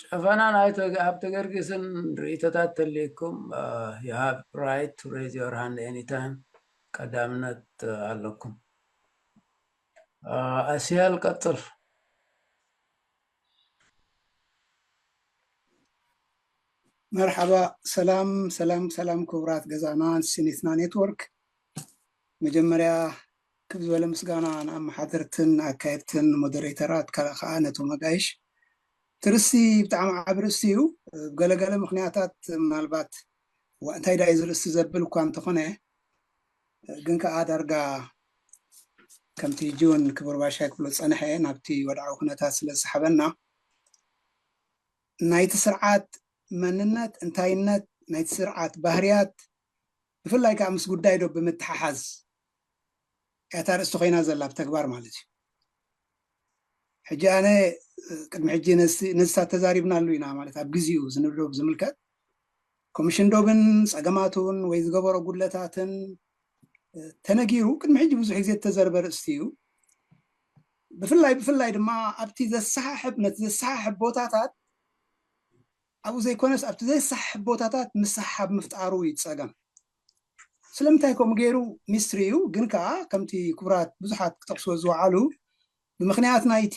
ጨፈናን ኣብ ተገርጊስን ርእይቶታት ተልይኩም፣ you have right to raise your hand anytime። ቀዳምነት ኣለኩም። ኣስያል ቀጽል። መርሓባ። ሰላም ሰላም ሰላም፣ ክቡራት ገዛና ስኒትና ኔትወርክ፣ መጀመርያ ክብ ዝበለ ምስጋና ንኣመሓደርትን ኣካየድትን ሞደሬተራት፣ ካልእ ከዓ ነቶም ኣጋይሽ። እቲ ርእሲ ብጣዕሚ ዓቢ ርእሲ እዩ። ብገለገለ ምክንያታት ምናልባት ዋ እንታይ ዳ እዚ ርእሲ ዘብል እኳ እንተኾነ፣ ግን ከዓ ዳርጋ ከምቲ ሕጂ እውን ክቡር ባሻይ ክብሎ ዝጸንሐ ናብቲ ወድዓዊ ኩነታት ስለ ዝሰሓበና፣ ናይቲ ስርዓት መንነት፣ እንታይነት፣ ናይቲ ስርዓት ባህርያት፣ ብፍላይ ከዓ ምስ ጉዳይ ዶ ብምትሓሓዝ እያ እታ ርእስቲ ኮይና ዘላ ብተግባር ማለት እዩ። ሕጂ ኣነ ቅድሚ ሕጂ ነዚ ነዚታት ተዛሪብናሉ ኢና ማለት ኣብ ግዜኡ ዝንብዶብ ዝምልከት ኮሚሽን ዶብን ጸገማቱን ወይ ዝገበሮ ጉድለታትን ተነጊሩ ቅድሚ ሕጂ ብዙሕ ግዜ እተዘርበ ርእስቲ እዩ። ብፍላይ ብፍላይ ድማ ኣብቲ ዘሰሓሕብ ነቲ ዘሰሓሕብ ቦታታት ኣብኡ ዘይኮነስ ኣብቲ ዘይሰሓሕብ ቦታታት ምስሓብ ምፍጣሩ እዩ ጸገም። ስለምንታይ ከምኡ ገይሩ ሚስትሪ እዩ። ግን ከዓ ከምቲ ክቡራት ብዙሓት ክጠቕስዎ ዝወዓሉ ብምክንያት ናይቲ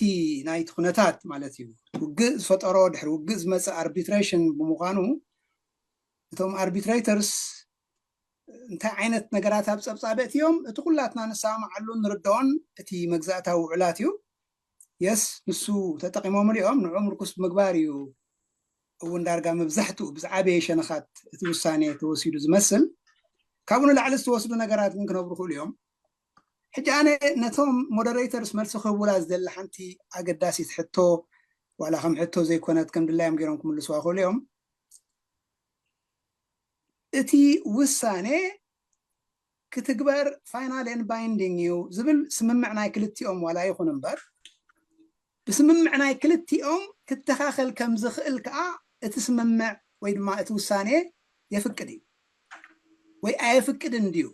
ናይቲ ኩነታት ማለት እዩ። ውግእ ዝፈጠሮ ድሕሪ ውግእ ዝመፅእ ኣርቢትሬሽን ብምዃኑ እቶም ኣርቢትሬተርስ እንታይ ዓይነት ነገራት ኣብ ፀብፃብ ኣእትዮም እቲ ኩላትና ንሰማማዓሉን ንርድኦን እቲ መግዛእታዊ ውዕላት እዩ። የስ ንሱ ተጠቂሞምሉ እዮም። ንዑ ምርኩስ ብምግባር እዩ እውን ዳርጋ መብዛሕትኡ ብዝዓበየ ሸነኻት እቲ ውሳኔ ተወሲዱ ዝመስል። ካብኡ ንላዕሊ ዝተወስዱ ነገራት ግን ክነብሩ ክእሉ እዮም። ሕጂ ኣነ ነቶም ሞደሬተርስ መልሲ ክህቡላ ዝደሊ ሓንቲ ኣገዳሲት ሕቶ ዋላ ከም ሕቶ ዘይኮነት ከም ድላዮም ገይሮም ክምልስዋ ክእሉ እዮም። እቲ ውሳኔ ክትግበር ፋይናል ኤን ባይንዲንግ እዩ ዝብል ስምምዕ ናይ ክልቲኦም ዋላ ይኹን እምበር ብስምምዕ ናይ ክልቲኦም ክተኻኸል ከም ዝኽእል ከዓ እቲ ስምምዕ ወይ ድማ እቲ ውሳኔ የፍቅድ እዩ ወይ ኣየፍቅድን ድዩ?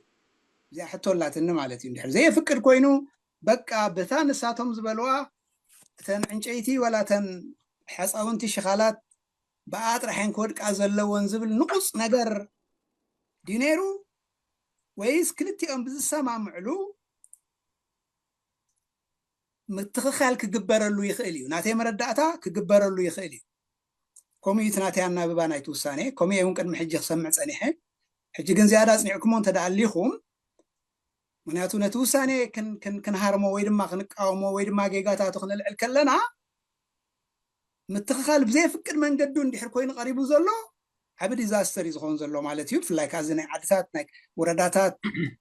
እዚኣ ሕቶ ኣላትኒ ማለት እዩ። እንድሕር ዘየፍቅድ ኮይኑ በቃ በታ ንሳቶም ዝበልዋ እተን ዕንጨይቲ ዋላ እተን ሕፃውንቲ ሽኻላት ብኣ ጥራሕ እየን ክወድቃ ዘለወን ዝብል ንቑፅ ነገር ድዩ ነይሩ? ወይስ ክልቲኦም ብዝሰማምዕሉ ምትኽኻል ክግበረሉ ይኽእል እዩ? ናተይ መረዳእታ ክግበረሉ ይኽእል እዩ። ከምኡ እዩ እቲ ናተይ ኣናብባ ናይቲ ውሳኔ። ከምኡ እየ እውን ቅድሚ ሕጂ ክሰምዕ ጸኒሐ። ሕጂ ግን ዝያዳ ኣጽኒዕኩሞ እንተ ደኣ ኣሊኹም፣ ምክንያቱ ነቲ ውሳኔ ክን- ክን- ክንሃርሞ ወይ ድማ ክንቃወሞ ወይ ድማ ጌጋታቱ ክነልዕል ከለና ምትኽኻል ብዘየፍቅድ መንገዱ እንድሕር ኮይኑ ቀሪቡ ዘሎ ዓቢ ዲዛስተር እዩ ዝኸውን ዘሎ ማለት እዩ። ብፍላይ ከዓ እዚ ናይ ዓድታት ናይ ወረዳታት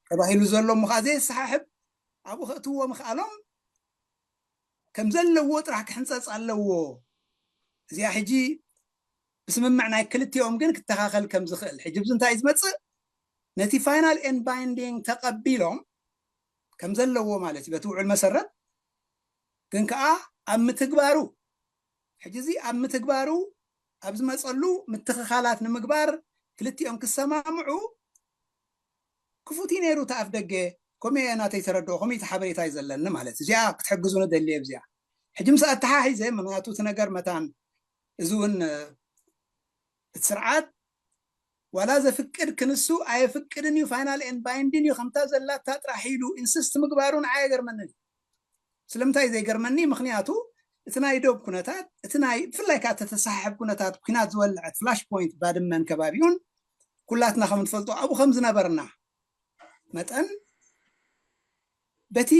ተባሂሉ ዘሎ እሞ ከዓ ዘየሰሓሕብ ኣብኡ ከእትዎ ምኽኣሎም ከም ዘለዎ ጥራሕ ክሕንፀፅ ኣለዎ። እዚኣ ሕጂ ብስምምዕ ናይ ክልቲኦም ግን ክተኻኸል ከም ዝኽእል ሕጂ ብዚ እንታይ እዩ ዝመፅእ ነቲ ፋይናል ኤንድ ባይንዲንግ ተቐቢሎም ከም ዘለዎ ማለት እዩ በቲ ውዕል መሰረት ግን ከዓ ኣብ ምትግባሩ ሕጂ እዚ ኣብ ምትግባሩ ኣብ ዝመፀሉ ምትኽኻላት ንምግባር ክልቲኦም ክሰማምዑ ክፉት እዩ ነይሩ እቲ ኣፍ ደገ። ከምኡ እየ ናተይ ተረድኦ፣ ከምኡ እቲ ሓበሬታ እዩ ዘለኒ ማለት እዩ። እዚኣ ክትሕግዙ ንደሊ እየ ብዚኣ። ሕጂ ምስ ኣተሓሒዘ ምክንያቱ እቲ ነገር መታን እዚ እውን እቲ ስርዓት ዋላ ዘፍቅድ ክንሱ ኣየፍቅድን እዩ ፋይናል ኤንድ ባይንዲን እዩ ከምታ ዘላታ ጥራሕ ኢሉ ኢንስስት ምግባሩ ንዓይ ኣይገርመንን እዩ። ስለምንታይ ዘይገርመኒ ምክንያቱ እቲ ናይ ዶብ ኩነታት እቲ ናይ ብፍላይ ከዓ ተተሰሓሕብ ኩነታት ኩናት ዝወለዐት ፍላሽ ፖይንት ባድመን ከባቢኡን ኩላትና ከም ንፈልጦ ኣብኡ ከም ዝነበርና መጠን በቲ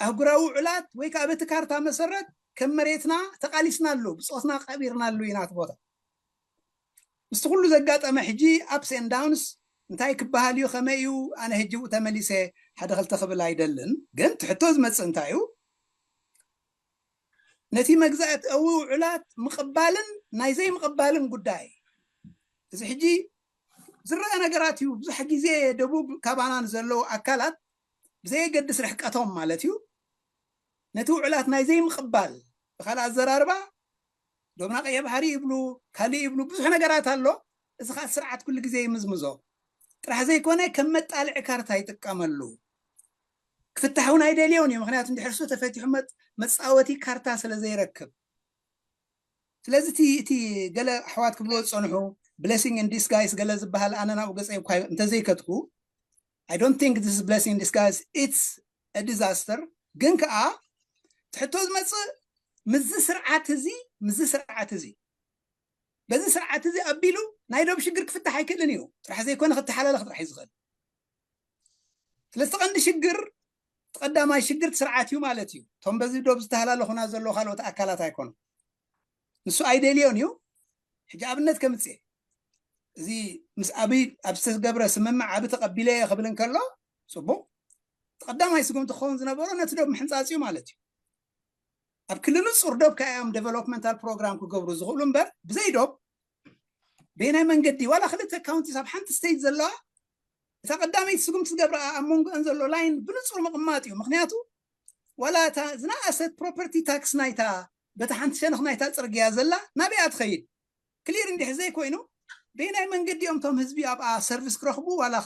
ኣህጉራዊ ውዕላት ወይ ከዓ በቲ ካርታ መሰረት ከም መሬትና ተቃሊስናሉ ብፆትና ቀቢርናሉ ኢና እቲ ቦታ ምስቲ ኩሉ ዘጋጠመ ሕጂ ኣፕስ ኤን ዳውንስ እንታይ ክበሃል እዩ ከመይ እዩ ኣነ ሕጂ ው ተመሊሰ ሓደ ክልተ ክብል ኣይደልን ግን ትሕቶ ዝመፅእ እንታይ እዩ ነቲ መግዛእታዊ ውዕላት ምቕባልን ናይ ዘይምቕባልን ጉዳይ እዚ ሕጂ ዝረአ ነገራት እዩ ብዙሕ ግዜ ደቡብ ካባና ንዘለዉ ኣካላት ብዘየገድስ ርሕቀቶም ማለት እዩ ነቲ ውዕላት ናይ ዘይምቕባል ብካልእ ኣዘራርባ ዶብና ቀይሕ ባሕሪ ይብሉ ካልእ ይብሉ ብዙሕ ነገራት ኣሎ እዚ ከዓ ስርዓት ኩሉ ግዜ ይምዝምዞ ጥራሕ ዘይኮነ ከም መጣልዒ ካርታ ይጥቀመሉ ክፍታሕ እውን ኣይደልዮን እዩ ምክንያቱ እንድሕር ሱ ተፈቲሑ መፃወቲ ካርታ ስለ ዘይረክብ ስለዚ እቲ እቲ ገለ ኣሕዋት ክብልዎ ዝፀንሑ blessing in disguise ገለ ዝበሃል ኣነ ናብኡ ገፀይ እኳ እንተዘይከድኩ I don't think this is blessing in disguise, it's a disaster። ግን ከዓ ትሕቶ ዝመፅእ ምስዚ ስርዓት እዚ ምስዚ ስርዓት እዚ በዚ ስርዓት እዚ ኣቢሉ ናይ ዶብ ሽግር ክፍታሕ ኣይክእልን እዩ። ጥራሕ ዘይኮነ ክተሓላለኽ ጥራሕ እዩ ዝኽእል። ስለዚ እቲ ቀንዲ ሽግር እቲ ቀዳማይ ሽግር እቲ ስርዓት እዩ ማለት እዩ። እቶም በዚ ዶብ ዝተሃላለኹና ዘለዉ ካልኦት ኣካላት ኣይኮኑን። ንሱ ኣይደልዮን እዩ። ሕጂ ኣብነት ከምፅእ፣ እዚ ምስ ኣብይ ኣብ ዝተገብረ ስምምዕ ዓቢ ተቐቢለ እየ ክብል እንከሎ ፅቡቕ፣ እቲ ቀዳማይ ስጉምቲ ክኸውን ዝነበሮ ነቲ ዶብ ምሕንፃፅ እዩ ማለት እዩ። ኣብ ክልሉ ፅር ዶብ ከ እዮም ዴቨሎፕመንታል ፕሮግራም ክገብሩ ዝኽእሉ እምበር ብዘይ ዶብ በየናይ መንገዲ ዋላ ክልተ ካውንቲስ ኣብ ሓንቲ ስቴት ዘለዋ እታ ቀዳመይቲ ስጉምቲ ዝገብራ ኣብ መንጎአን ዘሎ ላይን ብንፁር ምቕማጥ እዩ። ምክንያቱ ዋላ እታ ዝነኣሰት ፕሮፐርቲ ታክስ ናይታ በታ ሓንቲ ሸነኽ ናይታ ፅርግያ ዘላ ናበይኣ ትኸይድ ክሊር እንዲሕ ዘይኮይኑ በየናይ መንገዲ እዮም እቶም ህዝቢ ኣብኣ ሰርቪስ ክረኽቡ ዋላ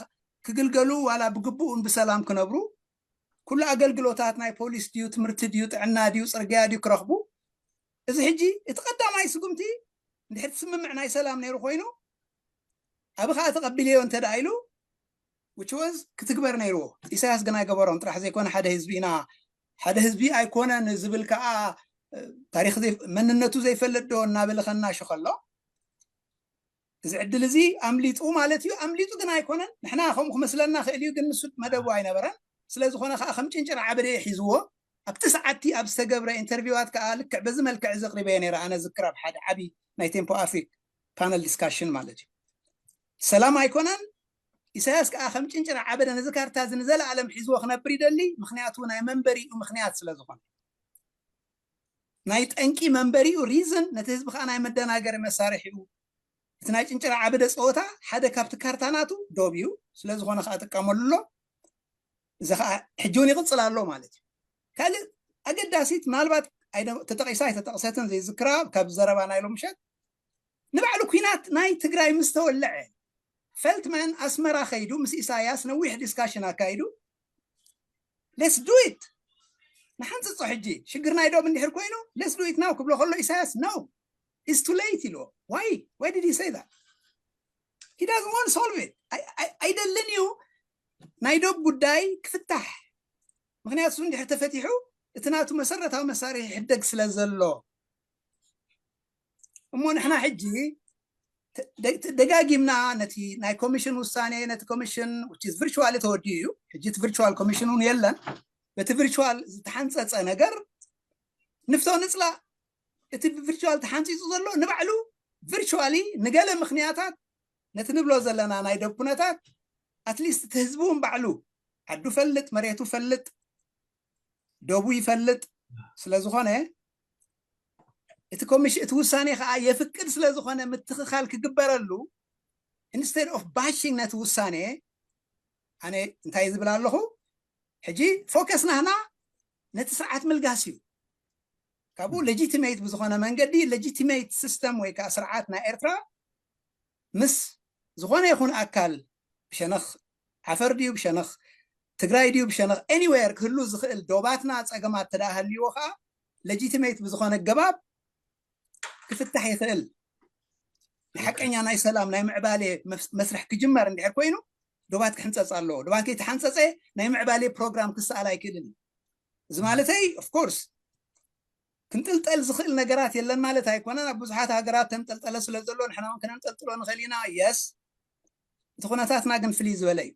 ክግልገሉ ዋላ ብግቡኡን ብሰላም ክነብሩ ኩሉ ኣገልግሎታት ናይ ፖሊስ ድዩ ትምህርቲ ድዩ ጥዕና ድዩ ፅርግያ ድዩ ክረኽቡ እዚ ሕጂ እቲ ቀዳማይ ስጉምቲ እንድሕር ስምምዕ ናይ ሰላም ነይሩ ኮይኑ ኣብ ከዓ ተቐቢልዮ እንተ ደኣ ኢሉ which was ክትግበር ነይርዎ ኢሳያስ ግን ኣይገበሮን ጥራሕ ዘይኮነ ሓደ ህዝቢ ኢና ሓደ ህዝቢ ኣይኮነን ዝብል ከዓ ታሪክ መንነቱ ዘይፈልጥ ዶ እናበለ ከናሹ ከሎ እዚ ዕድል እዚ ኣምሊጡ ማለት እዩ ኣምሊጡ ግን ኣይኮነን ንሕና ከምኡ ክመስለና ክእል እዩ ግን ንሱ መደቡ ኣይነበረን ስለዝኾነ ከዓ ከም ጭንጭር ዓበደ ሒዝዎ ኣብቲ ሰዓትቲ ኣብ ዝተገብረ ኢንተርቪዋት ከዓ ልክዕ በዚ መልክዕ እዚ ኣቅሪበዮ ነይረ ኣነ ዝክር ኣብ ሓደ ዓብዪ ናይ ቴምፖ ኣፍሪክ ፓነል ዲስካሽን ማለት እዩ ሰላም ኣይኮነን ኢሳያስ ከዓ ከም ጭንጭር ዓበደ ነዚ ካርታ እዚ ንዘለኣለም ሒዝዎ ክነብር ይደሊ ምክንያቱ ናይ መንበሪኡ ምክንያት ስለዝኾነ ናይ ጠንቂ መንበሪኡ ሪዝን ነቲ ህዝቢ ከዓ ናይ መደናገሪ መሳርሒኡ እቲ ናይ ጭንጭራ ዓበደ ፀወታ ሓደ ካብቲ ካርታ ናቱ ዶብ እዩ ስለዝኾነ ከዓ ጥቀመሉ ኣሎ እዚ ከዓ ሕጂ እውን ይቕፅል ኣሎ ማለት እዩ ካልእ ኣገዳሲት ምናልባት ተጠቂሳ ኣይተጠቅሰትን ዘይዝክራ ካብ ዘረባ ናይ ሎምሸት ንባዕሉ ኩናት ናይ ትግራይ ምስ ተወለዐ ፈልትመን ኣስመራ ከይዱ ምስ ኢሳያስ ነዊሕ ዲስካሽን ኣካይዱ let's do it ንሓንፅፆ ሕጂ ሽግር ናይ ዶብ እንድሕር ኮይኑ let's do it now ክብሎ ከሎ ኢሳያስ no it's too late ኢልዎ why why did he say that he doesn't want to solve it ኣይደልን እዩ ናይ ዶብ ጉዳይ ክፍታሕ ምክንያቱ እንድሕር ተፈቲሑ እቲ ናቱ መሰረታዊ መሳርሒ ይሕደግ ስለ ዘሎ እሞ ንሕና ሕጂ ደጋጊምና ነቲ ናይ ኮሚሽን ውሳኔ ነቲ ኮሚሽን ቪርቹዋል ተወዲኡ እዩ ሕጂ እቲ ቪርቹዋል ኮሚሽን እውን የለን በቲ ቪርቹዋል ዝተሓንፀፀ ነገር ንፍቶ ንፅላእ እቲ ቪርቹዋል ተሓንፂፁ ዘሎ ንባዕሉ ቪርቹዋሊ ንገለ ምክንያታት ነቲ ንብሎ ዘለና ናይ ደብ ኩነታት ኣትሊስት እቲ ህዝቢ እውን ባዕሉ ዓዱ ፈልጥ መሬቱ ፈልጥ ደቡ ይፈልጥ ስለዝኾነ እቲ ኮሚሽን እቲ ውሳኔ ከዓ የፍቅድ ስለዝኾነ ምትኽኻል ክግበረሉ instead of bashing ነቲ ውሳኔ ኣነ እንታይ ዝብል ኣለኹ ሕጂ ፎከስ ናህና ነቲ ስርዓት ምልጋስ እዩ ካብኡ legitimate ብዝኾነ መንገዲ legitimate system ወይ ከዓ ስርዓት ናይ ኤርትራ ምስ ዝኾነ ይኹን ኣካል ብሸነኽ ዓፈር ድዩ ብሸነኽ ትግራይ ድዩ ብሸነኽ anywhere ክህሉ ዝኽእል ዶባትና ፀገማት ተደኣ ሃልይዎ ከዓ legitimate ብዝኾነ ኣገባብ ክፍታሕ ይኽእል ሓቀኛ ናይ ሰላም ናይ ምዕባሌ መስርሕ ክጅመር እንድሕር ኮይኑ ዶባት ክሕንፀፅ ኣለዎ ዶባት ከይተሓንፀፀ ናይ ምዕባሌ ፕሮግራም ክሰኣል ኣይክእልን እዩ እዚ ማለተይ of course ክንጥልጠል ዝኽእል ነገራት የለን ማለት ኣይኮነን ኣብ ብዙሓት ሃገራት ተንጠልጠለ ስለ ዘሎ ንሕና እውን ክነንጠልጥሎ ንኽእል ኢና yes እቲ ኩነታትና ግን ፍልይ ዝበለ እዩ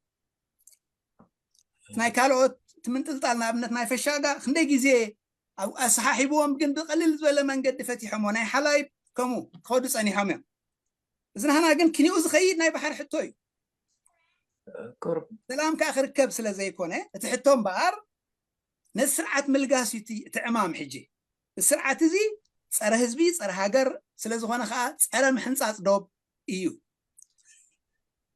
ናይ ካልኦት እቲ ምንጥልጣል ንኣብነት ናይ ፈሻጋ ክንደይ ግዜ ኣሰሓሒብዎም ግን ብቐልል ዝበለ መንገዲ ፈቲሖሞ ናይ ሓላይ ከምኡ ክኸዱ ፀኒሖም እዮም እዚ ናህና ግን ክኒኡ ዝኸይድ ናይ ባሕሪ ሕቶ እዩ ሰላም ከዓ ክርከብ ስለ ዘይኮነ እቲ ሕቶ እምበኣር ነዚ ስርዓት ምልጋስ እዩ እቲ ዕማም ሕጂ እዚ ስርዓት እዚ ፀረ ህዝቢ ፀረ ሃገር ስለዝኾነ ከዓ ፀረ ምሕንፃፅ ዶብ እዩ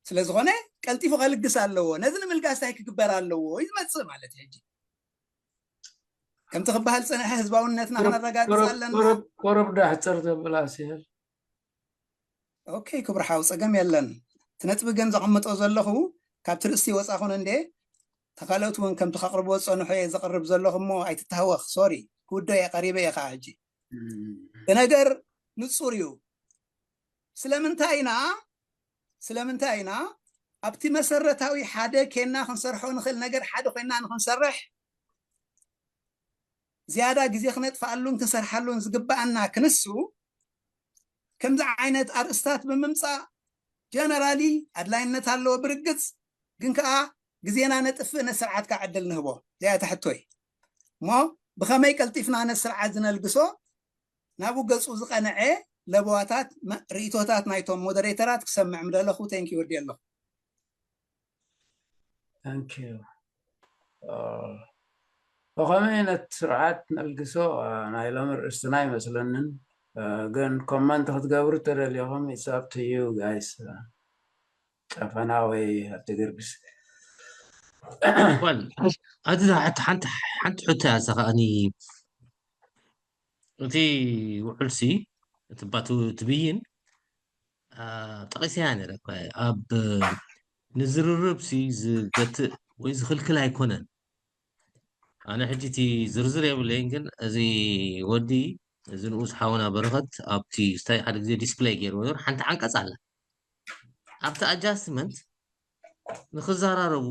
ስለዝኾነ ቀልጢፉ ከልግስ ኣለዎ ነዚ ንምልጋስ እንታይ ክግበር ኣለዎ እዩ ዝመፅእ ማለት ሕጂ ከምቲ ክበሃል ዝፀንሐ ህዝባውነትና ክነረጋግፅ ኣለና ቆረብ ዳሕፅር ዘብላ ሲል ኦኬ ክብሪ ሓው ፀገም የለን እቲ ነጥቢ ግን ዘቐምጦ ዘለኹ ካብ ትርእስቲ ወፃኹን እንዴ ተካልኦት እውን ከምቲ ከቕርብዎ ዝፀንሖ እየ ዘቕርብ ዘለኹ እሞ ኣይትተሃወኽ ሶሪ ክውዶ እየ ቀሪበ እየ ከዓ ሕጂ ብነገር ንጹር እዩ። ስለምንታይ ኢና ስለምንታይ ኢና ኣብቲ መሰረታዊ ሓደ ኬና ክንሰርሖ ንኽእል ነገር ሓደ ኮይና ንክንሰርሕ ዝያዳ ግዜ ክነጥፍኣሉን ክንሰርሓሉን ዝግባኣና ክንሱ ከምዚ ዓይነት ኣርእስታት ብምምፃእ ጀነራሊ ኣድላይነት ኣለዎ ብርግፅ ግን ከዓ ግዜና ነጥፍእ ነስርዓትካ ዕድል ንህቦ እዚኣ እታ ሕቶይ እሞ ብኸመይ ቀልጢፍና ነስርዓት ዝነልግሶ ናብኡ ገጹ ዝቐንዐ ለበዋታት ርእይቶታት ናይቶም ሞደሬተራት ክሰምዕ ምደለኹ። Thank you ወዲ ኣለኹ። Thank you። ብኸመይ ዓይነት ስርዓት ነልግሶ ናይ ሎሚ ርእስትና ኣይመስለንን። ግን comment ክትገብሩ ተደሊኹም it's up to you guys። ጨፈና ወይ ኣብቲ ግርግስ ኣቲ ሓንቲ ሓንቲ ሕቶ እያ እዛ ከኣኒ እቲ ውዕልሲ እቲ ባቱ ትብይን ጠቂሰያ ነረ ኣብ ንዝርርብ ሲ ዝገትእ ወይ ዝኽልክል ኣይኮነን። ኣነ ሕጂ እቲ ዝርዝር የብለይን ግን እዚ ወዲ እዚ ንኡስ ሓውና በረኸት ኣብቲ ስታይ ሓደ ግዜ ዲስፕለይ ገይርዎ ነሩ ሓንቲ ዓንቀፅ ኣላ ኣብቲ ኣጃስትመንት ንክዘራረቡ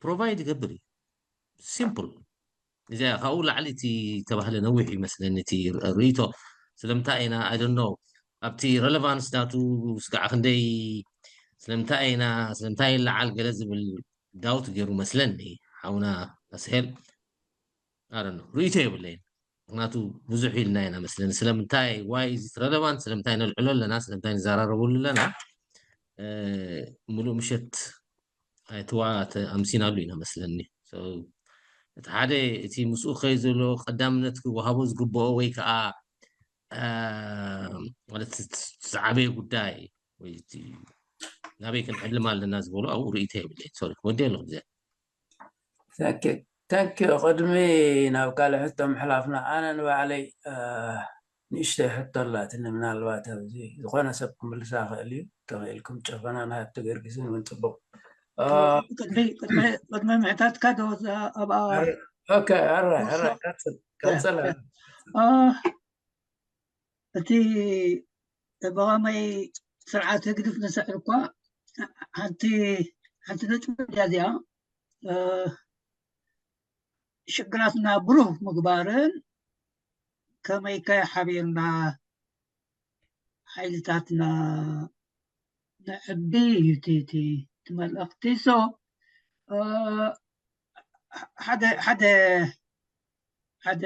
ፕሮቫይድ ይገብር እዩ። ሲምፕል እዚኣ ካብኡ ላዕሊ እቲ ተባህለ ነዊሕ ይመስለኒ እቲ ርእይቶ ስለምንታይ ኢና ኣይ ዶንት ኖ ኣብቲ ረለቫንስ ዳቱ ስጋዕ ክንደይ ስለምንታይ ኢና ስለምንታይ ይለዓል ገለ ዝብል ዳውት ገይሩ መስለኒ ሓውና ኣስሄል ኣረኖ ርእይቶ የብለይን ምክንያቱ ብዙሕ ኢልና ኢና መስለኒ ስለምንታይ why is it relevant ስለምንታይ ነልዕሎ ኣለና ስለምንታይ ንዘራረበሉ ኣለና ሙሉእ ምሸት ኣይትዋ ኣምሲናሉ ኢና መስለኒ እቲ ሓደ እቲ ምስኡ ከይ ዘሎ ቀዳምነት ክወሃቦ ዝግብኦ ወይ ከዓ ማለት ዝዓበየ ጉዳይ ወይ ናበይ ክንዕልም ኣለና ዝበሎ ኣብኡ ርእይቶ የብለይ ሶሪ ወዲ ኣለኹ ግዜ ተንኪ ቅድሚ ናብ ካልእ ሕቶ ምሕላፍና ኣነ ንባዕለይ ንእሽተይ ሕቶ ኣላትኒ ምናልባት ኣብዚ ዝኾነ ሰብ ክምልሳ ክእል እዩ ተኽኢልኩም ጨፈና ናይ ሃብቲ ገርጊስን እውን ፅቡቅ ቅድሚ ምሕታትካ ዶ ኣብኣ ኦኬ ኣራይ ኣራይ ቀፅል ቀፅል እቲ ብኸመይ ስርዓት ህግድፍ ንስዕር እኳ ሓንቲ ሓንቲ ነጥቢ እያ እዚኣ ሽግራትና ብሩህ ምግባርን ከመይ ከ ሓቢርና ሓይልታትና ነዕቢ እዩ እቲ እቲ መልእኽቲ so ሓደ ሓደ ሓደ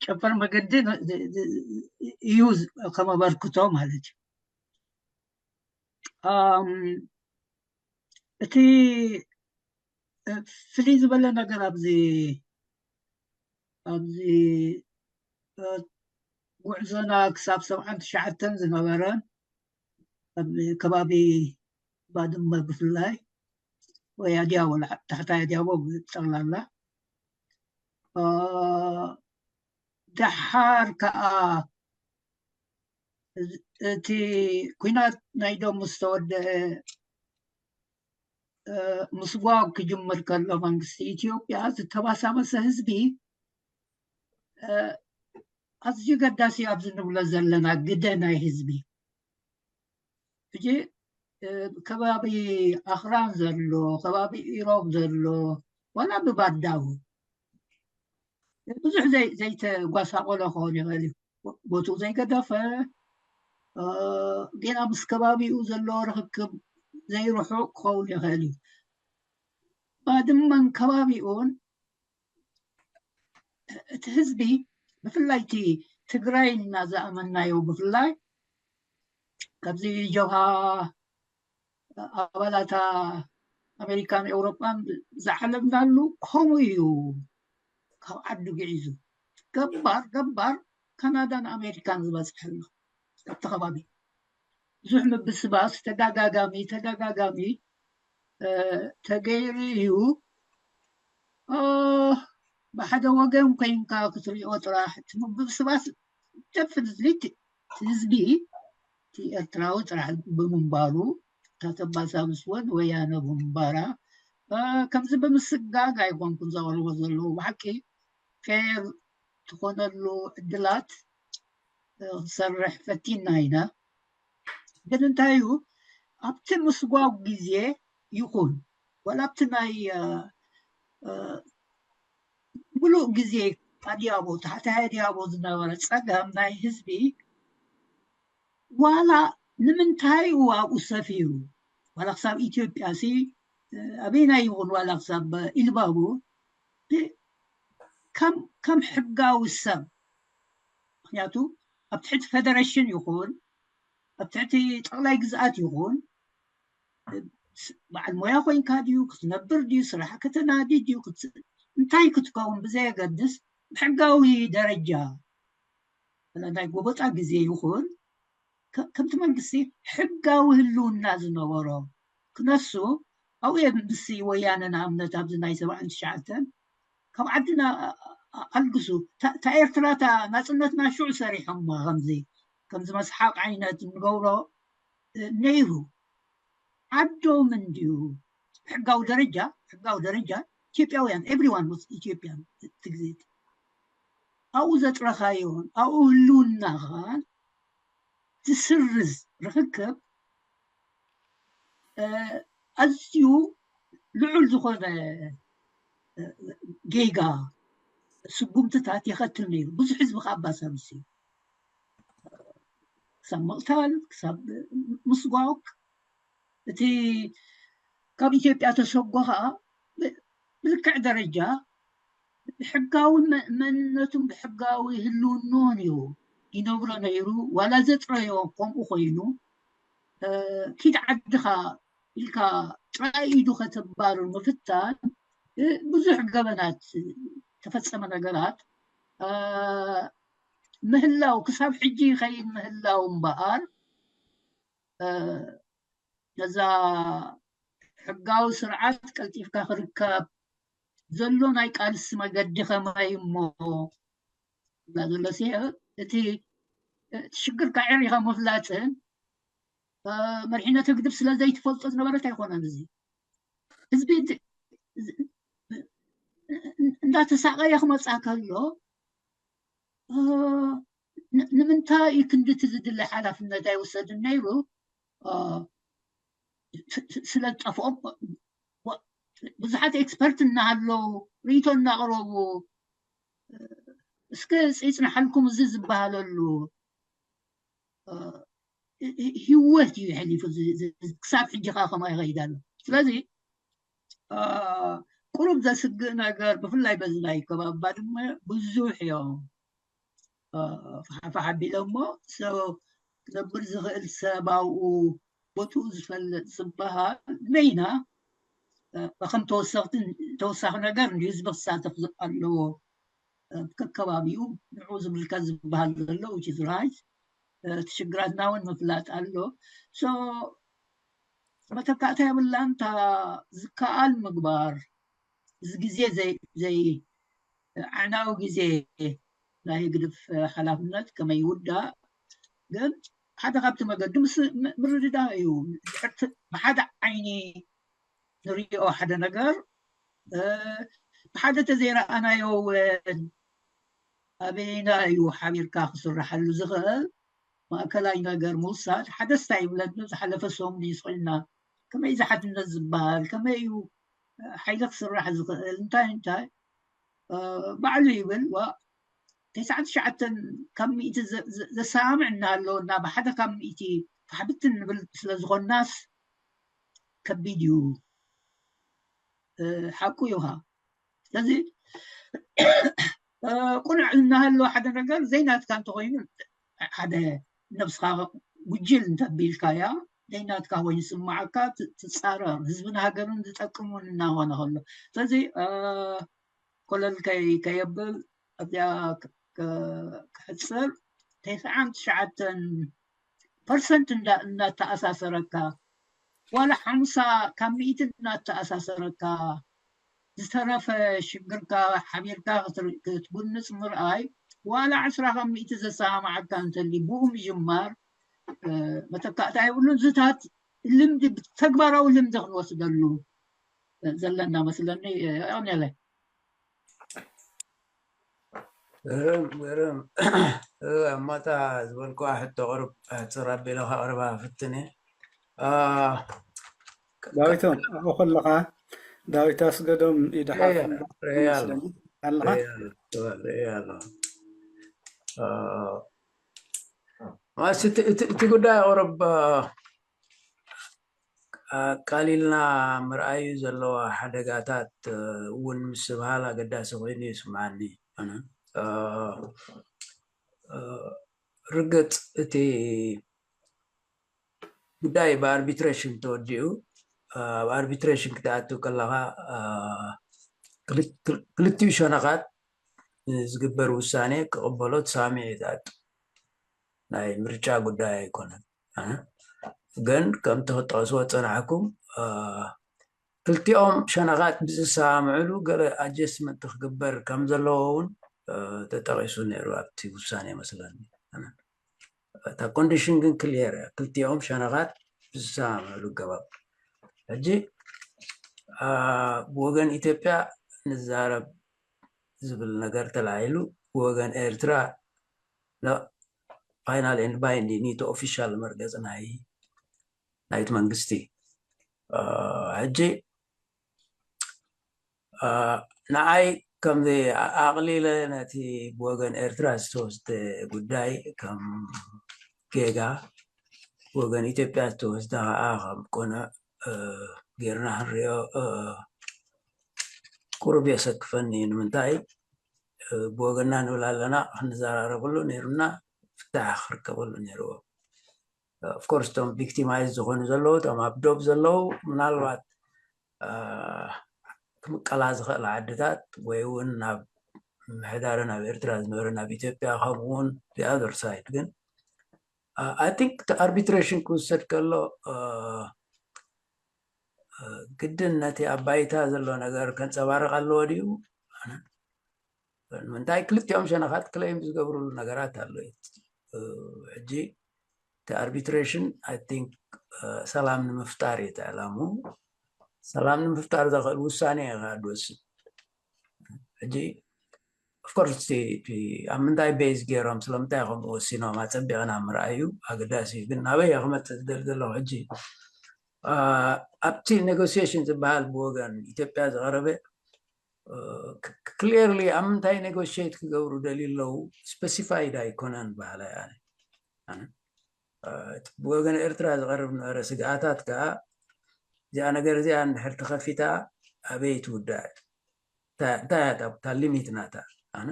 ጨፈር መገዲ እዩ ከመበርክቶ ማለት እዩ እቲ ፍልይ ዝበለ ነገር ኣብዚ ኣብዚ ጉዕዞና ክሳብ ሰብዓን ትሽዓተን ዝነበረ ኣብ ከባቢ ባድመ ብፍላይ ወይ ኣድያቦ ታሕታይ ኣድያቦ ብጠቕላላ ደሓር ከዓ እቲ ኩናት ናይ ዶም ዝተወደአ ምስጓግ ክጅምር ከሎ መንግስቲ ኢትዮጵያ ዝተባሳበሰ ህዝቢ ኣዝዩ ገዳሲ ኣብዚ ንብሎ ዘለና ግደ ናይ ህዝቢ ሕጂ ከባቢ ኣኽራን ዘሎ ከባቢ ኢሮብ ዘሎ ዋላ ብባዳዊ ብዙሕ ዘይተጓሳቆሎ ክኸውን ይኽእል እዩ ቦትኡ ዘይገደፈ ጌና ምስ ከባቢኡ ዘለዎ ርክክብ ዘይርሑቕ ክኸውን ይኽእል እዩ ባድመን ከባቢኡን እቲ ህዝቢ ብፍላይ እቲ ትግራይ እና ዝኣመናዮ ብፍላይ ካብዚ ጀብሃ ኣባላታ ኣሜሪካን ኤውሮጳን ዝዓለምናሉ ከምኡ እዩ ካብ ዓዱ ግዒዙ ገባር ገባር ካናዳን ኣሜሪካን ዝበፅሐ ኣሎ ኣብቲ ከባቢ ብዙሕ ምብስባስ ተደጋጋሚ ተደጋጋሚ ተገይሩ እዩ ብሓደ ወገን ኮይንካ ክትሪኦ ጥራሕ እቲ ምብስባስ ደፍንትሊ ህዝቢ እቲ ኤርትራዊ ጥራሕ ብምንባሩ እታ ተባሳብስ ወን ወያነ ብምንባራ ከምዚ ብምስጋግ ኣይኮንኩን ዘቕርቦ ዘለዉ ብሓቂ ፌር ትኾነሉ ዕድላት ክንሰርሕ ፈቲና ኢና። ግን እንታይ እዩ ኣብቲ ምስጓው ግዜ ይኹን ዋላ ኣብቲ ናይ ምሉእ ግዜ ኣድያቦ ታሕታይ ኣድያቦ ዝነበረ ፀገም ናይ ህዝቢ ዋላ ንምንታይ እዩ ኣብኡ ሰፊሩ ዋላ ክሳብ ኢትዮጵያ ሲ ኣበይና ይኹን ዋላ ክሳብ ኢልባቡ ከም ሕጋዊ ሰብ ምክንያቱ ኣብ ትሕቲ ፌደሬሽን ይኹን ኣብ ትሕቲ ጠቕላይ ግዝኣት ይኹን በዓል ሞያ ኮይንካ ድዩ ክትነብር ድዩ ስራሕ ከተናዲ ድዩ እንታይ ክትከውን ብዘየገድስ ብሕጋዊ ደረጃ ናይ ጎበጣ ግዜ ይኹን ከምቲ መንግስቲ ሕጋዊ ህልውና ዝነበሮ ክነሱ ኣብኡ ምስ ወያነ ንኣብነት ኣብዚ ናይ ሰብዓን ትሽዓተን ካብ ዓድና ኣልግሱ እታ ኤርትራ እታ ናፅነትና ሽዑ ሰሪሖማ ከምዚ ከምዚ መስሓቅ ዓይነት ንገብሮ ነይሩ ዓዶም እንድዩ ብሕጋዊ ደረጃ ሕጋዊ ደረጃ ኢትዮጵያውያን everyone was ኢትዮጵያን ትግዜት ኣብኡ ዘጥረኻዮን ኣብኡ ህልውናኻን ዝስርዝ ርክክብ ኣዝዩ ልዑል ዝኾነ ጌጋ ስጉምትታት ይኸትል ነይሩ ብዙሕ ህዝቢ ከኣባሳብስ እዩ ክሳብ ምቕታል ክሳብ ምስጓግ እቲ ካብ ኢትዮጵያ ተሰጎ ከዓ ብልክዕ ደረጃ ብሕጋዊ መንነቱን ብሕጋዊ ህልውንኡን እዩ ይነብሮ ነይሩ ዋላ ዘጥረዮ ከምኡ ኮይኑ ኪድ ዓድኻ ኢልካ ጥራይ ኢዱ ከተባርር ምፍታን ብዙሕ ገበናት ተፈፀመ ነገራት ምህላው ክሳብ ሕጂ ይኸይድ ምህላው እምበኣር ነዛ ሕጋዊ ስርዓት ቀልጢፍካ ክርከብ ዘሎ ናይ ቃልሲ መገዲ ከመይ እሞ ዘሎ እቲ ሽግርካ ዕሪኻ ምፍላጥን መሪሕነት ህግድፍ ስለ ዘይትፈልጦ ዝነበረት ኣይኮነን እዚ ህዝቢ እንዳተሳቀየ ክመፃ ከሎ ንምንታይ ክንድቲ ዝድለ ሓላፍነት ኣይወሰድን ነይሩ ስለ ዝጠፍኦም ብዙሓት ኤክስፐርት እናሃለው ርእቶ እናቕረቡ እስከ ይፅንሓልኩም እዚ ዝበሃለሉ ህወት እዩ የሕሊፉ ክሳብ ሕጂ ከዓ ከምኡ ይኸይድ ኣሎ ስለዚ ቁሩብ ዘስግእ ነገር ብፍላይ በዚ ናይ ከባቢ ባድመ ብዙሕ እዮም ፋሓፋሕ ኣቢሎሞ ክነብር ዝኽእል ሰብ ኣብኡ ቦትኡ ዝፈልጥ ዝበሃል መይና ከም ተወሰኽቲ ተወሳኺ ነገር ንህዝቢ ክሳተፍ ኣለዎ ከከባቢኡ ንዑ ዝምልከት ዝበሃል ዘሎ ውጭ ዝራይት እቲ ሽግራትና እውን ምፍላጥ ኣሎ መተካእታ የብላን እታ ዝከኣል ምግባር እዚ ግዜ ዘይ ኣዕናዊ ግዜ ናይ ህግድፍ ሓላፍነት ከመይ ይውዳእ ግን ሓደ ካብቲ መገዲ ምስ ምርድዳ እዩ ብሓደ ዓይኒ ንሪኦ ሓደ ነገር ብሓደ ተዘይረኣናዮ እውን ኣበይና እዩ ሓቢርካ ክስርሓሉ ዝኽእል ማእከላይ ነገር ምውሳድ ሓደስታ ይብለኒ ዝሓለፈ ሰሙን ይስቑልና ከመይ እዚ ሓድነት ዝበሃል ከመይ እዩ ሓይሊ ክስራሕ ዝኽእል እንታይ እንታይ ባዕሉ ይብል ተስዓን ትሽዓተን ካብ ሚእቲ ዘሰማምዕ እናሃለወና ብሓደ ካብ ሚእቲ ፋሕብትን ንብል ስለ ዝኾንናስ ከቢድ እዩ ሓቁ እዩ ከዓ ስለዚ ቁኑዕ እናሃለወ ሓደ ነገር ዘይናትካ እንተኮይኑ ሓደ ነብስኻ ጉጅል እንተቢልካያ ዘይናትካ ኮይኑ ስማዓካ ትፃረር ህዝብን ሃገርን ዝጠቅም እውን እናኾነ ከሎ ስለዚ ኮለል ከየብል ኣብዚኣ ክሕፅር ተስዓን ትሽዓተን ፐርሰንት እናተኣሳሰረካ ዋላ ሓምሳ ካብ ሚእቲ እናተኣሳሰረካ ዝተረፈ ሽግርካ ሓቢርካ ክትጉንፅ ምርኣይ ዋላ ዕስራ ካብ ሚእቲ ዘሰማማዓካ እንተሊ ብኡ ምጅማር መተካእታ የብሉን ዝታት ልምዲ ተግባራዊ ልምዲ ክንወስደሉ ዘለና መስለኒ ኣቕኒለይ ግርም ግርም። እማታ ዝበልኩዋ ሕቶ ቅርብ ኣሕፅር ኣቢለ ከቕርባ ፍትነ። ዳዊቶም ኣብኡ ከለኻ፣ ዳዊት ኣስገዶም ይድሓፍ ኣለኻ? ርእያ ኣሎ። ማስ እቲ ጉዳይ ቅርብ ኣቃሊልና ምርኣዩ ዘለዋ ሓደጋታት እውን ምስብሃል ኣገዳሲ ኮይኑ ይስምዓኒ። ርግፅ እቲ ጉዳይ ብኣርቢትሬሽን ተወዲኡ። ኣብ ኣርቢትሬሽን ክትኣቱ ከለኻ ክልቲኡ ሸነኻት ዝግበር ውሳኔ ክቕበሎ ተሳሚዑ እዩ ዝኣቱ። ናይ ምርጫ ጉዳይ ኣይኮነን። ግን ከምቲ ክትጠቕስዎ ዝጸናሕኩም ክልቲኦም ሸነኻት ብዝሰማምዕሉ ገለ ኣጀስትመንት ክግበር ከም ዘለዎ እውን ተጠቒሱ ነይሩ ኣብቲ ውሳኔ መስለኒ። እታ ኮንዲሽን ግን ክሊየር እያ፣ ክልቲኦም ሸነኻት ብዝሰማምዕሉ ኣገባብ። ሕጂ ብወገን ኢትዮጵያ ንዛረብ ዝብል ነገር ተላዒሉ፣ ብወገን ኤርትራ ፋይናል ኤንድ ባይንዲንግ እቲ ኦፊሻል መርገፂ ናይ ናይቲ መንግስቲ። ሕጂ ንዓይ ከምዚ ኣቕሊለ ነቲ ብወገን ኤርትራ ዝተወስደ ጉዳይ ከም ጌጋ፣ ብወገን ኢትዮጵያ ዝተወስደ ከዓ ከም ቅኑዕ ጌርና ክንሪኦ ቁሩብ የሰክፈኒ። ንምንታይ ብወገንና ንብል ኣለና፣ ክንዘራረበሉ ነይሩና፣ ፍታሕ ክርከበሉ ነይርዎ። ኦፍኮርስ እቶም ቪክቲማይዝ ዝኾኑ ዘለዉ፣ እቶም ኣብ ዶብ ዘለዉ፣ ምናልባት ክምቀላ ዝኽእላ ዓድታት ወይ እውን ናብ ምሕዳረ ናብ ኤርትራ ዝነበረ ናብ ኢትዮጵያ፣ ከምኡ እውን the other side። ግን ኣይ ቲንክ ኣርቢትሬሽን ክውሰድ ከሎ ግድን ነቲ ኣብ ባይታ ዘሎ ነገር ከንፀባርቕ ኣለዎ ድዩ? ንምንታይ ክልቲኦም ሸነኻት ክለይም ዝገብርሉ ነገራት ኣሎ። ሕጂ እቲ ኣርቢትሬሽን ኣይ ቲንክ ሰላም ንምፍጣር እዩ እቲ ዕላሙ። ሰላም ንምፍጣር ዘኽእል ውሳኔ እየ ከዓ ዝወስድ። ሕጂ ኦፍኮርስ ኣብ ምንታይ ቤዝ ገይሮም ስለምንታይ ከምኡ ወሲኖም ኣፀቢቕና ምርኣዩ ኣገዳሲ እዩ። ግን ናበይ እየ ክመፅእ ዝደሊ ዘለኹ ሕጂ ኣብቲ ኔጎሲዬሽን ዝበሃል ብወገን ኢትዮጵያ ዝቐረበ ክሊርሊ ኣብ ምንታይ ኔጎሽት ክገብሩ ደልዩ ኣለዉ ስፔሲፋይድ ኣይኮነን በሃላይ ኣነ። ኣነ ብወገን ኤርትራ ዝቐርብ ነበረ ስግኣታት ከዓ እዚኣ ነገር እዚኣ እንድሕር ተኸፊታ ኣበይ ትውዳእ እንታይ እያ እታ ሊሚት ናታ? ኣነ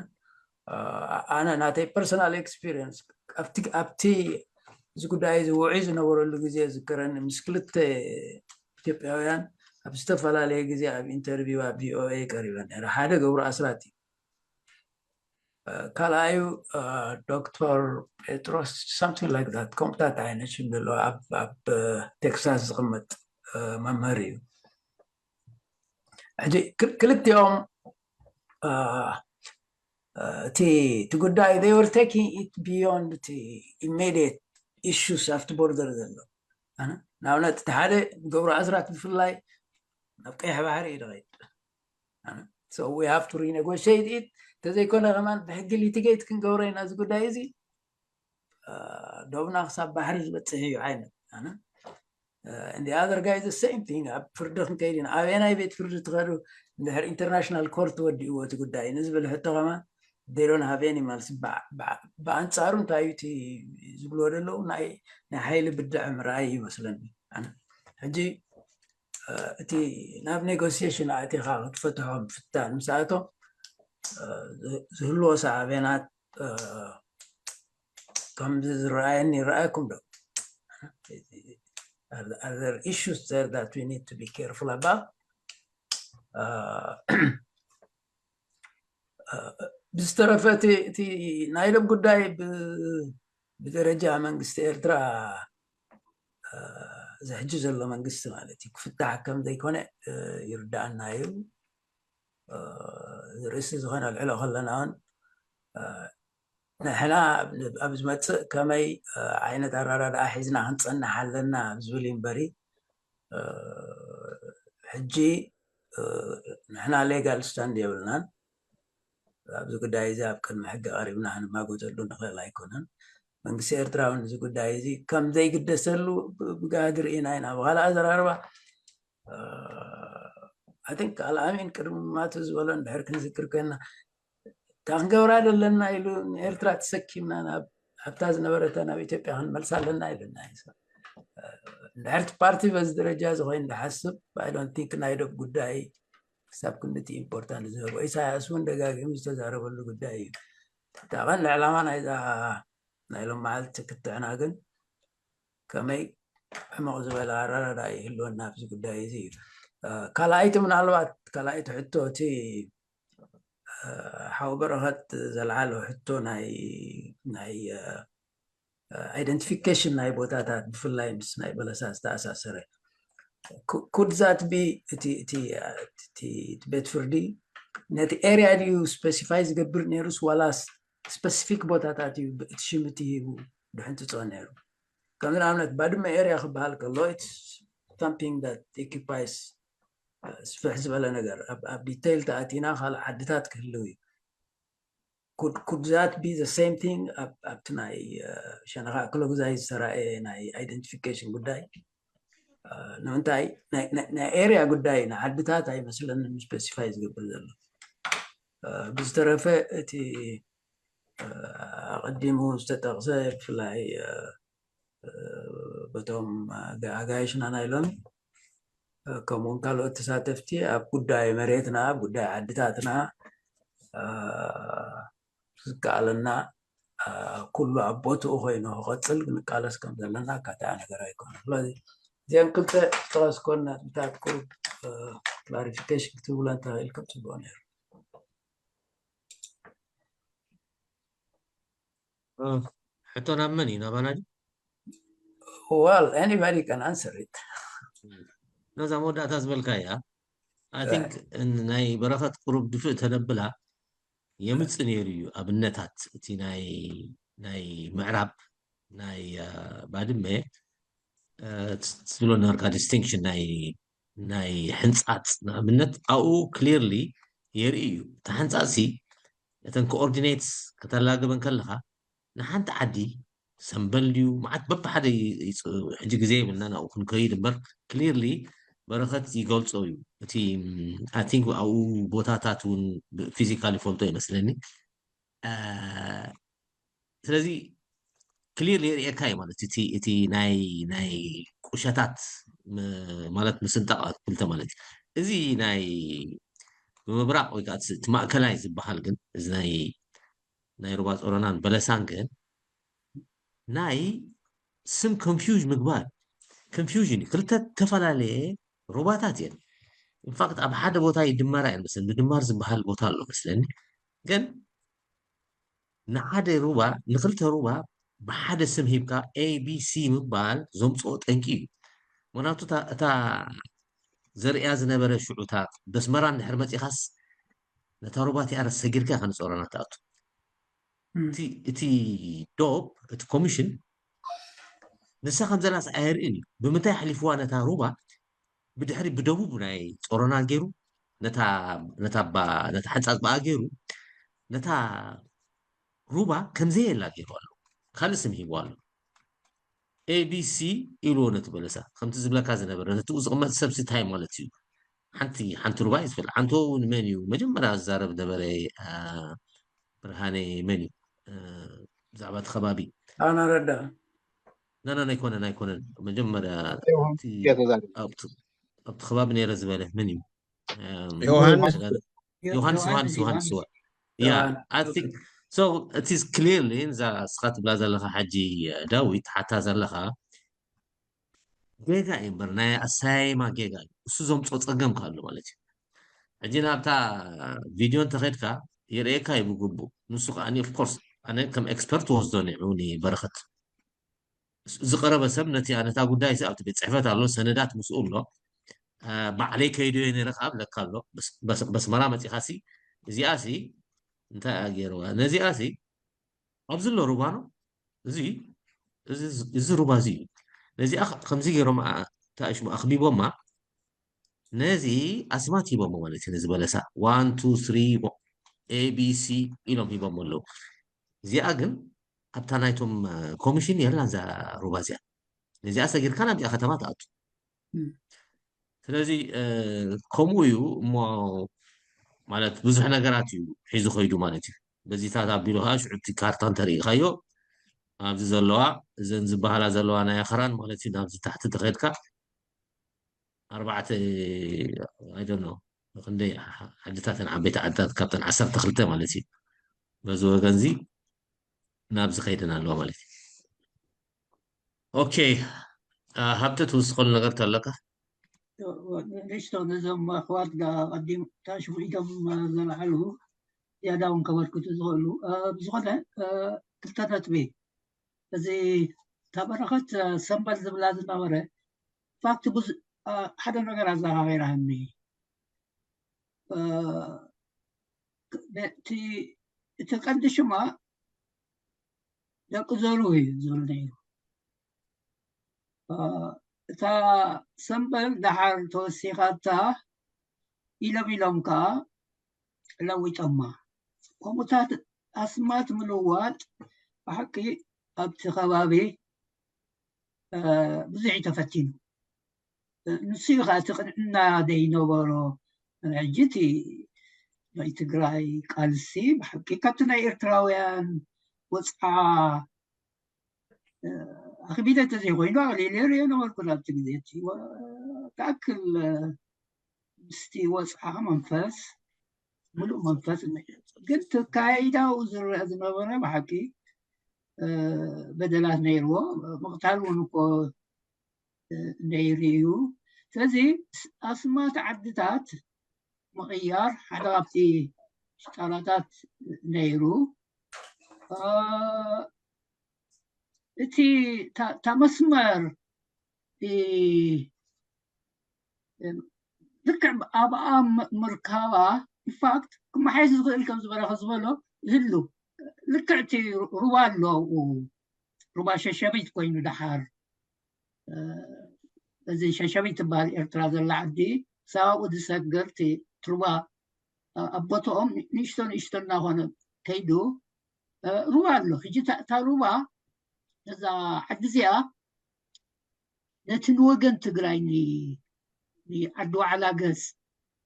ኣነ ናተይ ፐርሰናል ኤክስፒሪየንስ ኣብቲ ኣብዚ ጉዳይ እዚ ውዑይ ዝነበረሉ ግዜ ዝዝከረኒ ምስ ክልተ ኢትዮጵያውያን ኣብ ዝተፈላለየ ግዜ ኣብ ኢንተርቪው ኣብ ቪኦኤ ቀሪበ ነረ። ሓደ ገብሩ ኣስራት እዩ። ካልኣዩ ዶክተር ጴጥሮስ ሳምቲንግ ላይክ ዳት ከምኡታት ዓይነት ሽም ዘለዎ ኣብ ቴክሳስ ዝቕመጥ መምህር እዩ። ሕጂ ክልቲኦም እቲ እቲ ጉዳይ they were taking it beyond እቲ ኢሜዲየት ኢሹስ ኣብቲ ቦርደር ዘሎ። ንኣብነት እቲ ሓደ ገብሩ ኣስራት ብፍላይ ናብ ቀይሕ ባሕሪ እዩ ዝኸይድ። So we have to renegotiate it። እንተዘይኮነ ከማን ብሕጊ ሊቲጌት ክንገብሮ ኢና እዚ ጉዳይ እዚ። ዶብና ክሳብ ባሕሪ ዝበፅሕ እዩ ዓይነት ኣነ and the other guy the same thing። ኣብ ፍርዲ ክንከይድ ኢና። ኣበየናይ ቤት ፍርዲ ትኸዱ? እንድሕር ኢንተርናሽናል ኮርት ወዲእዎ እቲ ጉዳይ ንዝብል ሕቶ ከማን they don't have any መልሲ። ብኣንፃሩ እንታይ እዩ እቲ ዝብልዎ ዘለዉ ናይ ሓይሊ ብድዐ ምርኣይ ይመስለኒ። ሕጂ እቲ ናብ ኔጎሲዬሽን ኣእቲኻ ክትፈትሖ ምፍታን ምስ ኣቶም ዝህልዎ ሳዕቤናት ከምዚ ዝረኣየኒ ይረኣየኩም ዶ? Are there issues there that we need to be careful about? ብዝተረፈ እቲ ናይሎም ጉዳይ ብደረጃ መንግስቲ ኤርትራ እዚ ሕጂ ዘሎ መንግስቲ ማለት እዩ ክፍታሕ ከም ዘይኮነ ይርዳኣና እዩ። ርእሲ ዝኾነ ኣልዕሎ ከለና እውን ንሕና ኣብ ዝመፅእ ከመይ ዓይነት ኣረዳድኣ ሒዝና ክንፀንሕ ኣለና ኣብ ዝብል እዩ እምበሪ ሕጂ ንሕና ሌጋል ስታንድ የብልናን። ኣብዚ ጉዳይ እዚ ኣብ ቅድሚ ሕጊ ቀሪብና ክንማጎተሉ ንኽእል ኣይኮነን። መንግስቲ ኤርትራ እውን እዚ ጉዳይ እዚ ከም ዘይግደሰሉ ብ- ብጋህዲ ርኢና ኢና። ብኻልእ ኣዘራርባ ኣይ ቲንክ ኣልኣሚን ቅድሚ ማቱ ዝበሎ እንድሕር ክንዝክር ኮይና እታ ክንገብራ ዘለና ኢሉ ንኤርትራ ተሰኪምና ናብ ኣብታ ዝነበረታ ናብ ኢትዮጵያ ክንመልሳ ኣለና ኢሉና እዩ። እንድሕር እቲ ፓርቲ በዚ ደረጃ እዚ ኮይኑ ዝሓስብ ኣይ ዶንት ቲንክ ናይ ዶብ ጉዳይ ክሳብ ክንድቲ ኢምፖርታንት ዝህቦ። ኢሳያስ እውን ደጋጊሙ ዝተዛረበሉ ጉዳይ እዩ። እታ ቀንዲ ዕላማ ናይዛ ናይ ሎም መዓልቲ ክትዕና ግን ከመይ ዕምቕ ዝበለ ኣረዳድኣ ይህልወና ኣብዚ ጉዳይ እዚ እዩ። ካልኣይቲ ምናልባት ካልኣይቲ ሕቶ እቲ ሓው በረኸት ዘልዓሎ ሕቶ ናይ ናይ ኣይደንቲፊኬሽን ናይ ቦታታት ብፍላይ ምስ ናይ በለሳ ዝተኣሳሰረ ኩድ ዛት ቢ እቲ እቲ እቲ ቤት ፍርዲ ነቲ ኤርያ ድዩ ስፔሲፋይ ዝገብር ነይሩስ ዋላስ ስፔሲፊክ ቦታታት እዩ እቲ ሽም እቲ ሂቡ ድሕንትፅኦ ነይሩ? ከም ንኣብነት ባድመ ኤርያ ክበሃል ከሎ something that occupies ስፍሕ ዝበለ ነገር ኣብ ዲቴይል ተኣቲና ካልእ ዓድታት ክህልው እዩ። ኩድ ዛት ቢ ዘ ሴም ቲንግ ኣብቲ ናይ ሸነኻ ክለጉዛይ ዝተረኣየ ናይ ኣይደንቲፊኬሽን ጉዳይ? ንምንታይ ናይ ኤርያ ጉዳይ ንዓድታት ኣይመስለንን ስፔሲፋይ ዝገብር ዘሎ። ብዝተረፈ እቲ ኣቐዲሙ ዝተጠቕሰ ብፍላይ በቶም ኣጋይሽና ናይ ሎሚ ከምኡውን ካልኦት ተሳተፍቲ ኣብ ጉዳይ መሬትና ኣብ ጉዳይ ዓድታትና ዝከኣለና ኩሉ ኣብ ቦትኡ ኮይኑ ክቐፅል ክንቃለስ ከም ዘለና ኣካታዓ ነገር ኣይኮነ። ስለዚ እዚአን ክልተ ዝተቐስኮን ነጥብታት ቁሩብ ክላሪፊኬሽን ክትብሎ እንተኽእል ከም ፅቡቅ ነይሩ። ሕቶ ናብ መን እዩ? ናባና ድዩ? Well, anybody can answer it. ነዛ መወዳእታ ዝበልካ እያ። I think ናይ በረኸት ቁሩብ ድፍእ ተነብላ የምፅእ ነይሩ እዩ። ኣብነታት እቲ ናይ ናይ ምዕራብ ናይ ባድመ ትብሎ ነበርካ ዲስቲንክሽን ናይ ናይ ሕንፃፅ ንኣብነት ኣብኡ ክሊርሊ የርኢ እዩ። እቲ ሕንፃፅ ሲ እተን ኮኦርዲኔትስ ከተላግበን ከለካ ንሓንቲ ዓዲ ሰምበል ድዩ መዓት በብሓደ ሕጂ ግዜ የብልና ናብኡ ክንከይድ እምበር ክሊርሊ በረኸት ይገልፆ እዩ። እቲ ኣይ ቲንክ ኣብኡ ቦታታት እውን ፊዚካል ይፈልጦ ይመስለኒ። ስለዚ ክሊር የርእየካ እዩ ማለት እቲ እቲ ናይ ናይ ቁሸታት ማለት ምስንጣቕ ክልተ ማለት እዩ። እዚ ናይ ብምብራቕ ወይ ከዓ እቲ ማእከላይ ዝበሃል ግን እዚ ናይ ናይ ሩባ ጾሮናን በለሳን ግን ናይ ስም ኮንፊውዥ ምግባር ኮንፊውዥን እዩ። ክልተ ዝተፈላለየ ሩባታት እየን። ኢንፋክት ኣብ ሓደ ቦታ ይድመራ እየን መስለኒ። ምድማር ዝበሃል ቦታ ኣሎ መስለኒ። ግን ንሓደ ሩባ ንክልተ ሩባ ብሓደ ስም ሂብካ ኤ ቢ ሲ ምባል ዘምፅኦ ጠንቂ እዩ። ምክንያቱ እታ ዘርእያ ዝነበረ ሽዑ እታ በስመራ እንድሕር መፂኻስ ነታ ሩባ እቲኣ ሰጊርካ ኢኻ ንፀሮና ትኣቱ። እቲ ዶብ እቲ ኮሚሽን ንሳ ከም ዘላስ ኣየርእን እዩ። ብምንታይ ኣሕሊፍዋ ነታ ሩባ ብድሕሪ ብደቡብ ናይ ጾሮና ገይሩ ነታ ነታ ባ ነታ ሕንጻጽ በኣ ገይሩ ነታ ሩባ ከምዘየላ ገይሩ ኣሎ። ካልእ ስም ሂቡ ኣሎ። ኤ ቢ ሲ ኢልዎ ነቲ በለሳ ከምቲ ዝብለካ ዝነበረ ነትኡ ዝቕመጥ ሰብሲ እንታይ ማለት እዩ? ሓንቲ ሓንቲ ሩባ እዩ ዝፈልጥ። ሓንቶ እውን መን እዩ መጀመርያ ዝዛረብ ነበረ? ብርሃነ መን እዩ ብዛዕባ እቲ ከባቢ? ኣና ረዳ ናና ኣይኮነን ኣይኮነን መጀመርያ ኣብቲ ከባቢ ነይረ ዝበለ መን እዩ? ዮሃንስ ዮሃንስ ዮሃንስ ዮሃንስ ያ I think so it is clearly እዛ እስኻ ትብላ ዘለኻ ሓጂ ዳዊት ሓታ ዘለኻ ጌጋ እዩ እምበር ናይ ኣሰያይማ ጌጋ እዩ። እሱ ዘምፅኦ ፀገም ከ ኣሎ ማለት እዩ። ሕጂ ናብታ ቪድዮ እንተኸድካ የርእየካ እዩ ብግቡእ። ንሱ ከዓኒ ኦፍኮርስ ኣነ ከም ኤክስፐርት ወስዶ ንዑ ንበረኸት ዝቐረበ ሰብ ነቲ ነታ ጉዳይ ኣብቲ ቤት ፅሕፈት ኣሎ፣ ሰነዳት ምስኡ ኣሎ። ባዕለይ ከይዶ እየ ነይረ ከዓ ብለካ ኣሎ። በስመራ መፂኻ ሲ እዚኣ ሲ እንታይ እያ ገይርዋ ነዚኣ ሲ ኣብዚ ኣሎ ሩባ ነው እዚ እዚ ሩባ እዚ እዩ። ነዚኣ ከምዚ ገይሮም ታሽሙ ኣኽቢቦማ ነዚ ኣስማት ሂቦሞ ማለት እዩ። ነዚ በለሳ ዋን ቱ ስሪ ኤ ቢ ሲ ኢሎም ሂቦም ኣለዉ። እዚኣ ግን ኣብታ ናይቶም ኮሚሽን የላን እዛ ሩባ እዚኣ። ነዚኣ ሰጊርካ ናብዚኣ ከተማ ትኣቱ። ስለዚ ከምኡ እዩ እሞ፣ ማለት ብዙሕ ነገራት እዩ ሒዙ ከይዱ ማለት እዩ። በዚታት ኣቢሉ ከዓ ሽዑ እቲ ካርታ እንተርኢኻዮ ኣብዚ ዘለዋ፣ እዘን ዝበሃላ ዘለዋ ናይ ኣኽራን ማለት እዩ፣ ናብዚ ታሕቲ ተኸድካ ኣርባዕተ፣ I don't know፣ ክንደይ ዓድታትን ዓበይቲ ዓድታት ካብተን ዓሰርተ ክልተ ማለት እዩ፣ በዚ ወገን እዚ ናብዚ ከይደን ኣለዋ ማለት እዩ። ኦኬ፣ ሃብተ ትውስኸሉ ነገር ተለካ? ንእሽቶ ነዞም ኣሕዋት ኣቐዲም ታሽሙ ኢዶም ዘለዓሉ ዝያዳ እውን ከበርክቱ ዝኽእሉ። ብዝኾነ ክልተ ነጥቢ፣ እዚ እታ በረኸት ሰምበል ዝብላ ዝነበረ ፋክት፣ ሓደ ነገር ኣዘኻኺራኒ። እቲ ቀንዲ ሽማ ደቂ ዘሩ እዩ ዝብል ነይሩ። እታ ሰምበል ደሓር ተወሲኻታ ኢሎም ኢሎም ከዓ ለዊጦማ። ከምኡታት ኣስማት ምልዋጥ ብሓቂ ኣብቲ ከባቢ ብዙሕ እዩ ተፈቲኑ። ንሱ እዩ ከዓ እቲ ቅንዕና ዘይነበሮ። ሕጂ እቲ ናይ ትግራይ ቃልሲ ብሓቂ ካብቲ ናይ ኤርትራውያን ወፅዓ ኣኽቢደ እንተዘይኮይኑ ኣቕሊለ ሪኦ ነበርኩ ናብቲ ግዜ እቲ። ትኣክል ምስቲ ወፅዓ መንፈስ፣ ምሉእ መንፈስ ግን ተካይዳው ዝረአ ዝነበረ ብሓቂ በደላት ነይርዎ። ምቕታል እውን እኮ ነይሩ እዩ። ስለዚ ኣስማት ዓድታት ምቕያር ሓደ ካብቲ ሽጣራታት ነይሩ። እቲ እታ መስመር ልክዕ ኣብኣ ምርካባ ኢንፋክት ክመሓየሽ ዝኽእል ከም ዝበለ ዝበሎ ዝህሉ ልክዕ እቲ ሩባ ኣሎ ኣብኡ፣ ሩባ ሸሸቢት ኮይኑ ደሓር እዚ ሸሸቢት ትበሃል ኤርትራ ዘላ ዓዲ ሳብኡ ዝሰግር እቲ ሩባ ኣብ ቦትኦም ንእሽቶ ንእሽቶ እናኾነ ከይዱ ሩባ ኣሎ። ሕጂ እታ ሩባ ነዛ ዓዲ እዚኣ ነቲ ንወገን ትግራይ ንዓዲ ዋዕላ ገፅ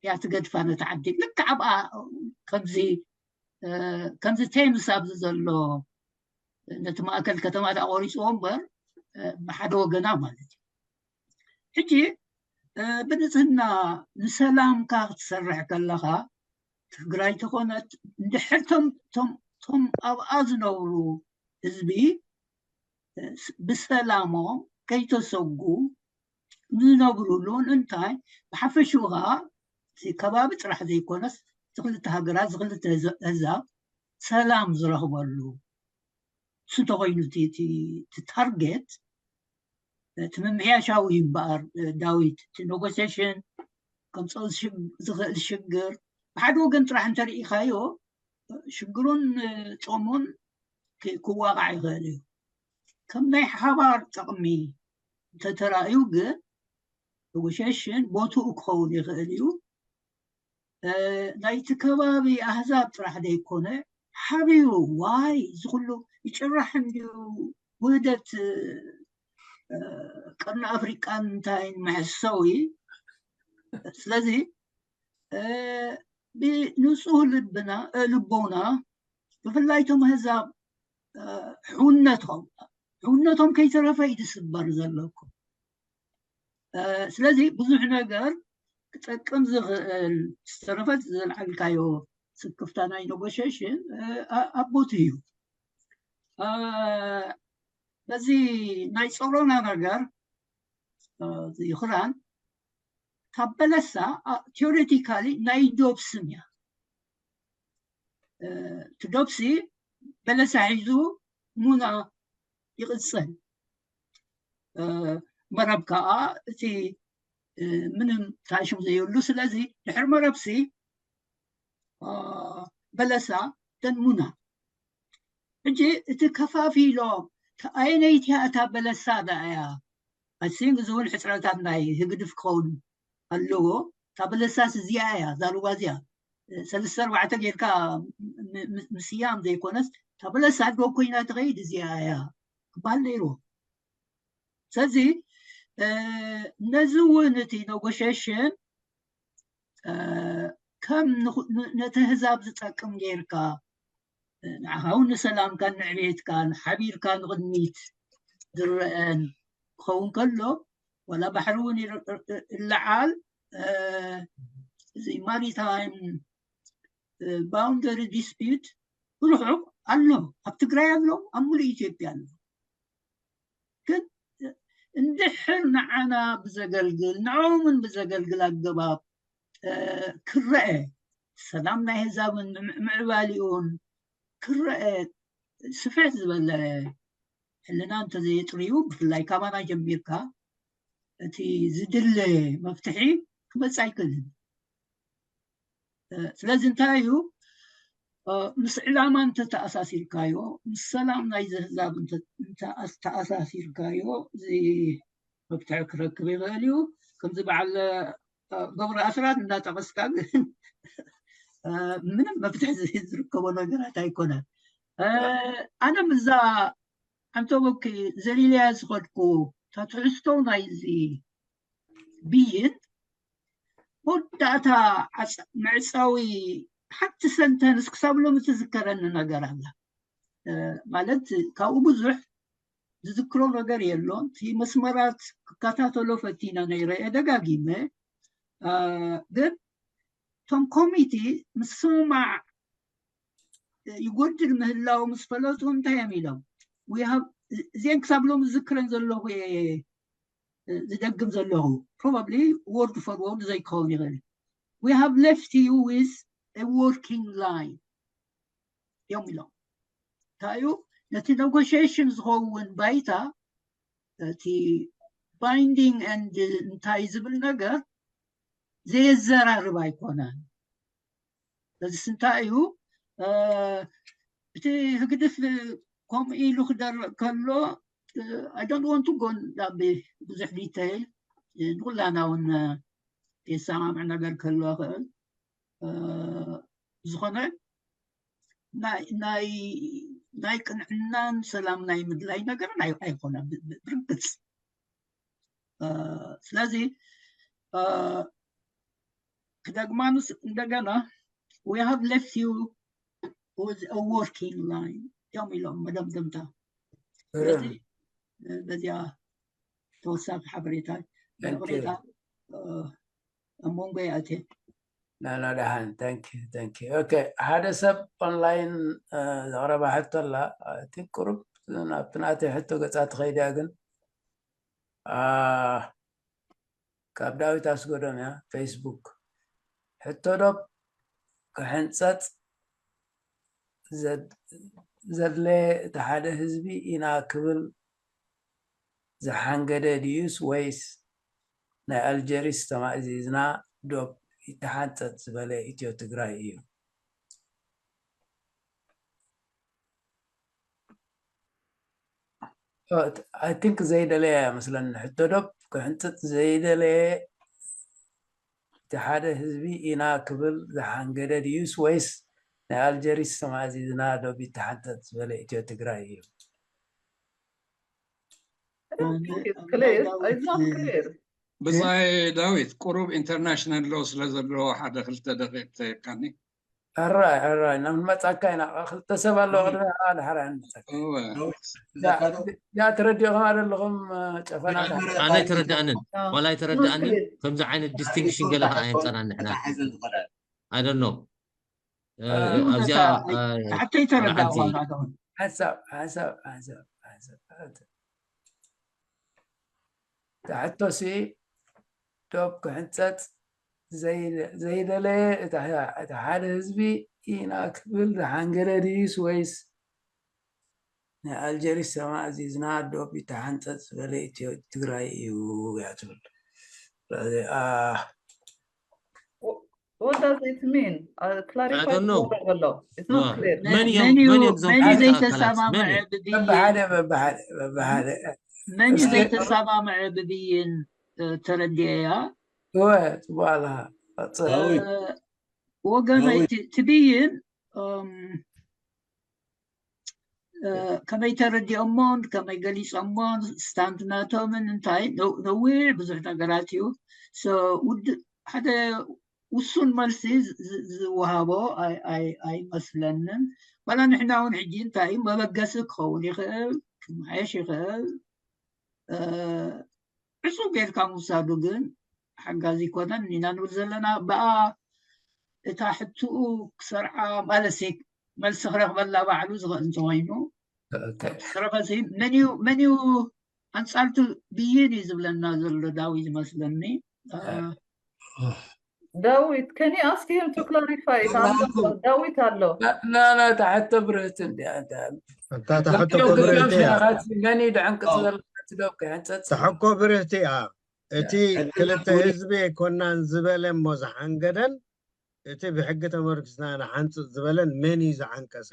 እያ ትገድፋ ነቲ ዓዲ። ልክዕ ኣብኣ ከምዚ ከምዚ ቴምስ ኣብዚ ዘሎ ነቲ ማእከል ከተማ ተቆሪፅዎ እምበር ብሓደ ወገና ማለት እዩ። ሕጂ ብንፅህና ንሰላምካ ክትሰርሕ ከለኻ ትግራይ ተኾነት እንድሕር ቶም ኣብኣ ዝነብሩ ህዝቢ ብሰላሞም ከይተሰጉ ዝነብሩሉን እንታይ ብሓፈሽኡ ከዓ እቲ ከባቢ ጥራሕ ዘይኮነስ እቲ ክልተ ሃገራት ዝክልተ ህዛብ ሰላም ዝረኽበሉ እሱ እንተኮይኑ እቲ ታርጌት እቲ ምምሕያሻዊ እዩ እምበኣር ዳዊት እቲ ኔጎሲሽን ከምፅኦ ዝኽእል ሽግር ብሓደ ወገን ጥራሕ እንተርኢኻዮ ሽግሩን ፆሙን ክዋቃዕ ይኽእል እዩ። ከም ናይ ሓባር ጥቕሚ እንተተራእዩ ግን ኔጎሽሽን ቦትኡ ክኸውን ይኽእል እዩ። ናይቲ ከባቢ ኣህዛብ ጥራሕ ዘይኮነ ሓቢሩ ዋይ እዚ ኩሉ ይጭራሕ እንድዩ ውህደት ቀርኒ ኣፍሪቃን እንታይን መሕሰዊ ስለዚ ብንፁህ ልብና ልቦና ብፍላይ ቶም ኣህዛብ ሕውነቶም ሕውነቶም ከይተረፈ እዩ ዝስበር ዘለኩም። ስለዚ ብዙሕ ነገር ክጠቅም ዝኽእል ዝተረፈት ዘልዓልካዮ ስክፍታ ናይ ኔጎሽሽን ኣቦት እዩ። በዚ ናይ ጾሮና ነገር ይኽራን ካብ በለሳ ቴዎሬቲካሊ ናይ ዶብ ስም እያ። እቲ ዶብሲ በለሳ ሒዙ ሙና ይቕፅል። መረብ ከዓ እቲ ምንም ታሽም ዘይብሉ ስለዚ ድሕሪ መረብሲ በለሳ ደንሙና ሕጂ እቲ ከፋፊሎም ኣየነይቲ እያ እታ በለሳ ዳ እያ ኣሲንግ እዚ እውን ሕፅረታት ናይ ህግድፍ ክኸውን ኣለዎ እታ በለሳስ እዚኣ እያ ዛሩባ እዚኣ ሰለስተ ኣርባዕተ ጌርካ ምስያም ዘይኮነስ፣ እታ በለስ ኣዶ ኮይና ትኸይድ እዚኣ እያ ክበሃል ነይርዎ። ስለዚ ነዚ እውን እቲ ነጎሸሽን ከም ነቲ ህዛብ ዝጠቅም ጌርካ ንዓኻ እውን ንሰላምካን ንዕቤትካን ሓቢርካ ንቕድሚት ዝረአን ክኸውን ከሎ፣ ዋላ ባሕሪ እውን ይለዓል፣ እዚ ማሪታይም ባውንደሪ ዲስፒዩት ብርሑቕ ኣሎ፣ ኣብ ትግራይ ኣሎ፣ ኣብ ሙሉእ ኢትዮጵያ ኣሎ። ግን እንድሕር ንዓና ብዘገልግል ንዕኦምን ብዘገልግል ኣገባብ ክረአ፣ ሰላም ናይ ህዛብን ምዕባሊኡን ክረአ ስፍሕ ዝበለ ሕልና እንተዘየጥርዩ፣ ብፍላይ ካባና ጀሚርካ እቲ ዝድለ መፍትሒ ክመጽእ ኣይክእልን። ስለዚ እንታይ እዩ፣ ምስ ዕላማ እንተተኣሳሲርካዮ፣ ምስ ሰላም ናይ ዝህዛብ እንተኣሳሲርካዮ፣ እዚ መፍትሒ ክረክብ ይኽእል እዩ። ከምዚ በዓል ገብረ ኣስራት እንዳጠቐስካ ግን ምንም መፍትሒ ዝርከቦ ነገራት ኣይኮነን። ኣነ ምዛ ኣንቶቦኪ ዘሊልያ ዝኸድኩ፣ እታ ትሕዝቶ ናይዚ ብይን መወዳእታ መዕፀዊ ሓንቲ ሰንተንስ ክሳብ ሎሚ ትዝከረኒ ነገር ኣላ። ማለት ካብኡ ብዙሕ ዝዝክሮ ነገር የሎን። እቲ መስመራት ክከታተሎ ፈቲነ ነይረ እየ ደጋጊመ። ግን እቶም ኮሚቲ ምስምማዕ ይጎድል ምህላው ምስ ፈለጡ እንታይ እዮም ኢሎም? እዚአን ክሳብ ሎም ዝዝክረን ዘለኹ እየ ዝደግም ዘለኹ። Probably word for word ዘይከውን ይኽእል። We have left you with a working line እዮም ኢሎም። እንታይ እዩ ነቲ ኔጎሽሽን ዝኸውን ባይታ፣ እቲ binding and እንታይ ዝብል ነገር ዘየዘራርብ ኣይኮነን። በዚ እንታይ እዩ እቲ ህግድፍ ከምኡ ኢሉ ክደርቕ ከሎ፣ I don't want to go ናብ ብዙሕ ዲተይል፣ ንኩላና እውን የሰማምዕ ነገር ክህልዋ ክእል። ዝኾነ ናይ ቅንዕናን ሰላም ናይ ምድላይ ነገር ኣይኮነ ብርግፅ። ስለዚ ክደግማኑስ እንደገና we have left you with a working line እዮም ኢሎም መደምደምታ። ስለዚ በዚያ ተወሳኺ ሓበሬታ ይቕሬታ ኣብ መንጎ ይኣትየ። ናና ደሓን thank you thank you okay ሓደ ሰብ ኦንላይን ዘቕረባ ሕቶ ኣላ እቲ ቁሩብ ናብቲ ናተይ ሕቶ ገፃ ትኸይድያ ግን ካብ ዳዊት ኣስጎዶም እያ ፌስቡክ ሕቶ ዶብ ክሕንፀፅ ዘድለየ እቲ ሓደ ህዝቢ ኢና ክብል ዝሓንገደ ድዩስ ወይስ ናይ ኣልጀሪስ ተማእዚዝና ዶብ ይተሓንፀፅ ዝበለ ኢትዮ ትግራይ እዩ? I think ዘይደለየ መስለኒ ሕቶ ዶብ ክሕንፅፅ ዘይደለየ እቲ ሓደ ህዝቢ ኢና ክብል ዝሓንገደ ድዩስ ወይስ ናይ ኣልጀሪስ ተማእዚዝና ዶብ ይተሓንፀፅ ዝበለ ኢትዮ ትግራይ እዩ? ብፃይ ዳዊት ቁሩብ ኢንተርናሽናል ሎ ስለ ዘለዎ ሓደ ክልተ ደቂቅ ተይብካኒ። ሕራይ ሕራይ ናብ ንመፃካ ኢና ክልተ ሰብ ኣለዎ ቅድሚ ድሓራ ንመፃካ ያ ተረዲእኹም ኣለኹም ጨፈና ኣነ ኣይተረዳእንን ዋላ ኣይተረዳእንን ከምዚ ዓይነት ዲስቲንክሽን ገለ ከዓ የምፀና ንሕና ኣይደኖ ኣብዚኣ ሓተይ ተረዳእዋ ሓሳብ ሓሳብ ሓሳብ ሓሳብ ትሕቶሲ ዶብ ክሕንፀፅ ዘይደለየ እቲ ሓደ ህዝቢ ኢና ክብል ዝሓንገደ ድዩስ ወይስ ናይ ኣልጀሪስ ተማእዚዝና ዶብ ይተሓንፀፅ ዝበለ ኢትዮ ትግራይ እዩ እያ ትብል። What does it mean? Uh, clarify I don't know. Below. It's not Wow. Clear. መን እዮም መን እዮም እዞም መን እዩ ክልተ ኣካላት? ዘይተሰማምዐ መን እዩ? ብብይን በብሓደ በብሓደ በብሓደ መን እዩ እስኪ- ዘይተሰማምዐ ብብይን እ፣ ተረዲኤያ እወ ጽቡቅ ኣለኻ ቀጽል። ዳዊት። እ፣ ወገነይ ትብይን ከመይ ተረዲኦሞን ከመይ ገሊፆሞን ስታንድ ናቶምን እንታይ ነዊሕ ብዙሕ ነገራት እዩ። ውድ ሓደ ውሱን መልሲ ዝወሃቦ ኣይመስለንን። ዋላ ንሕና እውን ሕጂ እንታይ እዩ መበገሲ ክኸውን ይኽእል፣ ክመሓየሽ ይኽእል። ዕፁብ ጌርካ ምውሳዱ ግን ሓጋዚ ይኮነን ኢና ንብል ዘለና። ብኣ እታ ሕትኡ ክሰርዓ ማለት መልሲ ክረክበላ ባዕሉ ዝኽእል እንተኮይኑ ረኸሲ መን እዩ ኣንፃርቲ ብይን እዩ ዝብለና ዘሎ ዳዊት ይመስለኒ። ዳዊት can you ask him to clarify? ዳዊት ኣሎ። ናና ተሓቶ ብርህቲ እንዲያ እታ ተሕቶ ብርህቲ እያ። መን እዩ ድዕንቅፅ ዘለካ ትደብከ ሕንፀፅ ተሐኮ ብርህቲ እያ። እቲ ክልተ ህዝቢ ኣይኮናን ዝበለ እሞ ዝሓንገደን እቲ ብሕጊ ተመርኪስና ንሓንፅፅ ዝበለን መን እዩ ዝዓንቀፀ?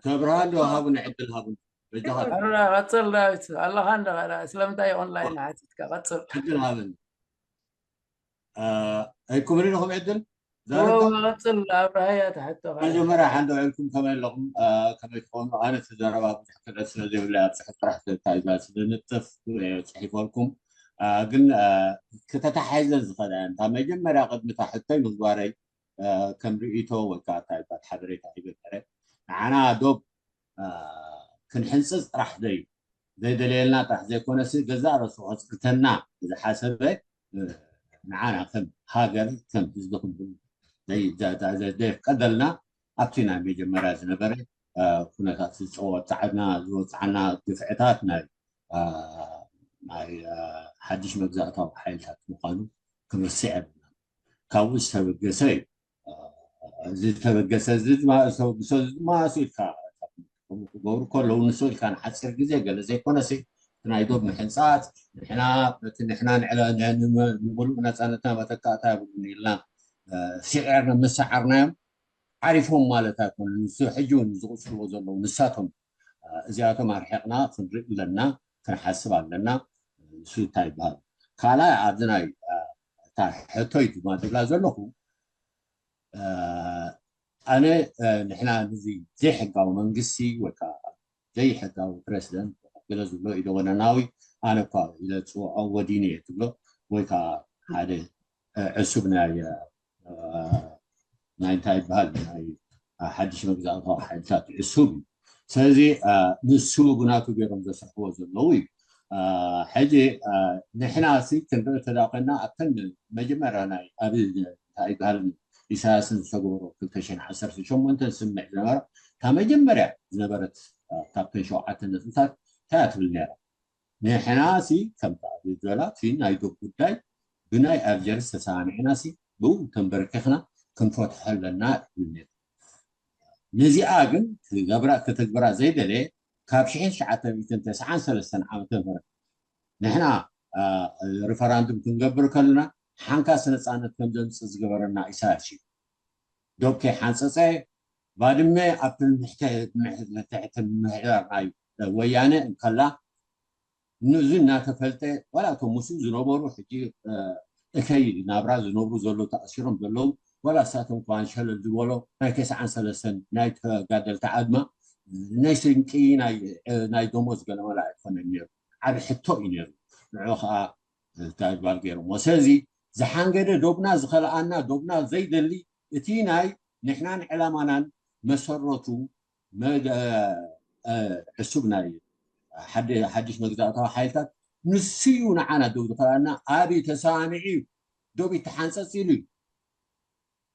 ተብርሃ እንዶ ሃቡን ዕድል ሃቡን በጃኻ ቀፅል ዳዊት ኣለኻ እንደ ስለምንታይ ኦንላይን ሓቲትካ ቀፅል ዕድል ሃበን ኣይኩምን ኢኹም ዕድል ቀፅል ኣብርሃያ ተሕቶ መጀመርያ ሓንደ ውዕልኩም ከመይ ኣለኹም ከመይ ትኾኑ ኣነ ተዘረባ ብዙሕ ክልዕል ስለ ዘይብለ ኣብ ፅሑፍ ጥራሕ ተታይዛ ስለንጥፍ ፅሒፈልኩም ግን ክተተሓይዘ ዝኽእል እታ መጀመርያ ቅድሚታ ሕቶይ ምግባረይ ከም ርእይቶ ወይ ከዓ እንታይ ይባል ሓበሬታ ይበል ነረ ንዓና ዶብ ክንሕንፅፅ ጥራሕ ዘዩ ዘይደለየልና ጥራሕ ዘይኮነሲ ገዛእ ረሱ ከፅልተና ዝሓሰበ ንዓና ከም ሃገር ከም ህዝቢ ክንብል ዘየፍቀደልና ኣብቲ ናይ መጀመርያ ዝነበረ ኩነታት ዝፀወፃዓና ዝወፅዓና ግፍዕታት ናይ ናይ ሓድሽ መግዛእታዊ ሓይልታት ምዃኑ ክንርስዕ የብልና። ካብኡ ዝተበገሰ እዩ። እዚ ዝተበገሰ እዚ ዝተበግሶ እዚ ድማ እሱ ኢልካ ክገብሩ ከለዉ ንሱ ኢልካ ንሓፂር ግዜ ገለ ዘይኮነሲ ናይ ዶብ ምሕንፃፅ ንሕና በቲ ንሕና ንዕለ ንሙሉእ ነፃነትና መተካእታ የብሉን ኢልና ስዒር ምስዓርናዮም ዓሪፎም ማለት ኣይኮነ ንሱ ሕጂ እውን ዝቕፅልዎ ዘለዉ ንሳቶም እዚኣቶም ኣርሒቕና ክንርኢ ኣለና ክንሓስብ ኣለና ንሱ እንታይ ይበሃል ካልኣይ ኣብዚ ናይ እታ ሕቶይ ድማ ዝብላ ዘለኹ ኣነ ንሕና ነዚ ዘይሕጋዊ መንግስቲ ወይ ከዓ ዘይሕጋዊ ፕረሲደንት ገለ ዝብሎ ኢደ ወነናዊ ኣነ እኳ ኢለ ዝፅውዖ ወዲኒ እየ ትብሎ ወይ ከዓ ሓደ ዕሱብ ናይ ናይ እንታይ ይበሃል ናይ ሓድሽ መግዛእታዊ ሓይልታት ዕሱብ እዩ ስለዚ ንሱ ብናቱ ገይሮም ዘስርሕዎ ዘለዉ እዩ ሕጂ ንሕና ሲ ክንርኢ ተዳ ኮይና ኣብተን መጀመርያ ናይ ኣብ እንታይ ይበሃል ኢሳያስን ዝተገበሮ ክልተ ሽሕን ዓሰርተ ሸሞንተን ስምዕ ዝነበረ እታ መጀመርያ ዝነበረት ካብተን ሸውዓተ ነጥብታት እንታይ ትብል ነራ ንሕና ሲ ከምታ ዝበላ እቲ ናይ ዶብ ጉዳይ ብናይ ኣልጀርስ ተሰማሚዕና ሲ ብኡ ተንበርኪኽና ክንፈትሖ ኣለና ይብል ነሩ ነዚኣ ግን ትገብራ ክትግብራ ዘይደለየ ካብ ሽሕን ትሽዓተ ሚእትን ተስዓን ሰለስተን ዓመተ ምህረት ንሕና ሪፈራንዱም ክንገብር ከለና ሓንካስ ነፃነት ከም ዘምፅእ ዝገበረና ኢሳያስ እዩ ዶብ ከይሓንፀፀ ባድመ ኣብቲ ትሕቲ ምምሕዳር ናይ ወያነ እንከላ ንዚ እናተፈልጠ ዋላ እቶም ምስኡ ዝነበሩ ሕጂ እከይ ናብራ ዝነብሩ ዘለዉ ተኣሲሮም ዘለዉ ዋላ እሳቶም ከዋን ሸለል ዝበሎ ናይ ተስዓን ሰለስተን ናይ ተጋደልቲ ዓድማ ናይ ስንቂ ናይ ደሞዝ ገለመላ ኣይኮነን ነይሩ ዓብ ሕቶ እዩ ነይሩ ንዑ ከዓ እንታይ ባል ገይሮሞ ስለዚ ዝሓንገደ ዶብና ዝኸልኣና ዶብና ዘይደሊ እቲ ናይ ንሕናን ዕላማናን መሰረቱ ዕሱብ ናይ ሓድሽ መግዛእታዊ ሓይልታት ንሱ እዩ ንዓና ዶብ ዝኸልኣና ኣብይ ተሰማሚዑ እዩ ዶብ ይተሓንፀፅ ኢሉ